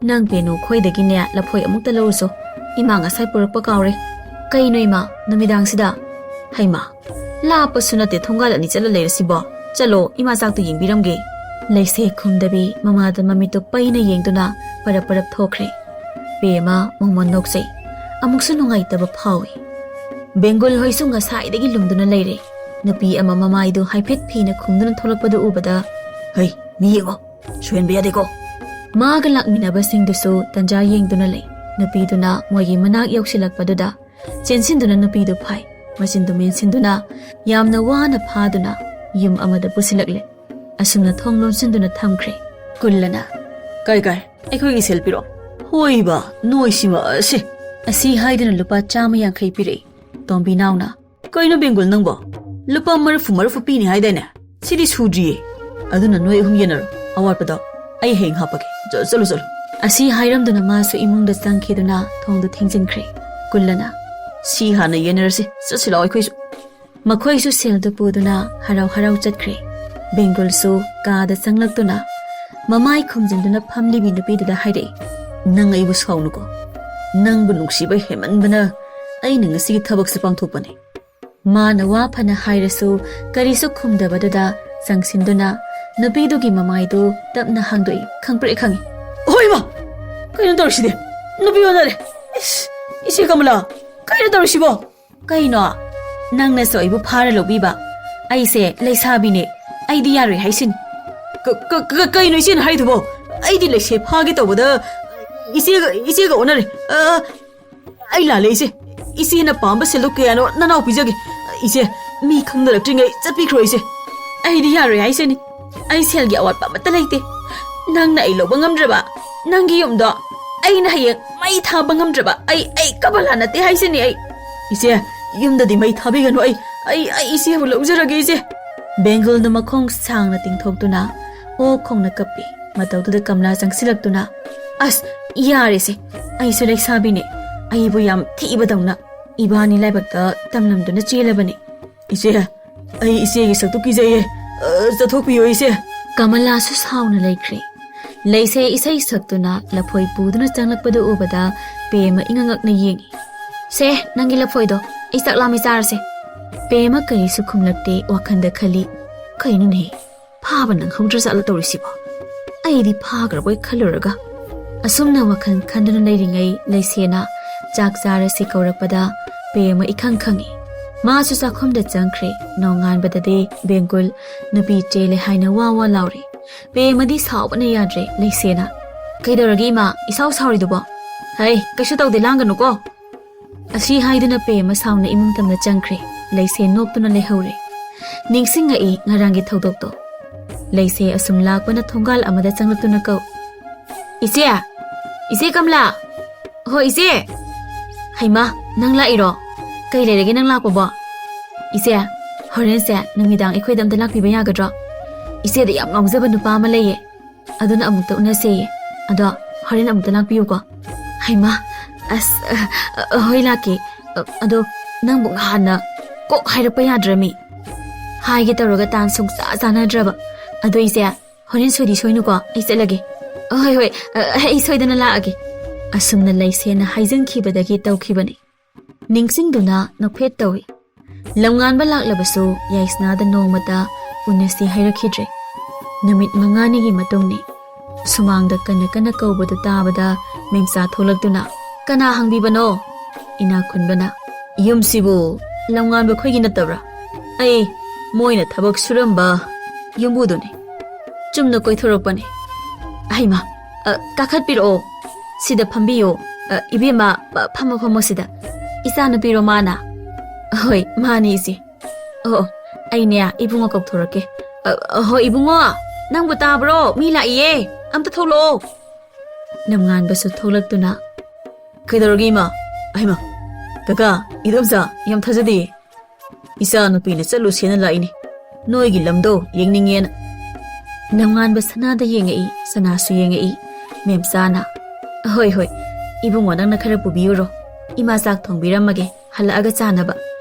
ꯅꯪ ꯄꯦꯅꯨ ꯈꯣꯏꯗꯒꯤꯅꯦ ꯂꯐꯣꯏ ꯑꯃꯨꯛꯇ ꯂꯧꯔꯨꯁꯣ꯫ ꯏꯃꯥ ꯉꯁꯥꯏ ꯄꯨꯔꯛꯄ ꯀꯥꯎꯔꯦ꯫" "ꯀꯩꯅꯣ ꯏꯃꯥ, ꯅꯨꯃꯤꯗꯥꯡꯁꯤꯗ?" "ꯍꯩꯃꯥ, ꯂꯥꯞꯄꯁꯨ ꯅꯠꯇꯦ, ꯊꯣꯡꯒꯥꯜ ꯑꯅꯤ ꯆꯠꯂ ꯂꯩꯔꯁꯤꯕꯣ꯫ ꯆꯠꯂꯣ, ꯏꯃꯥ ꯆꯥꯛꯇꯣ ꯌꯦꯡꯕꯤꯔꯝꯒꯦ꯫" ꯂꯩꯁꯦ ꯈꯨꯝꯗꯕꯤ ꯃꯃꯥꯗ ꯃꯃꯤꯠꯇꯨ ꯄꯩꯅ ꯌꯦꯡꯗꯨꯅ ꯄꯔꯞ ꯄꯔꯞ ꯊꯣꯛꯈ꯭ꯔꯦ꯫ ꯄꯦꯃ ꯃꯣꯃꯣꯟ ꯅꯣꯛꯆꯩ꯫ ꯑꯃꯨꯛꯁꯨ ꯅꯨꯡꯉꯥꯏꯇꯕ ꯐꯥꯎꯏ꯫ ꯕꯦꯡꯒꯨꯜ ꯍꯣꯏꯁꯨ ꯉꯁꯥꯏꯗꯒꯤ ꯂꯨꯝꯗꯨꯅ ꯂꯩꯔꯦ꯫ ꯅꯨꯄꯤ ꯑꯃ ꯃꯃꯥꯏꯗꯨ ꯍꯥꯏꯐꯦꯠ ꯐꯤꯅ ꯈꯨꯝꯗꯨꯅ ꯊꯣꯛꯂꯛꯄꯗꯨ ꯎꯕꯗ, "ꯍꯩ, ꯃꯤ ꯌꯦꯡꯉꯣ, ꯁꯣꯏꯍꯟꯕ ꯌꯥꯗꯦꯀꯣ꯫" ꯃꯥꯒ ꯂꯥꯛꯃꯤꯟꯅꯕꯁꯤꯡꯗꯨꯁꯨ ꯇꯟꯖꯥ ꯌꯦꯡꯗꯨꯅ ꯂꯩ꯫ ꯅꯨꯄꯤꯗꯨꯅ ꯃꯣꯏꯒꯤ ꯃꯅꯥꯛ ꯌꯧꯁꯤꯜꯂꯛꯄꯗꯨꯗ ꯆꯦꯟꯁꯤꯟꯗꯨꯅ ꯅꯨꯄꯤꯗꯨ ꯐꯥꯏ꯫ ꯃꯆꯤꯟꯗꯨ ꯃꯦꯟꯁꯤꯟꯗꯨꯅ ꯌꯥꯝꯅ ꯋꯥꯅ ꯐꯥꯗꯨꯅ ꯌꯨꯝ ꯑꯃꯗ ꯄꯨꯁꯤꯜꯂꯛꯂꯦ꯫ ꯑꯁꯨꯝꯅ ꯊꯣꯡ ꯂꯣꯟꯁꯤꯟꯗꯨꯅ ꯊꯝꯈ꯭ꯔꯦ꯫ ꯀꯨꯜꯂꯅ, "ꯀꯥꯏ ꯀꯥꯏ, ꯑꯩꯈꯣꯏꯒꯤ ꯁꯦꯜ ꯄꯤꯔꯛꯑꯣ꯫" "ꯍꯣꯏꯕ, ꯅꯣꯏꯁꯤꯃ ꯑꯁꯤ꯫" ꯑꯁꯤ ꯍꯥꯏꯗꯨꯅ ꯂꯨꯄꯥ ꯆꯥꯝꯃ ꯌꯥꯡꯈꯩ ꯄꯤꯔꯛꯏ꯫ ꯇꯣꯝꯕꯤꯅꯥꯎꯅ, "ꯀꯩꯅꯣ ꯕꯦꯡꯒꯨꯜ ꯅꯪꯕꯣ? ꯂꯨꯄꯥ ꯃꯔꯐꯨ ꯃꯔꯐꯨ ꯄꯤꯅꯤ ꯍꯥꯏꯗꯥꯏꯅꯦ? ꯁꯤꯗꯤ ꯁꯨꯗ꯭ꯔꯤꯌꯦ꯫ ꯑꯗꯨꯅ ꯅꯣꯏ ꯑꯍꯨꯝ ꯌꯦꯟꯅꯔꯣ, ꯑꯋꯥꯠꯄꯗꯣ ꯑꯩ ꯍꯌꯦꯡ ꯍꯥꯞꯄꯒꯦ꯫ ꯆ-, ꯆꯠꯂꯨ, ꯆꯠꯂꯨ꯫" ꯑꯁꯤ ꯍꯥꯏꯔꯝꯗꯨꯅ ꯃꯥꯁꯨ ꯏꯃꯨꯡꯗ ꯆꯪꯈꯤꯗꯨꯅ ꯊꯣꯡꯗꯨ ꯊꯤꯡꯖꯤꯟꯈ꯭ꯔꯦ꯫ ꯀꯨꯜꯂꯅ, "ꯁꯤ ꯍꯥꯟꯅ ꯌꯦꯟꯅꯔꯁꯤ, ꯆꯠꯁꯤ ꯂꯥꯛꯑꯣ ꯑꯩꯈꯣꯏꯁꯨ꯫" ꯃꯈꯣꯏꯁꯨ ꯁꯦꯜꯗꯨ ꯄꯨꯗꯨꯅ ꯍꯔꯥꯎ ꯍꯔꯥꯎ ꯆꯠꯈ꯭ꯔꯦ꯫ ꯕꯦꯡꯒꯨꯜꯁꯨ ꯀꯥꯗ ꯆꯪꯂꯛꯇꯨꯅ ꯃꯃꯥꯏ ꯈꯨꯝꯖꯤꯟꯗꯨꯅ ꯐꯝꯂꯤꯕꯤ ꯅꯨꯄꯤꯗꯨꯗ ꯍꯥꯏꯔꯛꯏ, "ꯅꯪ ꯑꯩꯕꯨ ꯁꯥꯎꯅꯨꯀꯣ꯫ ꯅꯪꯕꯨ ꯅꯨꯡꯁꯤꯕ ꯍꯦꯟꯃꯟꯕꯅ ꯑꯩꯅ ꯉꯁꯤꯒꯤ ꯊꯕꯛꯁꯦ ꯄꯥꯡꯊꯣꯛꯄꯅꯦ꯫" ꯃꯥꯅ ꯋꯥ ꯐꯅ ꯍꯥꯏꯔꯁꯨ ꯀꯔꯤꯁꯨ ꯈꯨꯝꯗꯕꯗꯨꯗ ꯆꯪꯁꯤꯟꯗꯨꯅ ꯅꯨꯄꯤꯗꯨꯒꯤ ꯃꯃꯥꯏꯗꯨ ꯇꯞꯅ ꯍꯥꯡꯗꯣꯛꯏ꯫ ꯈꯪꯄ꯭ꯔꯦꯛ ꯈꯪꯉꯤ꯫ "ꯍꯣꯏꯃ! ꯀꯩꯅꯣ ꯇꯧꯔꯤꯁꯤꯗꯤ? ꯅꯨꯄꯤ ꯑꯣꯟꯅꯔꯦ! ꯏꯁ! ꯏꯆꯦ ꯀꯃꯂꯥ, ꯀꯩꯅꯣ ꯇꯧꯔꯤꯁꯤꯕꯣ?" "ꯀꯩꯅꯣ? ꯅꯪꯅꯁꯨ ꯑꯩꯕꯨ ꯐꯥꯔ ꯂꯧꯕꯤꯕ? ꯑꯩꯁꯦ ꯂꯩꯁꯥꯕꯤꯅꯦ, ꯑꯩꯗꯤ ꯌꯥꯔꯣꯏ ꯍꯥꯏꯁꯤꯅꯤ꯫" "ꯀ-, ꯀ-, ꯀ-, ꯀꯩꯅꯣ ꯏꯆꯦꯅ ꯍꯥꯏꯗꯨꯕꯣ? ꯑꯩꯗꯤ ꯂꯩꯁꯦ ꯐꯥꯒꯦ ꯇꯧꯕꯗ ꯏꯆꯦꯒ, ꯏꯆꯦꯒ ꯑꯣꯟꯅꯔꯦ꯫ ꯑ, ꯑꯩ ꯂꯥꯜꯂꯦ ꯏꯆꯦ꯫ ꯏꯆꯦꯅ ꯄꯥꯝꯕ ꯁꯦꯜꯗꯣ ꯀꯌꯥꯅꯣ ꯅꯅꯥꯎ ꯄꯤꯖꯒꯦ꯫ ꯏꯆꯦ, ꯃꯤ ꯈꯪꯅꯔꯛꯇ꯭ꯔꯤꯉꯩ ꯆꯠꯄꯤꯈ꯭ꯔꯣ ꯏꯆꯦ꯫" "ꯑꯩꯗꯤ ꯌꯥꯔꯣꯏ ꯍꯥꯏꯁꯤꯅꯤ꯫ ꯑꯩ ꯁꯦꯜꯒꯤ ꯑꯋꯥꯠꯄ ꯑꯃꯠꯇ ꯂꯩꯇꯦ꯫ ꯅꯪꯅ ꯑꯩ ꯂꯧꯕ ꯉꯝꯗ꯭ꯔꯕ, ꯅꯪꯒꯤ ꯌꯨꯝꯗꯣ ꯑꯩꯅ ꯍꯌꯦꯡ ꯃꯩ ꯊꯥꯕ ꯉꯝꯗ꯭ꯔꯕ, ꯑꯩ, ꯑꯩ ꯀꯃꯂꯥ ꯅꯠꯇꯦ ꯍꯥꯏꯁꯤꯅꯤ ꯑꯩ꯫ "ꯏꯆꯦ, ꯌꯨꯝꯗꯗꯤ ꯃꯩ ꯊꯥꯕꯤꯒꯅꯨ, ꯑꯩ, ꯑꯩ, ꯑꯩ ꯏꯆꯦꯕꯨ ꯂꯧꯖꯔꯒꯦ, ꯏꯆꯦ꯫" ꯕꯦꯡꯒꯨꯜꯅ ꯃꯈꯣꯡ ꯁꯥꯡꯅ ꯇꯤꯡꯊꯣꯛꯇꯨꯅ ꯑꯣꯛ ꯈꯣꯡꯅ ꯀꯞꯄꯤ꯫ ꯃꯇꯧꯗꯨꯗ ꯀꯃꯂꯥ ꯆꯪꯁꯤꯜꯂꯛꯇꯨꯅ, "ꯑꯁ, ꯌꯥꯔꯦꯁꯦ, ꯑꯩꯁꯨ ꯂꯩꯁꯥꯕꯤꯅꯦ, ꯑꯩꯕꯨ ꯌꯥꯝ ꯊꯤꯕꯗꯧꯅ ꯏꯕꯥꯅꯤ ꯂꯥꯏꯕꯛꯇ ꯇꯝꯂꯝꯗꯨꯅ ꯆꯦꯜꯂꯕꯅꯤ꯫ ꯏꯆꯦ, ꯑꯩ ꯏꯆꯦꯒꯤ ꯁꯛꯇꯨ ꯀꯤꯖꯩꯌꯦ꯫ ꯑ, ꯆꯠꯊꯣꯛꯄꯤꯌꯣ, ꯏꯆꯦ꯫" ꯀꯃꯂꯥꯁꯨ ꯁꯥꯎꯅ ꯂꯩꯈ꯭ꯔꯦ꯫ ꯂꯩꯁꯦ ꯏꯁꯩ ꯁꯛꯇꯨꯅ ꯂꯐꯣꯏ ꯄꯨꯗꯨꯅ ꯆꯪꯂꯛꯄꯗꯨ ꯎꯕꯗ ꯄꯦꯃ ꯏꯉꯛ ꯉꯛꯅ ꯌꯦꯡꯉꯤ꯫ "ꯁꯦ, ꯅꯪꯒꯤ ꯂꯐꯣꯏꯗꯣ, ꯑꯩ ꯆꯥꯛ ꯂꯥꯝꯃꯤ, ꯆꯥꯔꯁꯦ꯫" ꯄꯦꯃ ꯀꯔꯤꯁꯨ ꯈꯨꯝꯂꯛꯇꯦ, ꯋꯥꯈꯜꯗ ꯈꯜꯂꯤ, "ꯀꯩꯅꯣꯅꯦ, ꯐꯥꯕ ꯅꯪꯍꯧꯗ꯭ꯔꯖꯥꯠꯂ ꯇꯧꯔꯤꯁꯤꯕꯣ? ꯑꯩꯗꯤ ꯐꯥꯈ꯭ꯔꯕꯣꯏ ꯈꯜꯂꯨꯔꯒ꯫" ꯑꯁꯨꯝꯅ ꯋꯥꯈꯜ ꯈꯟꯗꯨꯅ ꯂꯩꯔꯤꯉꯩ ꯂꯩꯁꯦꯅ ꯆꯥꯛ ꯆꯥꯔꯁꯤ ꯀꯧꯔꯛꯄꯗ ꯄꯦꯃ ꯏꯈꯪ ꯈꯪꯉꯤ꯫ ꯃꯥꯁꯨ ꯆꯥꯛꯈꯨꯝꯗ ꯆꯪꯈ꯭ꯔꯦ꯫ ꯅꯣꯡꯉꯥꯟꯕꯗꯗꯤ ꯕꯦꯡꯒꯨꯜ ꯅꯨꯄꯤ ꯆꯦꯜꯂꯦ ꯍꯥꯏꯅ ꯋꯥ ꯋꯥ ꯂꯥꯎꯔꯦ꯫ ꯄꯦꯃꯗꯤ ꯁꯥꯎꯕꯅ ꯌꯥꯗ꯭ꯔꯦ꯫ ꯂꯩꯁꯦꯅ, "ꯀꯩꯗꯧꯔꯒꯦ ꯏꯃꯥ, ꯏꯁꯥꯎ ꯁꯥꯎꯔꯤꯗꯨꯕꯣ?" "ꯍꯩ, ꯀꯩꯁꯨ ꯇꯧꯗꯦ, ꯂꯥꯡꯒꯅꯨꯀꯣ꯫" ꯑꯁꯤ ꯍꯥꯏꯗꯨꯅ ꯄꯦꯃ ꯁꯥꯎꯅ ꯏꯃꯨꯡ ꯇꯝꯅ ꯆꯪꯈ꯭ꯔꯦ꯫ ꯂꯩꯁꯦ ꯅꯣꯛꯇꯨꯅ ꯂꯩꯍꯧꯔꯦ꯫ ꯅꯤꯡꯁꯤꯡꯉꯛꯏ ꯉꯔꯥꯡꯒꯤ ꯊꯧꯗꯣꯛꯇꯣ꯫ ꯂꯩꯁꯦ ꯑꯁꯨꯝ ꯂꯥꯛꯄꯅ ꯊꯣꯡꯒꯥꯜ ꯑꯃꯗ ꯆꯪꯂꯛꯇꯨꯅ ꯀꯧ, "ꯏꯆꯦ! ꯏꯆꯦ ꯀꯃꯂꯥ! ꯍꯣ, ꯏꯆꯦ!" "ꯍꯩꯃꯥ, ꯅꯪ ꯂꯥꯛꯏꯔꯣ? ꯀꯩ ꯂꯩꯔꯒꯦ ꯅꯪ ꯂꯥꯛꯄꯕꯣ?" "ꯏꯆꯦ, ꯍꯣꯔꯦꯟꯁꯦ ꯅꯨꯃꯤꯗꯥꯡ ꯑꯩꯈꯣꯏꯗ ꯑꯝꯇ ꯂꯥꯛꯄꯤꯕ ꯌꯥꯒꯗ꯭ꯔꯣ? ꯏꯆꯦꯗ ꯌꯥꯝ ꯉꯥꯎꯖꯕ ꯅꯨꯄꯥ ꯑꯃ ꯂꯩꯌꯦ꯫ ꯑꯗꯨꯅ ꯑꯃꯨꯛꯇ ꯎꯅꯁꯦꯌꯦ꯫ ꯑꯗꯣ ꯍꯣꯔꯦꯟ ꯑꯃꯨꯛꯇ ꯂꯥꯛꯄꯤꯌꯨꯀꯣ꯫" "ꯍꯩꯃꯥ, ꯑꯁ, ꯑ, ꯑ, ꯍꯣꯏ, ꯂꯥꯛꯀꯦ꯫ ꯑ, ꯑꯗꯣ ꯅꯪꯕꯨ ꯉꯍꯥꯟꯅ ꯀꯣꯛ ꯍꯥꯏꯔꯛꯄ ꯌꯥꯗ꯭ꯔꯃꯤ?" "ꯍꯥꯏꯒꯦ ꯇꯧꯔꯒ ꯇꯥꯟ ꯁꯨꯡꯆꯥ ꯆꯥꯅꯗ꯭ꯔꯕ꯫ ꯑꯗꯣ ꯏꯆꯦ, ꯍꯣꯔꯦꯟ ꯁꯣꯏꯗꯤ ꯁꯣꯏꯅꯨꯀꯣ, ꯑꯩ ꯆꯠꯂꯒꯦ꯫" "ꯑ, ꯍꯣꯏ, ꯍꯣꯏ, ꯑ, ꯑꯩ ꯁꯣꯏꯗꯅ ꯂꯥꯛꯑꯒꯦ꯫" ꯑꯁꯨꯝꯅ ꯂꯩꯁꯦꯅ ꯍꯥꯏꯖꯤꯟꯈꯤꯕꯗꯒꯤ ꯇꯧꯈꯤꯕꯅꯤ꯫ ꯅꯤꯡꯁꯤꯡꯗꯨꯅ ꯅꯣꯛꯐꯦꯠ ꯇꯧꯏ꯫ ꯂꯝꯉꯥꯟꯕ ꯂꯥꯛꯂꯕꯁꯨ ꯌꯥꯏꯁꯅꯥꯗ ꯅꯣꯡꯃꯇ ꯎꯅꯁꯤ ꯍꯥꯏꯔꯛꯈꯤꯗ꯭ꯔꯦ꯫ ꯅꯨꯃꯤꯠ ꯃꯉꯥꯅꯤꯒꯤ ꯃꯇꯨꯡꯅꯤ꯫ ꯁꯨꯃꯥꯡꯗ ꯀꯟꯅ ꯀꯟꯅ ꯀꯧꯕꯗꯨ ꯇꯥꯕꯗ ꯃꯦꯝꯆꯥ ꯊꯣꯛꯂꯛꯇꯨꯅ, "ꯀꯅꯥ ꯍꯪꯕꯤꯕꯅꯣ?" ꯏꯅꯥꯛ ꯈꯨꯟꯕꯅ, "ꯌꯨꯝꯁꯤꯕꯨ ꯂꯝꯉꯥꯟꯕ ꯈꯣꯏꯒꯤ ꯅꯠꯇꯕ꯭ꯔꯥ? ꯑꯩ ꯃꯣꯏꯅ ꯊꯕꯛ ꯁꯨꯔꯝꯕ ꯌꯨꯝꯕꯨꯗꯨꯅꯤ꯫ ꯆꯨꯝꯅ ꯀꯣꯏꯊꯣꯔꯛꯄꯅꯤ꯫" "ꯑꯍꯩꯃ, ꯑ, ꯀꯥꯈꯠꯄꯤꯔꯛꯑꯣ, ꯁꯤꯗ ꯐꯝꯕꯤꯌꯣ꯫ ꯑ, ꯏꯕꯦꯝꯃ, ꯑ, ꯐꯝꯃꯣ, ꯐꯝꯃꯣ ꯁꯤꯗ꯫ ꯏꯆꯥꯅꯨꯄꯤꯔꯣ ꯃꯥꯅ?" "ꯍꯣꯏ, ꯃꯥꯅꯤ, ꯏꯆꯦ꯫" "ꯑꯣ, ꯑꯣ, ꯑꯩꯅꯦ, ꯏꯕꯨꯡꯉꯣ ꯀꯧꯊꯣꯔꯛꯀꯦ꯫ ꯑ, ꯑ, ꯍꯣꯏ, ꯏꯕꯨꯡꯉꯣ, ꯅꯪꯕꯨ ꯇꯥꯕ꯭ꯔꯣ? ꯃꯤ ꯂꯥꯛꯏꯌꯦ, ꯑꯝꯇ ꯊꯣꯛꯂꯛꯑꯣ꯫" ꯂꯝꯉꯥꯟꯕꯁꯨ ꯊꯣꯛꯂꯛꯇꯨꯅ, "ꯀꯩꯗꯧꯔꯒꯦ, ꯏꯃꯥ? ꯑꯍꯩꯃ, ꯀꯀꯥ, ꯏꯗꯣꯝꯆꯥ, ꯌꯥꯝ ꯊꯥꯖꯗꯦ꯫ ꯏꯆꯥ ꯅꯨꯄꯤꯅ ꯆꯠꯂꯨꯁꯦꯅ ꯂꯥꯛꯏꯅꯤ꯫ ꯅꯣꯏꯒꯤ ꯂꯝꯗꯣ ꯌꯦꯡꯅꯤꯡꯉꯦꯅ꯫ ꯂꯝꯉꯥꯟꯕ ꯁꯅꯥꯗ ꯌꯦꯡꯉꯛꯏ, ꯁꯅꯥꯁꯨ ꯌꯦꯡꯉꯛꯏ꯫ ꯃꯦꯝꯆꯥꯅ, "ꯍꯣꯏ, ꯍꯣꯏ, ꯏꯕꯨꯡꯉꯣ, ꯅꯪꯅ ꯈꯔ ꯄꯨꯕꯤꯌꯨꯔꯣ꯫ ꯏꯃꯥ ꯆꯥꯛ ꯊꯣꯡꯕꯤꯔꯝꯃꯒꯦ, ꯍꯜꯂꯛꯑꯒ ꯆꯥꯅꯕ꯫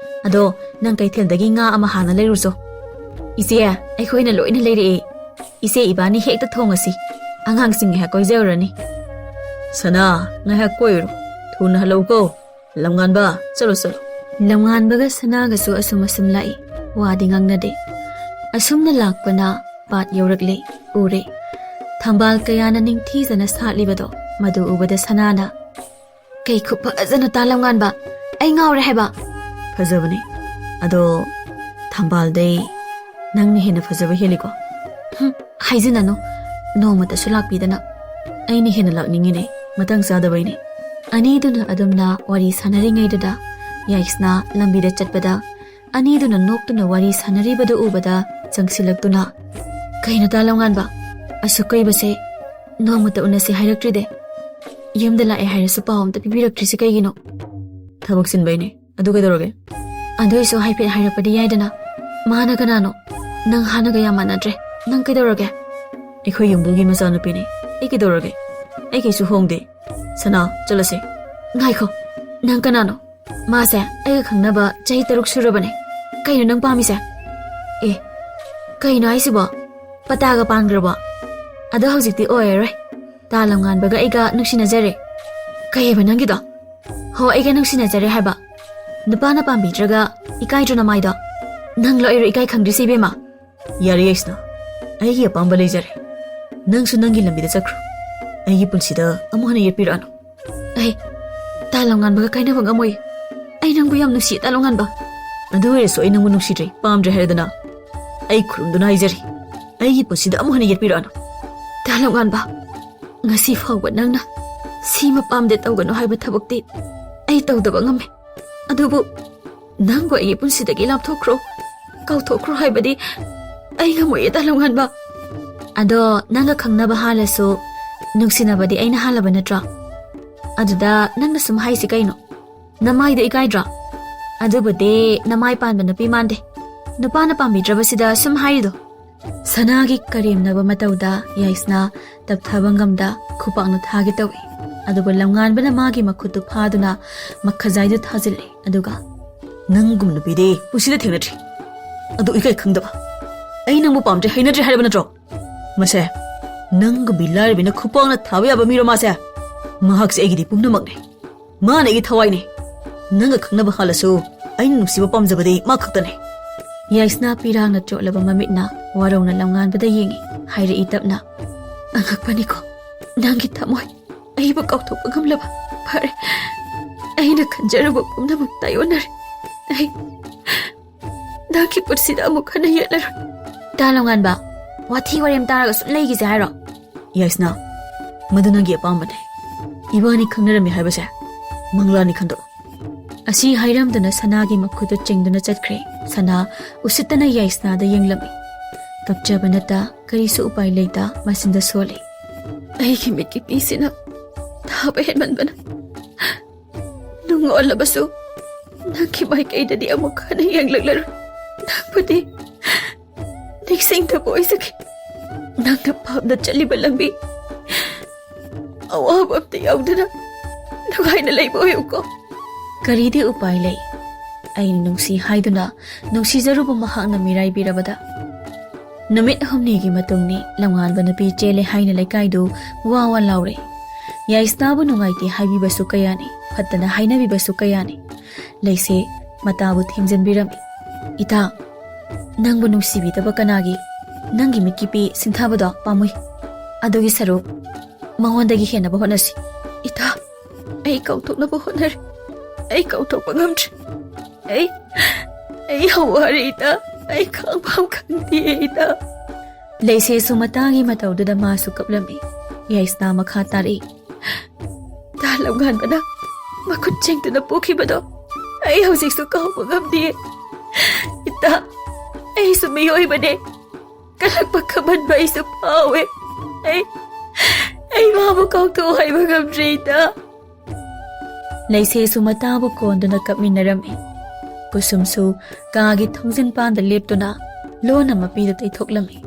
ꯑꯗꯣ ꯅꯪ ꯀꯩꯊꯦꯜꯗꯒꯤ ꯉꯥ ꯑꯃ ꯍꯥꯟꯅ ꯂꯩꯔꯨꯆꯣ꯫" "ꯏꯆꯦ, ꯑꯩꯈꯣꯏꯅ ꯂꯣꯏꯅ ꯂꯩꯔꯛꯑꯦ꯫ ꯏꯆꯦ ꯏꯕꯥꯅꯤ ꯍꯦꯛꯇ ꯊꯣꯡꯉꯁꯤ꯫ ꯑꯉꯥꯡꯁꯤꯡ ꯉꯥꯏꯍꯥꯛ ꯀꯣꯏꯖꯔꯨꯔꯅꯤ꯫" "ꯁꯅꯥ, ꯉꯥꯏꯍꯥꯛ ꯀꯣꯏꯔꯨꯔꯣ꯫ ꯊꯨꯅ ꯍꯜꯂꯛꯎꯀꯣ꯫ ꯂꯝꯉꯥꯟꯕ, ꯆꯠꯂꯣ, ꯆꯠꯂꯣ꯫" ꯂꯝꯉꯥꯟꯕꯒ ꯁꯅꯥꯒꯁꯨ ꯑꯁꯨꯝ ꯑꯁꯨꯝ ꯂꯥꯛꯏ꯫ ꯋꯥꯗꯤ ꯉꯥꯡꯅꯗꯦ꯫ ꯑꯁꯨꯝꯅ ꯂꯥꯛꯄꯅ ꯄꯥꯠ ꯌꯧꯔꯛꯂꯦ꯫ ꯎꯔꯦ꯫ ꯊꯝꯕꯥꯜ ꯀꯌꯥꯅ ꯅꯤꯡꯊꯤꯖꯅ ꯁꯥꯠꯂꯤꯕꯗꯣ ꯃꯗꯨ ꯎꯕꯗ ꯁꯅꯥꯅ, "ꯀꯩ ꯈꯨꯐꯖꯅꯣ ꯇꯥ ꯂꯝꯉꯥꯟꯕ! ꯑꯩ ꯉꯥꯎꯔꯦ ꯍꯥꯏꯕ!" "ꯐꯖꯕꯅꯦ꯫ ꯑꯗꯣ ꯊꯝꯕꯥꯜꯗꯩ ꯅꯪꯅ ꯍꯦꯟꯅ ꯐꯖꯕ ꯍꯦꯜꯂꯤꯀꯣ꯫" "ꯍꯨꯝ, ꯍꯥꯏꯖꯤꯟꯅꯅꯨ꯫ ꯅꯣꯡꯃꯇꯁꯨ ꯂꯥꯛꯄꯤꯗꯅ꯫" "ꯑꯩꯅ ꯍꯦꯟꯅ ꯂꯥꯛꯅꯤꯡꯉꯤꯅꯦ꯫ ꯃꯇꯥꯡ ꯆꯥꯗꯕꯩꯅꯦ꯫" ꯑꯅꯤꯗꯨꯅ ꯑꯗꯨꯝꯅ ꯋꯥꯔꯤ ꯁꯥꯟꯅꯔꯤꯉꯩꯗꯨꯗ ꯌꯥꯏꯁꯅꯥ ꯂꯝꯕꯤꯗ ꯆꯠꯄꯗ ꯑꯅꯤꯗꯨꯅ ꯅꯣꯛꯇꯨꯅ ꯋꯥꯔꯤ ꯁꯥꯟꯅꯔꯤꯕꯗꯨ ꯎꯕꯗ ꯆꯪꯁꯤꯜꯂꯛꯇꯨꯅ, "ꯀꯩꯅꯣ ꯇꯥ ꯂꯝꯉꯥꯟꯕ? ꯑꯁꯨꯛ ꯀꯨꯏꯕꯁꯦ ꯅꯣꯡꯃꯇ ꯎꯅꯁꯦ ꯍꯥꯏꯔꯛꯇ꯭ꯔꯤꯗꯦ꯫ ꯌꯨꯝꯗ ꯂꯥꯛꯑꯦ ꯍꯥꯏꯔꯁꯨ ꯄꯥꯎ ꯑꯝꯇ ꯄꯤꯕꯤꯔꯛꯇ꯭ꯔꯤꯁꯦ ꯀꯩꯒꯤꯅꯣ?" "ꯊꯕꯛ ꯆꯤꯟꯕꯩꯅꯦ꯫ ꯑꯗꯨ ꯀꯩꯗꯧꯔꯒꯦ?" "ꯑꯗꯨꯏꯁꯨ ꯍꯥꯏꯐꯦꯠ ꯍꯥꯏꯔꯛꯄꯗꯤ ꯌꯥꯏꯗꯅ꯫ ꯃꯥꯅ ꯀꯅꯥꯅꯣ? ꯅꯪ ꯍꯥꯟꯅꯒ ꯌꯥꯝ ꯃꯥꯟꯅꯗ꯭ꯔꯦ꯫ ꯅꯪ ꯀꯩꯗꯧꯔꯒꯦ?" "ꯑꯩꯈꯣꯏ ꯌꯨꯝꯕꯨꯒꯤ ꯃꯆꯥꯅꯨꯄꯤꯅꯦ꯫ ꯑꯩ ꯀꯩꯗꯧꯔꯒꯦ? ꯑꯩ ꯀꯩꯁꯨ ꯍꯣꯡꯗꯦ꯫ ꯁꯅꯥ, ꯆꯠꯂꯁꯦ꯫" "ꯉꯥꯏꯈꯣ꯫ ꯅꯪ ꯀꯅꯥꯅꯣ? ꯃꯥꯁꯦ ꯑꯩꯒ ꯈꯪꯅꯕ ꯆꯍꯤ ꯇꯔꯨꯛ ꯁꯨꯔꯕꯅꯦ꯫ ꯀꯩꯅꯣ ꯅꯪ ꯄꯥꯝꯃꯤꯁꯦ?" "ꯑꯦ, ꯀꯩꯅꯣ ꯍꯥꯏꯁꯤꯕꯣ? ꯄꯇꯥꯒ ꯄꯥꯟꯈ꯭ꯔꯕꯣ? ꯑꯗꯣ ꯍꯧꯖꯤꯛꯇꯤ ꯑꯣꯏꯔꯔꯣꯏ꯫ ꯇꯥ ꯂꯝꯉꯥꯟꯕꯒ ꯑꯩꯒ ꯅꯨꯡꯁꯤꯅꯖꯔꯦ꯫" "ꯀꯩ ꯍꯥꯏꯕ ꯅꯪꯒꯤꯗꯣ?" "ꯍꯣ, ꯑꯩꯒ ꯅꯨꯡꯁꯤꯅꯖꯔꯦ ꯍꯥꯏꯕ꯫ ꯅꯨꯄꯥꯅ ꯄꯥꯝꯕꯤꯗ꯭ꯔꯒ ꯏꯀꯥꯏꯗ꯭ꯔꯣ ꯅꯃꯥꯏꯗꯣ? ꯅꯪ ꯂꯣꯏꯔꯣ ꯏꯀꯥꯏ ꯈꯪꯗ꯭ꯔꯤꯁꯦ ꯏꯕꯦꯝꯃ?" "ꯌꯥꯔꯦ ꯌꯥꯏꯁꯅꯥ, ꯑꯩꯒꯤ ꯑꯄꯥꯝꯕ ꯂꯩꯖꯔꯦ꯫ ꯅꯪꯁꯨ ꯅꯪꯒꯤ ꯂꯝꯕꯤꯗ ꯆꯠꯈ꯭ꯔꯣ꯫ ꯑꯩꯒꯤ ꯄꯨꯟꯁꯤꯗ ꯑꯃꯨꯛ ꯍꯟꯅ ꯌꯦꯠꯄꯤꯔꯛꯑꯅꯨ꯫" "ꯑꯩ ꯇꯥ ꯂꯝꯉꯥꯟꯕꯒ ꯀꯥꯏꯅꯕ ꯉꯝꯃꯣꯏ꯫ ꯑꯩ ꯅꯪꯕꯨ ꯌꯥꯝ ꯅꯨꯡꯁꯤ, ꯇꯥ ꯂꯝꯉꯥꯟꯕ꯫" "ꯑꯗꯨ ꯑꯣꯏꯔꯁꯨ ꯑꯩ ꯅꯪꯕꯨ ꯅꯨꯡꯁꯤꯗ꯭ꯔꯦ, ꯄꯥꯝꯗ꯭ꯔꯦ ꯍꯥꯏꯔꯗꯅ꯫ ꯑꯩ ꯈꯨꯔꯨꯝꯗꯨꯅ ꯍꯥꯏꯖꯔꯤ, ꯑꯩꯒꯤ ꯄꯨꯟꯁꯤꯗ ꯑꯃꯨꯛ ꯍꯟꯅ ꯌꯦꯠꯄꯤꯔꯛꯑꯅꯨ꯫" "ꯇꯥ ꯂꯝꯉꯥꯟꯕ, ꯉꯁꯤ ꯐꯥꯎꯕ ꯅꯪꯅ ꯁꯤꯃ ꯄꯥꯝꯗꯦ ꯇꯧꯒꯅꯨ ꯍꯥꯏꯕ ꯊꯕꯛꯇꯤ ꯑꯩ ꯇꯧꯗꯕ ꯉꯝꯃꯦ꯫ ꯑꯗꯨꯕꯨ ꯅꯪꯕꯨ ꯑꯩꯒꯤ ꯄꯨꯟꯁꯤꯗꯒꯤ ꯂꯥꯞꯊꯣꯛꯈ꯭ꯔꯣ, ꯀꯥꯎꯊꯣꯛꯈ꯭ꯔꯣ ꯍꯥꯏꯕꯗꯤ ꯑꯩ ꯉꯝꯃꯣꯏꯌꯦ ꯇꯥ ꯂꯝꯉꯥꯟꯕ꯫" "ꯑꯗꯣ ꯅꯪꯒ ꯈꯪꯅꯕ ꯍꯥꯜꯂꯁꯨ ꯅꯨꯡꯁꯤꯅꯕꯗꯤ ꯑꯩꯅ ꯍꯥꯜꯂꯕ ꯅꯠꯇ꯭ꯔꯣ? ꯑꯗꯨꯗ ꯅꯪꯅ ꯁꯨꯝ ꯍꯥꯏꯁꯤ ꯀꯩꯅꯣ?" ꯅꯃꯥꯏꯗꯣ ꯏꯀꯥꯏꯗ꯭ꯔꯣ? ꯑꯗꯨꯕꯨꯗꯤ ꯅꯃꯥꯏ ꯄꯥꯟꯕ ꯅꯨꯄꯤ ꯃꯥꯟꯗꯦ꯫ ꯅꯨꯄꯥꯅ ꯄꯥꯝꯕꯤꯗ꯭ꯔꯕꯁꯤꯗ ꯁꯨꯝ ꯍꯥꯏꯔꯤꯗꯣ꯫ ꯁꯅꯥꯒꯤ ꯀꯔꯦꯝꯅꯕ ꯃꯇꯧꯗ ꯌꯥꯏꯁꯅꯥ ꯇꯞꯊꯕ ꯉꯝꯗ ꯈꯨꯄꯥꯛꯅ ꯊꯥꯒꯦ ꯇꯧꯏ꯫ ꯑꯗꯨꯕꯨ ꯂꯝꯉꯥꯟꯕꯅ ꯃꯥꯒꯤ ꯃꯈꯨꯠꯇꯨ ꯐꯥꯗꯨꯅ ꯃꯈꯖꯥꯏꯗꯨ ꯊꯥꯖꯤꯜꯂꯦ꯫ ꯑꯗꯨꯒ, "ꯅꯪꯒꯨꯝ ꯅꯨꯄꯤꯗꯤ ꯄꯨꯟꯁꯤꯗ ꯊꯦꯡꯅꯗ꯭ꯔꯤ꯫ ꯑꯗꯨ ꯏꯀꯥꯏ ꯈꯪꯗꯕ꯫ ꯑꯩ ꯅꯪꯕꯨ ꯄꯥꯝꯗ꯭ꯔꯦ, ꯍꯩꯅꯗ꯭ꯔꯦ ꯍꯥꯏꯔꯕ ꯅꯠꯇ꯭ꯔꯣ? ꯃꯁꯦ, ꯅꯪꯒꯨꯝꯕꯤ ꯂꯥꯏꯔꯕꯤꯅ ꯈꯨꯄꯥꯛꯅ ꯊꯥꯕ ꯌꯥꯕ ꯃꯤꯔꯣ ꯃꯥꯁꯦ? ꯃꯍꯥꯛꯁꯦ ꯑꯩꯒꯤꯗꯤ ꯄꯨꯝꯅꯃꯛꯅꯦ꯫ ꯃꯥꯅ ꯑꯩꯒꯤ ꯊꯋꯥꯏꯅꯦ꯫ ꯅꯪꯒ ꯈꯪꯅꯕ ꯍꯥꯜꯂꯁꯨ ꯑꯩꯅ ꯅꯨꯡꯁꯤꯕ ꯄꯥꯝꯖꯕꯗꯤ ꯃꯥ ꯈꯛꯇꯅꯦ꯫" ꯌꯥꯏꯁꯅꯥ ꯄꯤꯔꯥꯡꯅ ꯆꯣꯠꯂꯕ ꯃꯃꯤꯠꯅ ꯋꯥꯔꯧꯅ ꯂꯝꯉꯥꯟꯕꯗ ꯌꯦꯡꯉꯤ꯫ ꯍꯥꯏꯔꯛꯏ ꯇꯞꯅ, "ꯑꯉꯛꯄꯅꯤꯀꯣ, ꯅꯪꯒꯤ ꯊꯃꯣꯏ ꯑꯩꯕꯨ ꯀꯥꯎꯊꯣꯛꯄ ꯉꯝꯂꯕ꯫ ꯐꯔꯦ, ꯑꯩꯅ ꯈꯟꯖꯔꯨꯕ ꯄꯨꯝꯅꯃꯛ ꯇꯥꯏꯑꯣꯟꯅꯔꯦ꯫ ꯑꯩ ꯅꯪꯒꯤ ꯄꯨꯟꯁꯤꯗ ꯑꯃꯨꯛ ꯍꯟꯅ ꯌꯦꯠꯂꯔꯣꯏ꯫" "ꯇꯥ ꯂꯝꯉꯥꯟꯕ, ꯋꯥꯊꯤ ꯋꯥꯔꯦꯝ ꯇꯥꯔꯒ ꯁꯨꯝ ꯂꯩꯈꯤꯁꯦ ꯍꯥꯏꯔꯣ?" "ꯌꯥꯏꯁꯅꯥ, ꯃꯗꯨ ꯅꯪꯒꯤ ꯑꯄꯥꯝꯕꯅꯦ꯫ ꯏꯕꯥꯅꯤ ꯈꯪꯅꯔꯝꯃꯤ ꯍꯥꯏꯕꯁꯦ ꯃꯪꯂꯥꯅꯤ ꯈꯟꯗꯣꯛꯑꯣ꯫" ꯑꯁꯤ ꯍꯥꯏꯔꯝꯗꯨꯅ ꯁꯅꯥꯒꯤ ꯃꯈꯨꯠꯇꯨ ꯆꯤꯡꯗꯨꯅ ꯆꯠꯈ꯭ꯔꯦ꯫ ꯁꯅꯥ ꯎꯁꯤꯠꯇꯅ ꯌꯥꯏꯁꯅꯥꯗ ꯌꯦꯡꯂꯝꯃꯤ꯫ ꯀꯞꯆꯕ ꯅꯠꯇ ꯀꯔꯤꯁꯨ ꯎꯄꯥꯏ ꯂꯩꯇ ꯃꯆꯤꯟꯗ ꯁꯣꯜꯂꯤ꯫ "ꯑꯩꯒꯤ ꯃꯤꯠꯀꯤ ꯄꯤꯁꯤꯅ ꯊꯥꯕ ꯍꯦꯟꯃꯟꯕꯅ ꯅꯨꯡ ꯑꯣꯜꯂꯕꯁꯨ ꯅꯪꯒꯤ ꯃꯥꯏꯀꯩꯗꯗꯤ ꯑꯃꯨꯛ ꯍꯟꯅ ꯌꯦꯡꯂꯛꯂꯔꯣꯏ꯫ ꯅꯪꯕꯨꯗꯤ ꯅꯤꯡꯁꯤꯡꯗꯕ ꯑꯣꯏꯖꯒꯦ꯫ ꯅꯪꯅ ꯄꯥꯝꯅ ꯆꯠꯂꯤꯕ ꯂꯝꯕꯤ ꯑꯋꯥꯕ ꯑꯝꯇ ꯌꯥꯎꯗꯅ ꯅꯨꯡꯉꯥꯏꯅ ꯂꯩꯕ ꯑꯣꯏꯌꯨꯀꯣ꯫" ꯀꯔꯤꯗꯤ ꯎꯄꯥꯏ ꯂꯩ? ꯑꯩꯅ ꯅꯨꯡꯁꯤ ꯍꯥꯏꯗꯨꯅ ꯅꯨꯡꯁꯤꯖꯔꯨꯕ ꯃꯍꯥꯛꯅ ꯃꯤꯔꯥꯏꯕꯤꯔꯕꯗ꯫ ꯅꯨꯃꯤꯠ ꯍꯨꯝꯅꯤꯒꯤ ꯃꯇꯨꯡꯅꯤ꯫ ꯂꯝꯉꯥꯟꯕ ꯅꯨꯄꯤ ꯆꯦꯜꯂꯦ ꯍꯥꯏꯅ ꯂꯩꯀꯥꯏꯗꯨ ꯋꯥ ꯋꯥ ꯂꯥꯎꯔꯦ꯫ ꯌꯥꯏꯁꯅꯥꯕꯨ ꯅꯨꯡꯉꯥꯏꯇꯦ ꯍꯥꯏꯕꯤꯕꯁꯨ ꯀꯌꯥꯅꯤ, ꯐꯠꯇꯅ ꯍꯥꯏꯅꯕꯤꯕꯁꯨ ꯀꯌꯥꯅꯤ꯫ ꯂꯩꯁꯦ ꯃꯇꯥꯕꯨ ꯊꯦꯝꯖꯤꯟꯕꯤꯔꯝꯃꯤ꯫ "ꯏꯇꯥ, ꯅꯪꯕꯨ ꯅꯨꯡꯁꯤꯕꯤꯗꯕ ꯀꯅꯥꯒꯤ ꯅꯪꯒꯤ ꯃꯤꯠꯀꯤ ꯄꯤ ꯁꯤꯟꯊꯕꯗꯣ ꯄꯥꯝꯃꯨꯏ꯫ ꯑꯗꯨꯒꯤ ꯁꯔꯨꯛ ꯃꯉꯣꯟꯗꯒꯤ ꯍꯦꯟꯅꯕ ꯍꯣꯠꯅꯁꯤ꯫" "ꯏꯇꯥ, ꯑꯩ ꯀꯥꯎꯊꯣꯛꯅꯕ ꯍꯣꯠꯅꯔꯤ꯫ ꯑꯩ ꯀꯥꯎꯊꯣꯛꯄ ꯉꯝꯗ꯭ꯔꯦ꯫ ꯑꯩ, ꯑꯩ ꯌꯥꯝ ꯋꯥꯔꯦ ꯏꯇꯥ꯫ ꯑꯩ ꯈꯥꯡꯐꯝ ꯈꯪꯗꯦ ꯏꯇꯥ꯫" ꯂꯩꯁꯦꯁꯨ ꯃꯇꯥꯒꯤ ꯃꯇꯧꯗꯨꯗ ꯃꯥꯁꯨ ꯀꯞꯂꯝꯃꯤ꯫ ꯌꯥꯏꯁꯅꯥ ꯃꯈꯥ ꯇꯥꯔꯛꯏ꯫ "ꯇꯥ ꯂꯝꯉꯥꯟꯕꯅ ꯃꯈꯨꯠ ꯆꯤꯡꯗꯨꯅ ꯄꯨꯈꯤꯕꯗꯣ ꯑꯩ ꯍꯧꯖꯤꯛꯁꯨ ꯀꯥꯎꯕ ꯉꯝꯗꯦ꯫ ꯏꯇꯥ, ꯑꯩꯁꯨ ꯃꯤꯑꯣꯏꯕꯅꯦ꯫ ꯀꯂꯛꯄ ꯀꯃꯟꯕ ꯑꯩꯁꯨ ꯐꯥꯎꯋꯦ꯫ ꯑꯩ, ꯑꯩ ꯃꯥꯕꯨ ꯀꯥꯎꯊꯣꯛꯎ ꯍꯥꯏꯕ ꯉꯝꯗ꯭ꯔꯦ ꯏꯇꯥ꯫" ꯂꯩꯁꯦꯁꯨ ꯃꯇꯥꯕꯨ ꯀꯣꯟꯗꯨꯅ ꯀꯞꯃꯤꯟꯅꯔꯝꯃꯤ꯫ ꯀꯨꯁꯨꯝꯁꯨ ꯀꯥꯒꯤ ꯊꯣꯡꯖꯤꯟ ꯄꯥꯟꯗ ꯂꯦꯞꯇꯨꯅ ꯂꯣꯟꯅ ꯃꯄꯤꯗ ꯇꯩꯊꯣꯛꯂꯝꯃꯤ꯫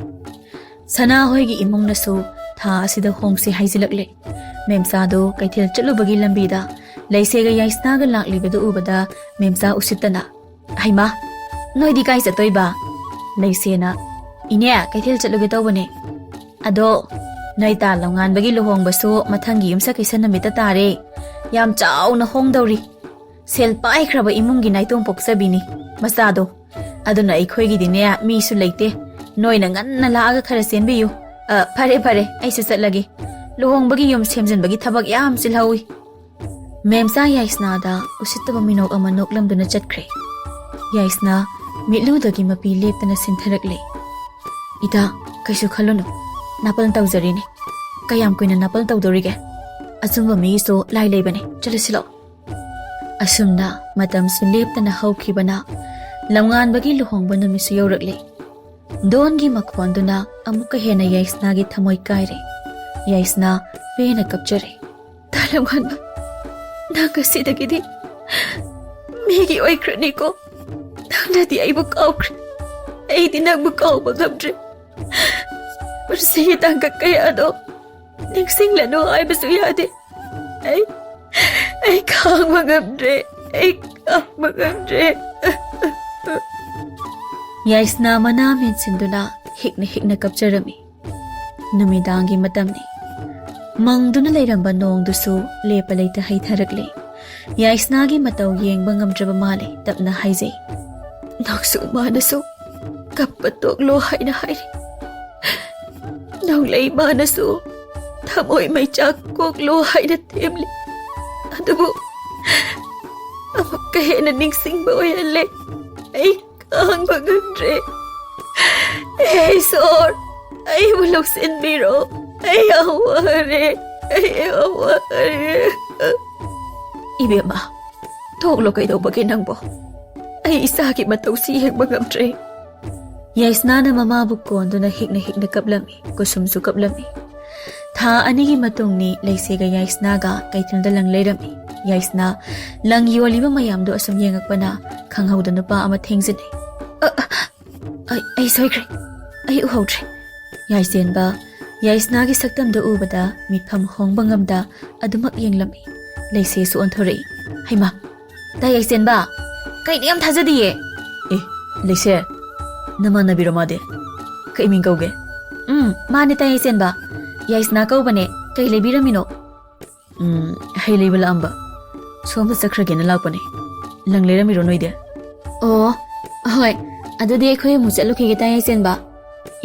ꯁꯅꯥ ꯍꯣꯏꯒꯤ ꯏꯃꯨꯡꯅꯁꯨ ꯊꯥ ꯑꯁꯤꯗ ꯍꯣꯡꯁꯤ ꯍꯥꯏꯖꯤꯜꯂꯛꯂꯦ꯫ ꯃꯦꯝꯆꯥꯗꯨ ꯀꯩꯊꯦꯜ ꯆꯠꯂꯨꯕꯒꯤ ꯂꯝꯕꯤꯗ ꯂꯩꯁꯦꯒ ꯌꯥꯏꯁꯅꯥꯒ ꯂꯥꯛꯂꯤꯕꯗꯨ ꯎꯕꯗ ꯃꯦꯝꯆꯥ ꯎꯁꯤꯠꯇꯅ, "ꯍꯩꯃꯥ, ꯅꯣꯏꯗꯤ ꯀꯥꯏ ꯆꯠꯇꯣꯏꯕ?" ꯂꯩꯁꯦꯅ, "ꯏꯅꯦ, ꯀꯩꯊꯦꯜ ꯆꯠꯂꯨꯒꯦ ꯇꯧꯕꯅꯦ꯫ ꯑꯗꯣ ꯅꯣꯏ ꯇꯥ ꯂꯝꯉꯥꯟꯕꯒꯤ ꯂꯨꯍꯣꯡꯕꯁꯨ ꯃꯊꯪꯒꯤ ꯌꯨꯝꯁꯀꯩꯁ ꯅꯨꯃꯤꯠꯇ ꯇꯥꯔꯦ꯫ ꯌꯥꯝ ꯆꯥꯎꯅ ꯍꯣꯡꯗꯧꯔꯤ꯫ ꯁꯦꯜ ꯄꯥꯏꯈ꯭ꯔꯕ ꯏꯃꯨꯡꯒꯤ ꯅꯥꯏꯇꯣꯝ ꯄꯣꯛꯆꯕꯤꯅꯤ ꯃꯆꯥꯗꯣ꯫ ꯑꯗꯨꯅ ꯑꯩꯈꯣꯏꯒꯤꯗꯤꯅꯦ, ꯃꯤꯁꯨ ꯂꯩꯇꯦ꯫ ꯅꯣꯏꯅ ꯉꯟꯅ ꯂꯥꯛꯑꯒ ꯈꯔ ꯆꯦꯟꯕꯤꯌꯨ꯫ ꯑ, ꯐꯔꯦ, ꯐꯔꯦ, ꯑꯩꯁꯨ ꯆꯠꯂꯒꯦ꯫ ꯂꯨꯍꯣꯡꯕꯒꯤ ꯌꯨꯝ ꯁꯦꯝꯖꯤꯟꯕꯒꯤ ꯊꯕꯛ ꯌꯥꯝ ꯆꯤꯜꯍꯧꯏ꯫" ꯃꯦꯝꯆꯥ ꯌꯥꯏꯁꯅꯥꯗ ꯎꯁꯤꯠꯇꯕ ꯃꯤꯅꯣꯛ ꯑꯃ ꯅꯣꯛꯂꯝꯗꯨꯅ ꯆꯠꯈ꯭ꯔꯦ꯫ ꯌꯥꯏꯁꯅꯥ ꯃꯤꯠꯂꯨꯗꯒꯤ ꯃꯄꯤ ꯂꯦꯞꯇꯅ ꯁꯤꯟꯊꯔꯛꯂꯦ꯫ "ꯏꯇꯥ, ꯀꯩꯁꯨ ꯈꯜꯂꯨꯅꯨ꯫ ꯅꯥꯄꯜ ꯇꯧꯖꯔꯤꯅꯤ꯫ ꯀꯌꯥꯝ ꯀꯨꯏꯅ ꯅꯥꯄꯜ ꯇꯧꯗꯧꯔꯤꯒꯦ? ꯑꯆꯨꯝꯕ ꯃꯤꯒꯤꯁꯨ ꯂꯥꯏ ꯂꯩꯕꯅꯤ꯫ ꯆꯠꯂꯁꯤ ꯂꯥꯛꯑꯣ꯫" ꯑꯁꯨꯝꯅ ꯃꯇꯝꯁꯨ ꯂꯦꯞꯇꯅ ꯍꯧꯈꯤꯕꯅ ꯂꯝꯉꯥꯟꯕꯒꯤ ꯂꯨꯍꯣꯡꯕ ꯅꯨꯃꯤꯠꯁꯨ ꯌꯧꯔꯛꯂꯦ꯫ ꯗꯣꯟꯒꯤ ꯃꯈꯣꯟꯗꯨꯅ ꯑꯃꯨꯛꯀ ꯍꯦꯟꯅ ꯌꯥꯏꯁꯅꯥꯒꯤ ꯊꯃꯣꯏ ꯀꯥꯏꯔꯦ꯫ ꯌꯥꯏꯁꯅꯥ ꯄꯦꯟꯅ ꯀꯞꯆꯔꯦ꯫ "ꯇꯥ ꯂꯝꯉꯥꯟꯕ, ꯅꯪ ꯉꯁꯤꯗꯒꯤꯗꯤ ꯃꯤꯒꯤ ꯑꯣꯏꯈ꯭ꯔꯅꯤꯀꯣ꯫ ꯅꯪꯅꯗꯤ ꯑꯩꯕꯨ ꯀꯥꯎꯈ꯭ꯔꯦ, ꯑꯩꯗꯤ ꯅꯪꯕꯨ ꯀꯥꯎꯕ ꯉꯝꯗ꯭ꯔꯦ꯫ ꯄꯨꯟꯁꯤꯒꯤ ꯇꯥꯡꯀꯛ ꯀꯌꯥꯗꯣ ꯅꯤꯡꯁꯤꯡꯂꯅꯨ ꯍꯥꯏꯕꯁꯨ ꯌꯥꯗꯦ꯫ ꯑꯩ, ꯑꯩ ꯈꯥꯡꯕ ꯉꯝꯗ꯭ꯔꯦ, ꯑꯩ ꯈꯥꯡꯕ ꯉꯝꯗ꯭ꯔꯦ꯫" ꯌꯥꯏꯁꯅꯥ ꯃꯅꯥ ꯃꯦꯟꯁꯤꯟꯗꯨꯅ ꯍꯤꯛꯅ ꯍꯤꯛꯅ ꯀꯞꯆꯔꯝꯃꯤ꯫ ꯅꯨꯃꯤꯗꯥꯡꯒꯤ ꯃꯇꯝꯅꯤ꯫ ꯃꯪꯗꯨꯅ ꯂꯩꯔꯝꯕ ꯅꯣꯡꯗꯨꯁꯨ ꯂꯦꯞꯄ ꯂꯩꯇ ꯍꯩꯊꯔꯛꯂꯦ꯫ ꯌꯥꯏꯁꯅꯥꯒꯤ ꯃꯇꯧ ꯌꯦꯡꯕ ꯉꯝꯗ꯭ꯔꯕ ꯃꯥꯜꯂꯦ, ꯇꯞꯅ ꯍꯥꯏꯖꯩ, "ꯅꯪꯁꯨ ꯃꯥꯅꯁꯨ ꯀꯞꯄ ꯇꯣꯛꯂꯣ ꯍꯥꯏꯅ ꯍꯥꯏꯔꯤ꯫ ꯅꯣꯡꯂꯩ ꯃꯥꯅꯁꯨ ꯊꯃꯣꯏ ꯃꯩꯆꯥꯛ ꯀꯣꯛꯂꯣ ꯍꯥꯏꯅ ꯊꯦꯝꯂꯤ꯫ ꯑꯗꯨꯕꯨ ꯑꯃꯨꯛꯀ ꯍꯦꯟꯅ ꯅꯤꯡꯁꯤꯡꯕ ꯑꯣꯏꯍꯜꯂꯦ꯫ ꯑꯩ ꯈꯥꯡꯕ ꯉꯝꯗ꯭ꯔꯦ꯫ ꯍꯦ ꯏꯁꯣꯔ, ꯑꯩꯕꯨ ꯂꯧꯁꯤꯟꯕꯤꯔꯣ꯫ ꯑꯩ ꯌꯥꯝ ꯋꯥꯔꯦ꯫ ꯑꯩ ꯌꯥꯝ ꯋꯥꯔꯦ꯫" "ꯏꯕꯦꯝꯃ, ꯊꯣꯛꯂꯣ, ꯀꯩꯗꯧꯕꯒꯦ ꯅꯪꯕꯣ? ꯑꯩ ꯏꯆꯥꯒꯤ ꯃꯇꯧꯁꯤ ꯌꯦꯡꯕ ꯉꯝꯗ꯭ꯔꯦ꯫" ꯌꯥꯏꯁꯅꯥꯅ ꯃꯃꯥꯕꯨ ꯀꯣꯟꯗꯨꯅ ꯍꯤꯛꯅ ꯍꯤꯛꯅ ꯀꯞꯂꯝꯃꯤ꯫ ꯀꯨꯁꯨꯝꯁꯨ ꯀꯞꯂꯝꯃꯤ꯫ ꯊꯥ ꯑꯅꯤꯒꯤ ꯃꯇꯨꯡꯅꯤ ꯂꯩꯁꯦꯒ ꯌꯥꯏꯁꯅꯥꯒ ꯀꯩꯊꯦꯜꯗ ꯂꯪ ꯂꯩꯔꯝꯃꯤ꯫ ꯌꯥꯏꯁꯅꯥ ꯂꯪ ꯌꯣꯜꯂꯤꯕ ꯃꯌꯥꯝꯗꯨ ꯑꯁꯨꯝ ꯌꯦꯡꯉꯛꯄꯅ ꯈꯪꯍꯧꯗ ꯅꯨꯄꯥ ꯑꯃ ꯊꯦꯡꯖꯤꯜꯂꯦ꯫ "ꯑ, ꯑ, ꯑꯩ, ꯑꯩ ꯁꯣꯏꯈ꯭ꯔꯦ꯫ ꯑꯩ ꯎꯍꯧꯗ꯭ꯔꯦ꯫" ꯌꯥꯏꯁꯦꯟꯕ ꯌꯥꯏꯁꯅꯥꯒꯤ ꯁꯛꯇꯝꯗꯨ ꯎꯕꯗ ꯃꯤꯠꯐꯝ ꯍꯣꯡꯕ ꯉꯝꯗ ꯑꯗꯨꯃꯛ ꯌꯦꯡꯂꯝꯃꯤ꯫ ꯂꯩꯁꯦꯁꯨ ꯑꯣꯟꯊꯣꯔꯛꯏ꯫ "ꯍꯩꯃꯥ, ꯇꯥ ꯌꯥꯏꯁꯦꯟꯕ, ꯀꯩꯅꯣ ꯌꯥꯝ ꯊꯥꯖꯗꯤꯌꯦ?" "ꯑꯦ, ꯂꯩꯁꯦ, ꯅꯃꯥꯟꯅꯕꯤꯔꯣ ꯃꯥꯗꯤ? ꯀꯩ ꯃꯤꯡ ꯀꯧꯒꯦ?" "ꯎꯝ, ꯃꯥꯅꯦ ꯇꯥ ꯌꯥꯏꯁꯦꯟꯕ꯫ ꯌꯥꯏꯁꯅꯥ ꯀꯧꯕꯅꯦ꯫ ꯀꯩ ꯂꯩꯕꯤꯔꯝꯃꯤꯅꯣ?" "ꯎꯝ, ꯍꯩ ꯂꯩꯕ ꯂꯥꯛꯑꯝꯕ꯫ ꯁꯣꯝꯗ ꯆꯠꯈ꯭ꯔꯒꯦꯅ ꯂꯥꯛꯄꯅꯦ꯫ ꯂꯪ ꯂꯩꯔꯝꯃꯤꯔꯣ ꯅꯣꯏꯗꯤ?" "ꯑꯣ, ꯍꯣꯏ꯫ ꯑꯗꯨꯗꯤ ꯑꯩꯈꯣꯏ ꯑꯃꯨꯛ ꯆꯠꯂꯨꯈꯤꯒꯦ ꯇꯥ ꯌꯥꯏꯁꯦꯟꯕ꯫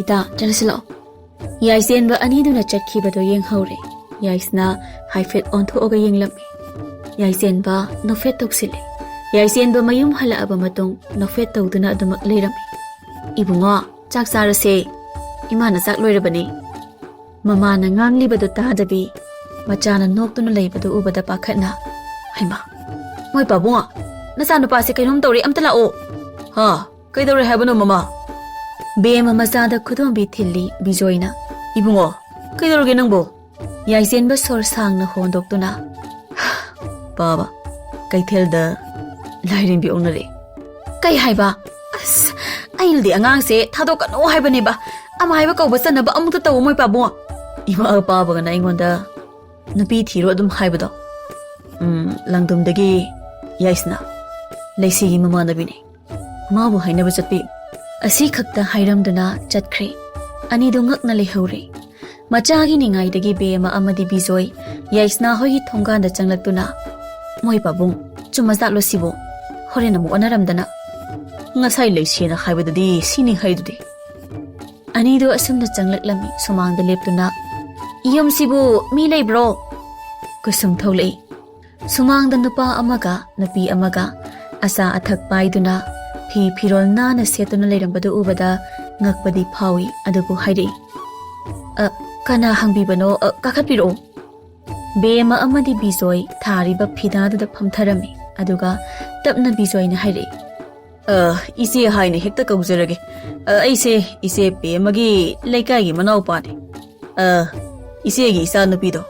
ꯏꯇꯥ, ꯆꯠꯂꯁꯤ ꯂꯥꯛꯑꯣ꯫" ꯌꯥꯏꯁꯦꯟꯕ ꯑꯅꯤꯗꯨꯅ ꯆꯠꯈꯤꯕꯗꯨ ꯌꯦꯡꯍꯧꯔꯦ꯫ ꯌꯥꯏꯁꯅꯥ ꯍꯥꯏꯐꯦꯠ ꯑꯣꯟꯊꯣꯛꯑꯒ ꯌꯦꯡꯂꯝꯃꯤ꯫ ꯌꯥꯏꯁꯦꯟꯕ ꯅꯣꯛꯐꯦꯠ ꯇꯧꯁꯤꯜꯂꯦ꯫ ꯌꯥꯏꯁꯦꯟꯕ ꯃꯌꯨꯝ ꯍꯜꯂꯛꯑꯕ ꯃꯇꯨꯡ ꯅꯣꯛꯐꯦꯠ ꯇꯧꯗꯨꯅ ꯑꯗꯨꯃꯛ ꯂꯩꯔꯝꯃꯤ꯫ "ꯏꯕꯨꯡꯉꯣ, ꯆꯥꯛ ꯆꯥꯔꯁꯦ꯫ ꯏꯃꯥꯅ ꯆꯥꯛ ꯂꯣꯏꯔꯕꯅꯤ꯫" ꯃꯃꯥꯅ ꯉꯥꯡꯂꯤꯕꯗꯨ ꯇꯥꯗꯕꯤ ꯃꯆꯥꯅ ꯅꯣꯛꯇꯨꯅ ꯂꯩꯕꯗꯨ ꯎꯕꯗ ꯄꯥꯈꯠꯅ, "ꯍꯩꯃꯥ, ꯃꯣꯏ ꯄꯥꯕꯨꯡ, ꯅꯆꯥꯅꯨꯄꯥꯁꯦ ꯀꯩꯅꯣꯝ ꯇꯧꯔꯦ, ꯑꯝꯇ ꯂꯥꯛꯑꯣ꯫" "ꯍꯥ? ꯀꯩꯗꯧꯔꯦ ꯍꯥꯏꯕꯅꯣ ꯃꯃꯥ?" ꯕꯦꯝꯃ ꯃꯆꯥꯗ ꯈꯨꯗꯣꯝꯕꯤ ꯊꯤꯜꯂꯤ ꯕꯤꯖꯣꯏꯅ꯫ "ꯏꯕꯨꯡꯉꯣ, ꯀꯩꯗꯧꯔꯒꯦ ꯅꯪꯕꯣ?" ꯌꯥꯏꯆꯦꯟꯕ ꯁꯣꯔ ꯁꯥꯡꯅ ꯍꯣꯟꯗꯣꯛꯇꯨꯅ, "ꯄꯥꯕ, ꯀꯩꯊꯦꯜꯗ ꯂꯥꯏꯔꯦꯝꯕꯤ ꯑꯣꯛꯅꯔꯦ꯫" "ꯀꯩ ꯍꯥꯏꯕ? ꯑꯁ, ꯑꯩꯅꯗꯤ ꯑꯉꯥꯡꯁꯦ ꯊꯥꯗꯣꯛꯀꯅꯨ ꯍꯥꯏꯕꯅꯦꯕ꯫ ꯑꯃ ꯍꯥꯏꯕ ꯀꯧꯕ ꯆꯟꯅꯕ ꯑꯃꯨꯛꯇ ꯇꯧ, ꯃꯣꯏ ꯄꯥꯕꯨꯡ꯫" "ꯏꯃꯥ ꯄꯥꯕꯒꯅ ꯑꯩꯉꯣꯟꯗ ꯅꯨꯄꯤ ꯊꯤꯔꯣ ꯑꯗꯨꯝ ꯍꯥꯏꯕꯗꯣ?" "ꯎꯝ, ꯂꯥꯡꯗꯨꯝꯗꯒꯤ ꯌꯥꯏꯁꯅꯥ, ꯂꯩꯁꯤꯒꯤ ꯃꯃꯥꯟꯅꯕꯤꯅꯤ꯫ ꯃꯥꯕꯨ ꯍꯥꯏꯅꯕ ꯆꯠꯄꯤꯌꯨ꯫" ꯑꯁꯤ ꯈꯛꯇ ꯍꯥꯏꯔꯝꯗꯨꯅ ꯆꯠꯈ꯭ꯔꯦ꯫ ꯑꯅꯤꯗꯨ ꯉꯛꯅ ꯂꯩꯍꯧꯔꯦ꯫ ꯃꯆꯥꯒꯤ ꯅꯤꯡꯉꯥꯏꯗꯒꯤ ꯕꯦꯝꯃ ꯑꯃꯗꯤ ꯕꯤꯖꯣꯏ ꯌꯥꯏꯁꯅꯥ ꯍꯣꯏꯒꯤ ꯊꯣꯡꯒꯥꯟꯗ ꯆꯪꯂꯛꯇꯨꯅ, "ꯃꯣꯏ ꯄꯥꯕꯨꯡ, ꯆꯨꯝꯃꯖꯥꯠꯂꯣ ꯁꯤꯕꯨ? ꯍꯣꯔꯦꯟ ꯑꯃꯨꯛ ꯑꯣꯟꯅꯔꯝꯗꯅ꯫" "ꯉꯁꯥꯏ ꯂꯩꯁꯦꯅ ꯍꯥꯏꯕꯗꯨꯗꯤ ꯁꯤꯅꯤ ꯍꯥꯏꯗꯨꯗꯤ꯫" ꯑꯅꯤꯗꯨ ꯑꯁꯨꯝꯅ ꯆꯪꯂꯛꯂꯝꯃꯤ꯫ ꯁꯨꯃꯥꯡꯗ ꯂꯦꯞꯇꯨꯅ, "ꯌꯨꯝꯁꯤꯕꯨ ꯃꯤ ꯂꯩꯕ꯭ꯔꯣ?" ꯀꯨꯁꯨꯝ ꯊꯣꯛꯂꯛꯏ꯫ ꯁꯨꯃꯥꯡꯗ ꯅꯨꯄꯥ ꯑꯃꯒ ꯅꯨꯄꯤ ꯑꯃꯒ ꯑꯆꯥ ꯑꯊꯛ ꯄꯥꯏꯗꯨꯅ ꯐꯤ ꯐꯤꯔꯣꯜ ꯅꯥꯟꯅ ꯁꯦꯠꯇꯨꯅ ꯂꯩꯔꯝꯕꯗꯨ ꯎꯕꯗ ꯉꯛꯄꯗꯤ ꯐꯥꯎꯏ, ꯑꯗꯨꯕꯨ ꯍꯥꯏꯔꯛꯏ, "ꯑ, ꯀꯅꯥ ꯍꯪꯕꯤꯕꯅꯣ? ꯑ, ꯀꯥꯈꯠꯄꯤꯔꯛꯑꯣ꯫" ꯕꯦꯝꯃ ꯑꯃꯗꯤ ꯕꯤꯖꯣꯏ ꯊꯥꯔꯤꯕ ꯐꯤꯗꯥꯗꯨꯗ ꯐꯝꯊꯔꯝꯃꯤ꯫ ꯑꯗꯨꯒ ꯇꯞꯅ ꯕꯤꯖꯣꯏꯅ ꯍꯥꯏꯔꯛꯏ, "ꯑ, ꯏꯆꯦ ꯍꯥꯏꯅ ꯍꯦꯛꯇ ꯀꯧꯖꯔꯒꯦ꯫ ꯑ, ꯑꯩꯁꯦ ꯏꯆꯦ ꯕꯦꯝꯃꯒꯤ ꯂꯩꯀꯥꯏꯒꯤ ꯃꯅꯥꯎꯄꯥꯅꯤ꯫ ꯑ, ꯏꯆꯦꯒꯤ ꯏꯆꯥꯅꯨꯄꯤꯗꯣ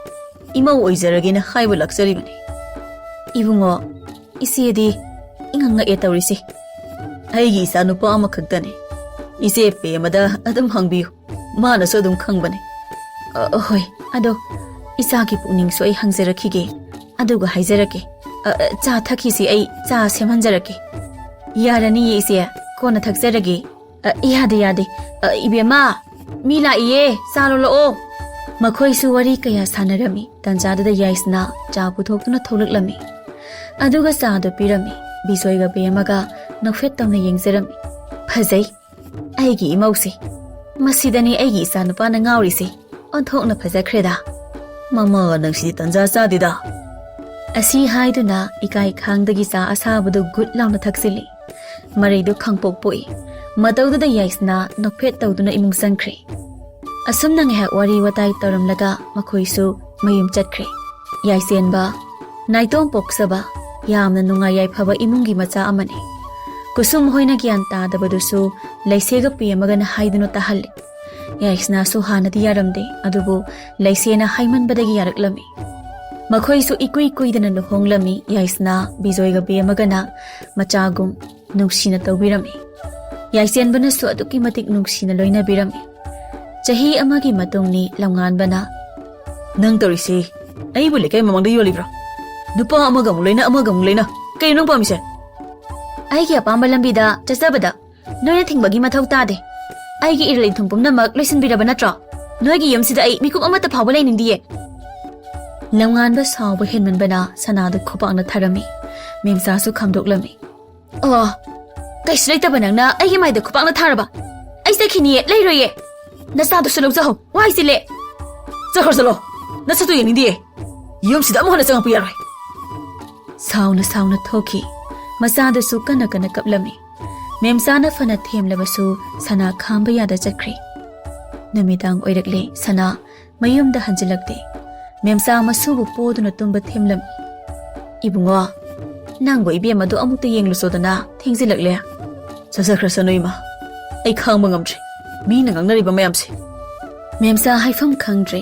ꯏꯃꯧ ꯑꯣꯏꯖꯔꯒꯦꯅ ꯍꯥꯏꯕ ꯂꯥꯛꯆꯔꯤꯕꯅꯤ꯫" ꯏꯕꯨꯡꯉꯣ, ꯏꯆꯦꯗꯤ ꯏꯉꯛ ꯉꯛꯑꯦ ꯇꯧꯔꯤꯁꯦ꯫ ꯑꯩꯒꯤ ꯏꯆꯥ ꯅꯨꯄꯥ ꯑꯃꯈꯛꯇꯅꯦ꯫ ꯏꯆꯦ ꯄꯦꯃꯗ ꯑꯗꯨꯝ ꯍꯪꯕꯤꯌꯨ, ꯃꯥꯅꯁꯨ ꯑꯗꯨꯝ ꯈꯪꯕꯅꯦ꯫ ꯑ, ꯍꯣꯏ, ꯑꯗꯣ ꯏꯆꯥꯒꯤ ꯄꯨꯛꯅꯤꯡꯁꯨ ꯑꯩ ꯍꯪꯖꯔꯛꯈꯤꯒꯦ, ꯑꯗꯨꯒ ꯍꯥꯏꯖꯔꯛꯀꯦ꯫ ꯑ, ꯑ, ꯆꯥ ꯊꯛꯈꯤꯁꯤ, ꯑꯩ ꯆꯥ ꯁꯦꯝꯍꯟꯖꯔꯛꯀꯦ꯫ ꯌꯥꯔꯅꯤꯌꯦ ꯏꯆꯦ, ꯀꯣꯟꯅ ꯊꯛꯆꯔꯒꯦ꯫ "ꯑ, ꯌꯥꯗꯦ, ꯌꯥꯗꯦ꯫ ꯑ, ꯏꯕꯦꯝꯃ, ꯃꯤ ꯂꯥꯛꯏꯌꯦ, ꯆꯥ ꯂꯣꯜꯂꯛꯑꯣ꯫" ꯃꯈꯣꯏꯁꯨ ꯋꯥꯔꯤ ꯀꯌꯥ ꯁꯥꯟꯅꯔꯝꯃꯤ꯫ ꯇꯟꯖꯥꯗꯨꯗ ꯌꯥꯏꯁꯅꯥ ꯆꯥ ꯄꯨꯊꯣꯛꯇꯨꯅ ꯊꯣꯛꯂꯛꯂꯝꯃꯤ꯫ ꯑꯗꯨꯒ ꯆꯥꯗꯨ ꯄꯤꯔꯝꯃꯤ꯫ ꯕꯤꯖꯣꯏꯒ ꯕꯦꯝꯃꯒ ꯅꯣꯛꯐꯦꯠ ꯇꯧꯅ ꯌꯦꯡꯖꯔꯝꯃꯤ꯫ "ꯐꯖꯩ, ꯑꯩꯒꯤ ꯏꯃꯧꯁꯦ꯫ ꯃꯁꯤꯗꯅꯤ ꯑꯩꯒꯤ ꯏꯆꯥꯅꯨꯄꯥꯅ ꯉꯥꯎꯔꯤꯁꯦ꯫ ꯑꯣꯟꯊꯣꯛꯅ ꯐꯖꯈ꯭ꯔꯦꯗ꯫" "ꯃꯃꯥ, ꯅꯪꯁꯤꯗꯤ ꯇꯟꯖꯥ ꯆꯥꯗꯦꯗ꯫" ꯑꯁꯤ ꯍꯥꯏꯗꯨꯅ ꯏꯀꯥꯏ ꯈꯥꯡꯗꯒꯤ ꯆꯥ ꯑꯁꯥꯕꯗꯨ ꯒꯨꯠ ꯂꯥꯎꯅ ꯊꯛꯆꯤꯜꯂꯤ꯫ ꯃꯔꯩꯗꯨ ꯈꯪꯄꯣꯛ ꯄꯣꯛꯏ꯫ ꯃꯇꯧꯗꯨꯗ ꯌꯥꯏꯁꯅꯥ ꯅꯣꯛꯐꯦꯠ ꯇꯧꯗꯨꯅ ꯏꯃꯨꯡ ꯆꯪꯈ꯭ꯔꯦ꯫ ꯑꯁꯨꯝꯅ ꯉꯥꯏꯍꯥꯛ ꯋꯥꯔꯤ ꯋꯥꯇꯥꯏ ꯇꯧꯔꯝꯂꯒ ꯃꯈꯣꯏꯁꯨ ꯃꯌꯨꯝ ꯆꯠꯈ꯭ꯔꯦ꯫ ꯌꯥꯏꯁꯦꯟꯕ, ꯅꯥꯏꯇꯣꯝ ꯄꯣꯛꯆꯕ, ꯌꯥꯝꯅ ꯅꯨꯡꯉꯥꯏ ꯌꯥꯏꯐꯕ ꯏꯃꯨꯡꯒꯤ ꯃꯆꯥ ꯑꯃꯅꯤ꯫ ꯀꯨꯁꯨꯝ ꯍꯣꯏꯅ ꯒ꯭ꯌꯥꯟ ꯇꯥꯗꯕꯗꯨꯁꯨ ꯂꯩꯁꯦꯒ ꯄꯦꯝꯃꯒꯅ ꯍꯥꯏꯗꯨꯅ ꯇꯥꯍꯜꯂꯤ꯫ ꯌꯥꯏꯁꯅꯥꯁꯨ ꯍꯥꯟꯅꯗꯤ ꯌꯥꯔꯝꯗꯦ, ꯑꯗꯨꯕꯨ ꯂꯩꯁꯦꯅ ꯍꯥꯏꯃꯟꯕꯗꯒꯤ ꯌꯥꯔꯛꯂꯝꯃꯤ꯫ ꯃꯈꯣꯏꯁꯨ ꯏꯀꯨꯏ ꯀꯨꯏꯗꯅ ꯂꯨꯍꯣꯡꯂꯝꯃꯤ꯫ ꯌꯥꯏꯁꯅꯥ ꯕꯤꯖꯣꯏꯒ ꯕꯦꯝꯃꯒꯅ ꯃꯆꯥꯒꯨꯝ ꯅꯨꯡꯁꯤꯅ ꯇꯧꯕꯤꯔꯝꯃꯤ꯫ ꯌꯥꯏꯁꯦꯟꯕꯅꯁꯨ ꯑꯗꯨꯛꯀꯤ ꯃꯇꯤꯛ ꯅꯨꯡꯁꯤꯅ ꯂꯣꯏꯅꯕꯤꯔꯝꯃꯤ꯫ ꯆꯍꯤ ꯑꯃꯒꯤ ꯃꯇꯨꯡꯅꯤ꯫ ꯂꯝꯉꯥꯟꯕꯅ, "ꯅꯪ ꯇꯧꯔꯤꯁꯤ ꯑꯩꯕꯨ ꯂꯩꯀꯥꯏ ꯃꯃꯥꯡꯗ ꯌꯣꯜꯂꯤꯕ꯭ꯔꯥ? ꯅꯨꯄꯥ ꯑꯃꯒ ꯑꯃꯨꯛ ꯂꯩꯅ, ꯑꯃꯒ ꯑꯃꯨꯛ ꯂꯩꯅ꯫ ꯀꯩꯅꯣ ꯅꯪ ꯄꯥꯝꯃꯤꯁꯦ?" "ꯑꯩꯒꯤ ꯑꯄꯥꯝꯕ ꯂꯝꯕꯤꯗ ꯆꯠꯆꯕꯗ ꯅꯣꯏꯅ ꯊꯤꯡꯕꯒꯤ ꯃꯊꯧ ꯇꯥꯗꯦ꯫ ꯑꯩꯒꯤ ꯏꯔꯜ ꯏꯊꯨꯝ ꯄꯨꯝꯅꯃꯛ ꯂꯣꯏꯁꯤꯟꯕꯤꯔꯕ ꯅꯠꯇ꯭ꯔꯣ? ꯅꯣꯏꯒꯤ ꯌꯨꯝꯁꯤꯗ ꯑꯩ ꯃꯤꯀꯨꯞ ꯑꯃꯠꯇ ꯐꯥꯎꯕ ꯂꯩꯅꯤꯡꯗꯤꯌꯦ꯫" ꯂꯝꯉꯥꯟꯕ ꯁꯥꯎꯕ ꯍꯦꯟꯃꯟꯕꯅ ꯁꯅꯥꯗꯨ ꯈꯨꯄꯥꯛꯅ ꯊꯥꯔꯝꯃꯤ꯫ ꯃꯦꯝꯆꯥꯁꯨ ꯈꯥꯝꯗꯣꯛꯂꯝꯃꯤ꯫ "ꯑꯣ, ꯀꯩꯁꯨ ꯂꯩꯇꯕ ꯅꯪꯅ ꯑꯩꯒꯤ ꯃꯥꯏꯗ ꯈꯨꯄꯥꯛꯅ ꯊꯥꯔꯕ? ꯑꯩ ꯆꯠꯈꯤꯅꯤꯌꯦ, ꯂꯩꯔꯣꯏꯌꯦ꯫ ꯅꯆꯥꯗꯨꯁꯨ ꯂꯧꯖꯍꯧ, ꯋꯥꯏ ꯆꯤꯜꯂꯦ꯫" "ꯆꯠꯈ꯭ꯔꯣ ꯆꯠꯂꯣ, ꯅꯁꯛꯇꯨ ꯌꯦꯡꯅꯤꯡꯗꯤꯌꯦ꯫ ꯌꯨꯝꯁꯤꯗ ꯑꯃꯨꯛ ꯍꯟꯅ ꯆꯪꯉꯛꯄ ꯌꯥꯔꯣꯏ꯫" ꯁꯥꯎꯅ ꯁꯥꯎꯅ ꯊꯣꯛꯈꯤ꯫ ꯃꯆꯥꯗꯨꯁꯨ ꯀꯟꯅ ꯀꯟꯅ ꯀꯞꯂꯝꯃꯤ꯫ ꯃꯦꯝꯆꯥꯅ ꯐꯅ ꯊꯦꯝꯂꯕꯁꯨ ꯁꯅꯥ ꯈꯥꯝꯕ ꯌꯥꯗ ꯆꯠꯈ꯭ꯔꯦ꯫ ꯅꯨꯃꯤꯗꯥꯡ ꯑꯣꯏꯔꯛꯂꯦ꯫ ꯁꯅꯥ ꯃꯌꯨꯝꯗ ꯍꯟꯖꯤꯜꯂꯛꯇꯦ꯫ ꯃꯦꯝꯆꯥ ꯃꯁꯨꯕꯨ ꯄꯣꯗꯨꯅ ꯇꯨꯝꯕ ꯊꯦꯝꯂꯝꯃꯤ꯫ "ꯏꯕꯨꯡꯉꯣ, ꯅꯪꯕꯨ ꯏꯕꯦꯝꯃꯗꯨ ꯑꯃꯨꯛꯇ ꯌꯦꯡꯂꯨꯆꯣꯗꯅ, ꯊꯦꯡꯖꯤꯜꯂꯛꯂꯦ꯫" "ꯆꯠꯆꯈ꯭ꯔꯁꯅꯨ ꯏꯃꯥ, ꯑꯩ ꯈꯥꯡꯕ ꯉꯝꯗ꯭ꯔꯦ ꯃꯤꯅ ꯉꯥꯡꯅꯔꯤꯕ ꯃꯌꯥꯝꯁꯦ꯫" ꯃꯦꯝꯆꯥ ꯍꯥꯏꯐꯝ ꯈꯪꯗ꯭ꯔꯦ꯫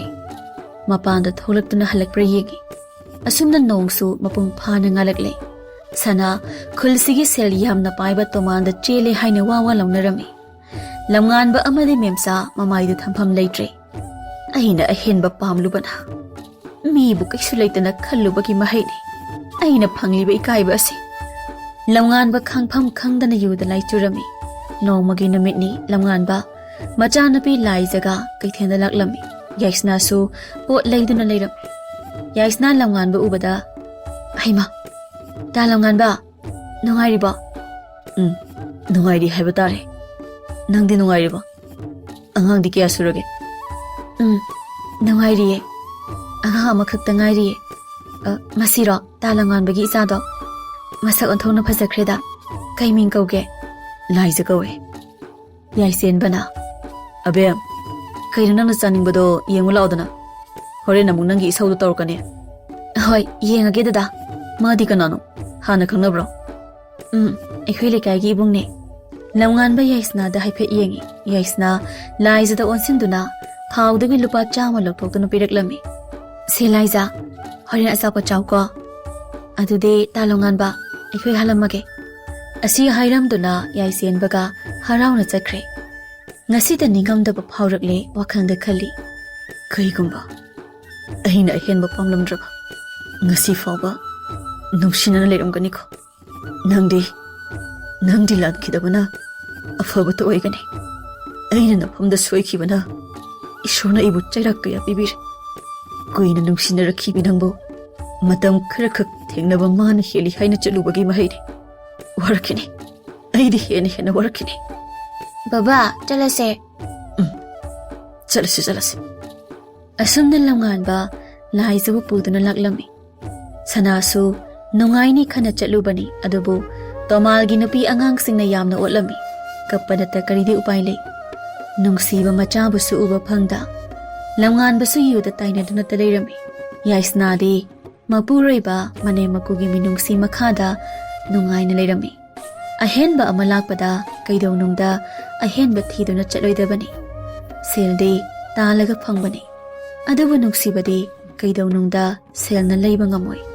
ꯃꯄꯥꯟꯗ ꯊꯣꯛꯂꯛꯇꯨꯅ ꯍꯜꯂꯛꯄ꯭ꯔꯥ ꯌꯦꯡꯉꯤ꯫ ꯑꯁꯨꯝꯅ ꯅꯣꯡꯁꯨ ꯃꯄꯨꯡ ꯐꯥꯅ ꯉꯥꯜꯂꯛꯂꯦ꯫ ꯁꯅꯥ, ꯈꯨꯜꯁꯤꯒꯤ ꯁꯦꯜ ꯌꯥꯝꯅ ꯄꯥꯏꯕ ꯇꯣꯃꯥꯟꯗ ꯆꯦꯜꯂꯦ ꯍꯥꯏꯅ ꯋꯥ ꯋꯥ ꯂꯥꯎꯅꯔꯝꯃꯤ꯫ ꯂꯝꯉꯥꯟꯕ ꯑꯃꯗꯤ ꯃꯦꯝꯆꯥ ꯃꯃꯥꯏꯗꯨ ꯊꯝꯐꯝ ꯂꯩꯇ꯭ꯔꯦ꯫ ꯑꯩꯅ ꯑꯍꯦꯟꯕ ꯄꯥꯝꯂꯨꯕꯅ ꯃꯤꯕꯨ ꯀꯩꯁꯨ ꯂꯩꯇꯅ ꯈꯜꯂꯨꯕꯒꯤ ꯃꯍꯩꯅꯤ ꯑꯩꯅ ꯐꯪꯂꯤꯕ ꯏꯀꯥꯏꯕ ꯑꯁꯤ꯫ ꯂꯝꯉꯥꯟꯕ ꯈꯪꯐꯝ ꯈꯪꯗꯅ ꯌꯨꯗ ꯂꯥꯏꯆꯨꯔꯝꯃꯤ꯫ ꯅꯣꯡꯃꯒꯤ ꯅꯨꯃꯤꯠꯅꯤ꯫ ꯂꯝꯉꯥꯟꯕ ꯃꯆꯥꯅꯨꯄꯤ ꯂꯥꯏꯖꯒ ꯀꯩꯊꯦꯜꯗ ꯂꯥꯛꯂꯝꯃꯤ꯫ ꯌꯥꯏꯁꯅꯥꯁꯨ ꯄꯣꯠ ꯂꯩꯗꯨꯅ ꯂꯩꯔꯝꯃꯤ꯫ ꯌꯥꯏꯁꯅꯥ ꯂꯝꯉꯥꯟꯕ ꯎꯕꯗ, "ꯍꯩꯃꯥ, ꯇꯥ ꯂꯝꯉꯥꯟꯕ, ꯅꯨꯡꯉꯥꯏꯔꯤꯕꯣ?" "ꯎꯝ, ꯅꯨꯡꯉꯥꯏꯔꯤ ꯍꯥꯏꯕ ꯇꯥꯔꯦ꯫ ꯅꯪꯗꯤ ꯅꯨꯡꯉꯥꯏꯔꯤꯕꯣ? ꯑꯉꯥꯡꯗꯤ ꯀꯌꯥ ꯁꯨꯔꯒꯦ?" "ꯎꯝ, ꯅꯨꯡꯉꯥꯏꯔꯤꯌꯦ꯫ ꯑꯉꯥꯡ ꯑꯃꯈꯛꯇ ꯉꯥꯏꯔꯤꯌꯦ꯫ ꯑ, ꯃꯁꯤꯔꯣ ꯇꯥ ꯂꯝꯉꯥꯟꯕꯒꯤ ꯏꯆꯥꯗꯣ? ꯃꯁꯛ ꯑꯣꯟꯊꯣꯛꯅ ꯐꯖꯈ꯭ꯔꯦꯗ꯫ ꯀꯩ ꯃꯤꯡ ꯀꯧꯒꯦ?" "ꯂꯥꯏꯖ ꯀꯧꯋꯦ꯫" ꯌꯥꯏꯁꯦꯟꯕꯅ, "ꯑꯕꯦꯝ, ꯀꯩꯅꯣ ꯅꯪꯅ ꯆꯥꯅꯤꯡꯕꯗꯣ ꯌꯦꯡꯉꯨ ꯂꯥꯛꯑꯣꯗꯅ꯫ ꯍꯣꯔꯦꯟ ꯑꯃꯨꯛ ꯅꯪꯒꯤ ꯏꯁꯧꯗꯣ ꯇꯧꯔꯛꯀꯅꯤ꯫" "ꯍꯣꯏ, ꯌꯦꯡꯉꯒꯦ ꯗꯗꯥ꯫ ꯃꯥꯗꯤ ꯀꯅꯥꯅꯣ? ꯍꯥꯟꯅ ꯈꯪꯅꯕ꯭ꯔꯣ?" "ꯎꯝ, ꯑꯩꯈꯣꯏ ꯂꯩꯀꯥꯏꯒꯤ ꯏꯕꯨꯡꯅꯦ꯫" ꯂꯝꯉꯥꯟꯕ ꯌꯥꯏꯁꯅꯥꯗ ꯍꯥꯏꯐꯦꯠ ꯌꯦꯡꯉꯤ꯫ ꯌꯥꯏꯁꯅꯥ ꯂꯥꯏꯖꯗ ꯑꯣꯟꯁꯤꯟꯗꯨꯅ ꯈꯥꯎꯗꯒꯤ ꯂꯨꯄꯥ ꯆꯥꯝꯃ ꯂꯧꯊꯣꯛꯇꯨꯅ ꯄꯤꯔꯛꯂꯝꯃꯤ꯫ "ꯁꯦ ꯂꯥꯏꯖ, ꯍꯣꯔꯦꯟ ꯑꯆꯥꯄꯣꯠ ꯆꯥꯎꯀꯣ꯫ ꯑꯗꯨꯗꯤ ꯇꯥ ꯂꯝꯉꯥꯟꯕ, ꯑꯩꯈꯣꯏ ꯍꯜꯂꯝꯃꯒꯦ꯫" ꯑꯁꯤ ꯍꯥꯏꯔꯝꯗꯨꯅ ꯌꯥꯏꯁꯦꯟꯕꯒ ꯍꯔꯥꯎꯅ ꯆꯠꯈ꯭ꯔꯦ꯫ ꯉꯁꯤꯗ ꯅꯤꯡꯉꯝꯗꯕ ꯐꯥꯎꯔꯛꯂꯦ ꯋꯥꯈꯜꯗ ꯈꯜꯂꯤ꯫ "ꯀꯩꯒꯨꯝꯕ ꯑꯩꯅ ꯑꯍꯦꯟꯕ ꯄꯥꯝꯂꯝꯗ꯭ꯔꯕ, ꯉꯁꯤ ꯐꯥꯎꯕ ꯅꯨꯡꯁꯤꯅꯅ ꯂꯩꯔꯝꯒꯅꯤꯀꯣ꯫ ꯅꯪꯗꯤ, ꯅꯪꯗꯤ ꯂꯥꯟꯈꯤꯗꯕꯅ ꯑꯐꯕꯇ ꯑꯣꯏꯒꯅꯤ꯫ ꯑꯩꯅ ꯅꯐꯝꯗ ꯁꯣꯏꯈꯤꯕꯅ ꯏꯁꯣꯔꯅ ꯑꯩꯕꯨ ꯆꯩꯔꯥꯛ ꯀꯌꯥ ꯄꯤꯕꯤꯔꯦ꯫ ꯀꯨꯏꯅ ꯅꯨꯡꯁꯤꯅꯔꯛꯈꯤꯕꯤ ꯅꯪꯕꯨ ꯃꯇꯝ ꯈꯔꯈꯛ ꯊꯦꯡꯅꯕ ꯃꯥꯅ ꯍꯦꯜꯂꯤ ꯍꯥꯏꯅ ꯆꯠꯂꯨꯕꯒꯤ ꯃꯍꯩꯅꯤ꯫ ꯋꯥꯔꯛꯈꯤꯅꯤ, ꯑꯩꯗꯤ ꯍꯦꯟꯅ ꯍꯦꯟꯅ ꯋꯥꯔꯛꯈꯤꯅꯤ꯫" "ꯕꯕꯥ, ꯆꯠꯂꯁꯦ꯫" "ꯎꯝ, ꯆꯠꯂꯁꯤ, ꯆꯠꯂꯁꯤ꯫" ꯑꯁꯨꯝꯅ ꯂꯝꯉꯥꯟꯕ ꯂꯥꯏꯖꯕꯨ ꯄꯨꯗꯨꯅ ꯂꯥꯛꯂꯝꯃꯤ꯫ ꯁꯅꯥꯁꯨ ꯅꯨꯡꯉꯥꯏꯅꯤ ꯈꯟꯅ ꯆꯠꯂꯨꯕꯅꯤ, ꯑꯗꯨꯕꯨ ꯇꯣꯃꯥꯜꯒꯤ ꯅꯨꯄꯤ ꯑꯉꯥꯡꯁꯤꯡꯅ ꯌꯥꯝꯅ ꯑꯣꯠꯂꯝꯃꯤ꯫ ꯀꯞꯄ ꯅꯠꯇ ꯀꯔꯤꯗꯤ ꯎꯄꯥꯏ ꯂꯩ? ꯅꯨꯡꯁꯤꯕ ꯃꯆꯥꯕꯨꯁꯨ ꯎꯕ ꯐꯪꯗ, ꯂꯝꯉꯥꯟꯕꯁꯨ ꯌꯨꯗ ꯇꯥꯏꯅꯗꯨꯅꯇ ꯂꯩꯔꯝꯃꯤ꯫ ꯌꯥꯏꯁꯅꯥꯗꯤ ꯃꯄꯨꯔꯣꯏꯕ ꯃꯅꯦꯝ ꯃꯀꯨꯒꯤ ꯃꯤꯅꯨꯡꯁꯤ ꯃꯈꯥꯗ ꯅꯨꯡꯉꯥꯏꯅ ꯂꯩꯔꯝꯃꯤ꯫ ꯑꯍꯦꯟꯕ ꯑꯃ ꯂꯥꯛꯄꯗ ꯀꯩꯗꯧꯅꯨꯡꯗ ꯑꯍꯦꯟꯕ ꯊꯤꯗꯨꯅ ꯆꯠꯂꯣꯏꯗꯕꯅꯤ꯫ ꯁꯦꯜꯗꯤ ꯇꯥꯜꯂꯒ ꯐꯪꯕꯅꯤ, ꯑꯗꯨꯕꯨ ꯅꯨꯡꯁꯤꯕꯗꯤ ꯀꯩꯗꯧꯅꯨꯡꯗ ꯁꯦꯜꯅ ꯂꯩꯕ ꯉꯝꯃꯣꯏ꯫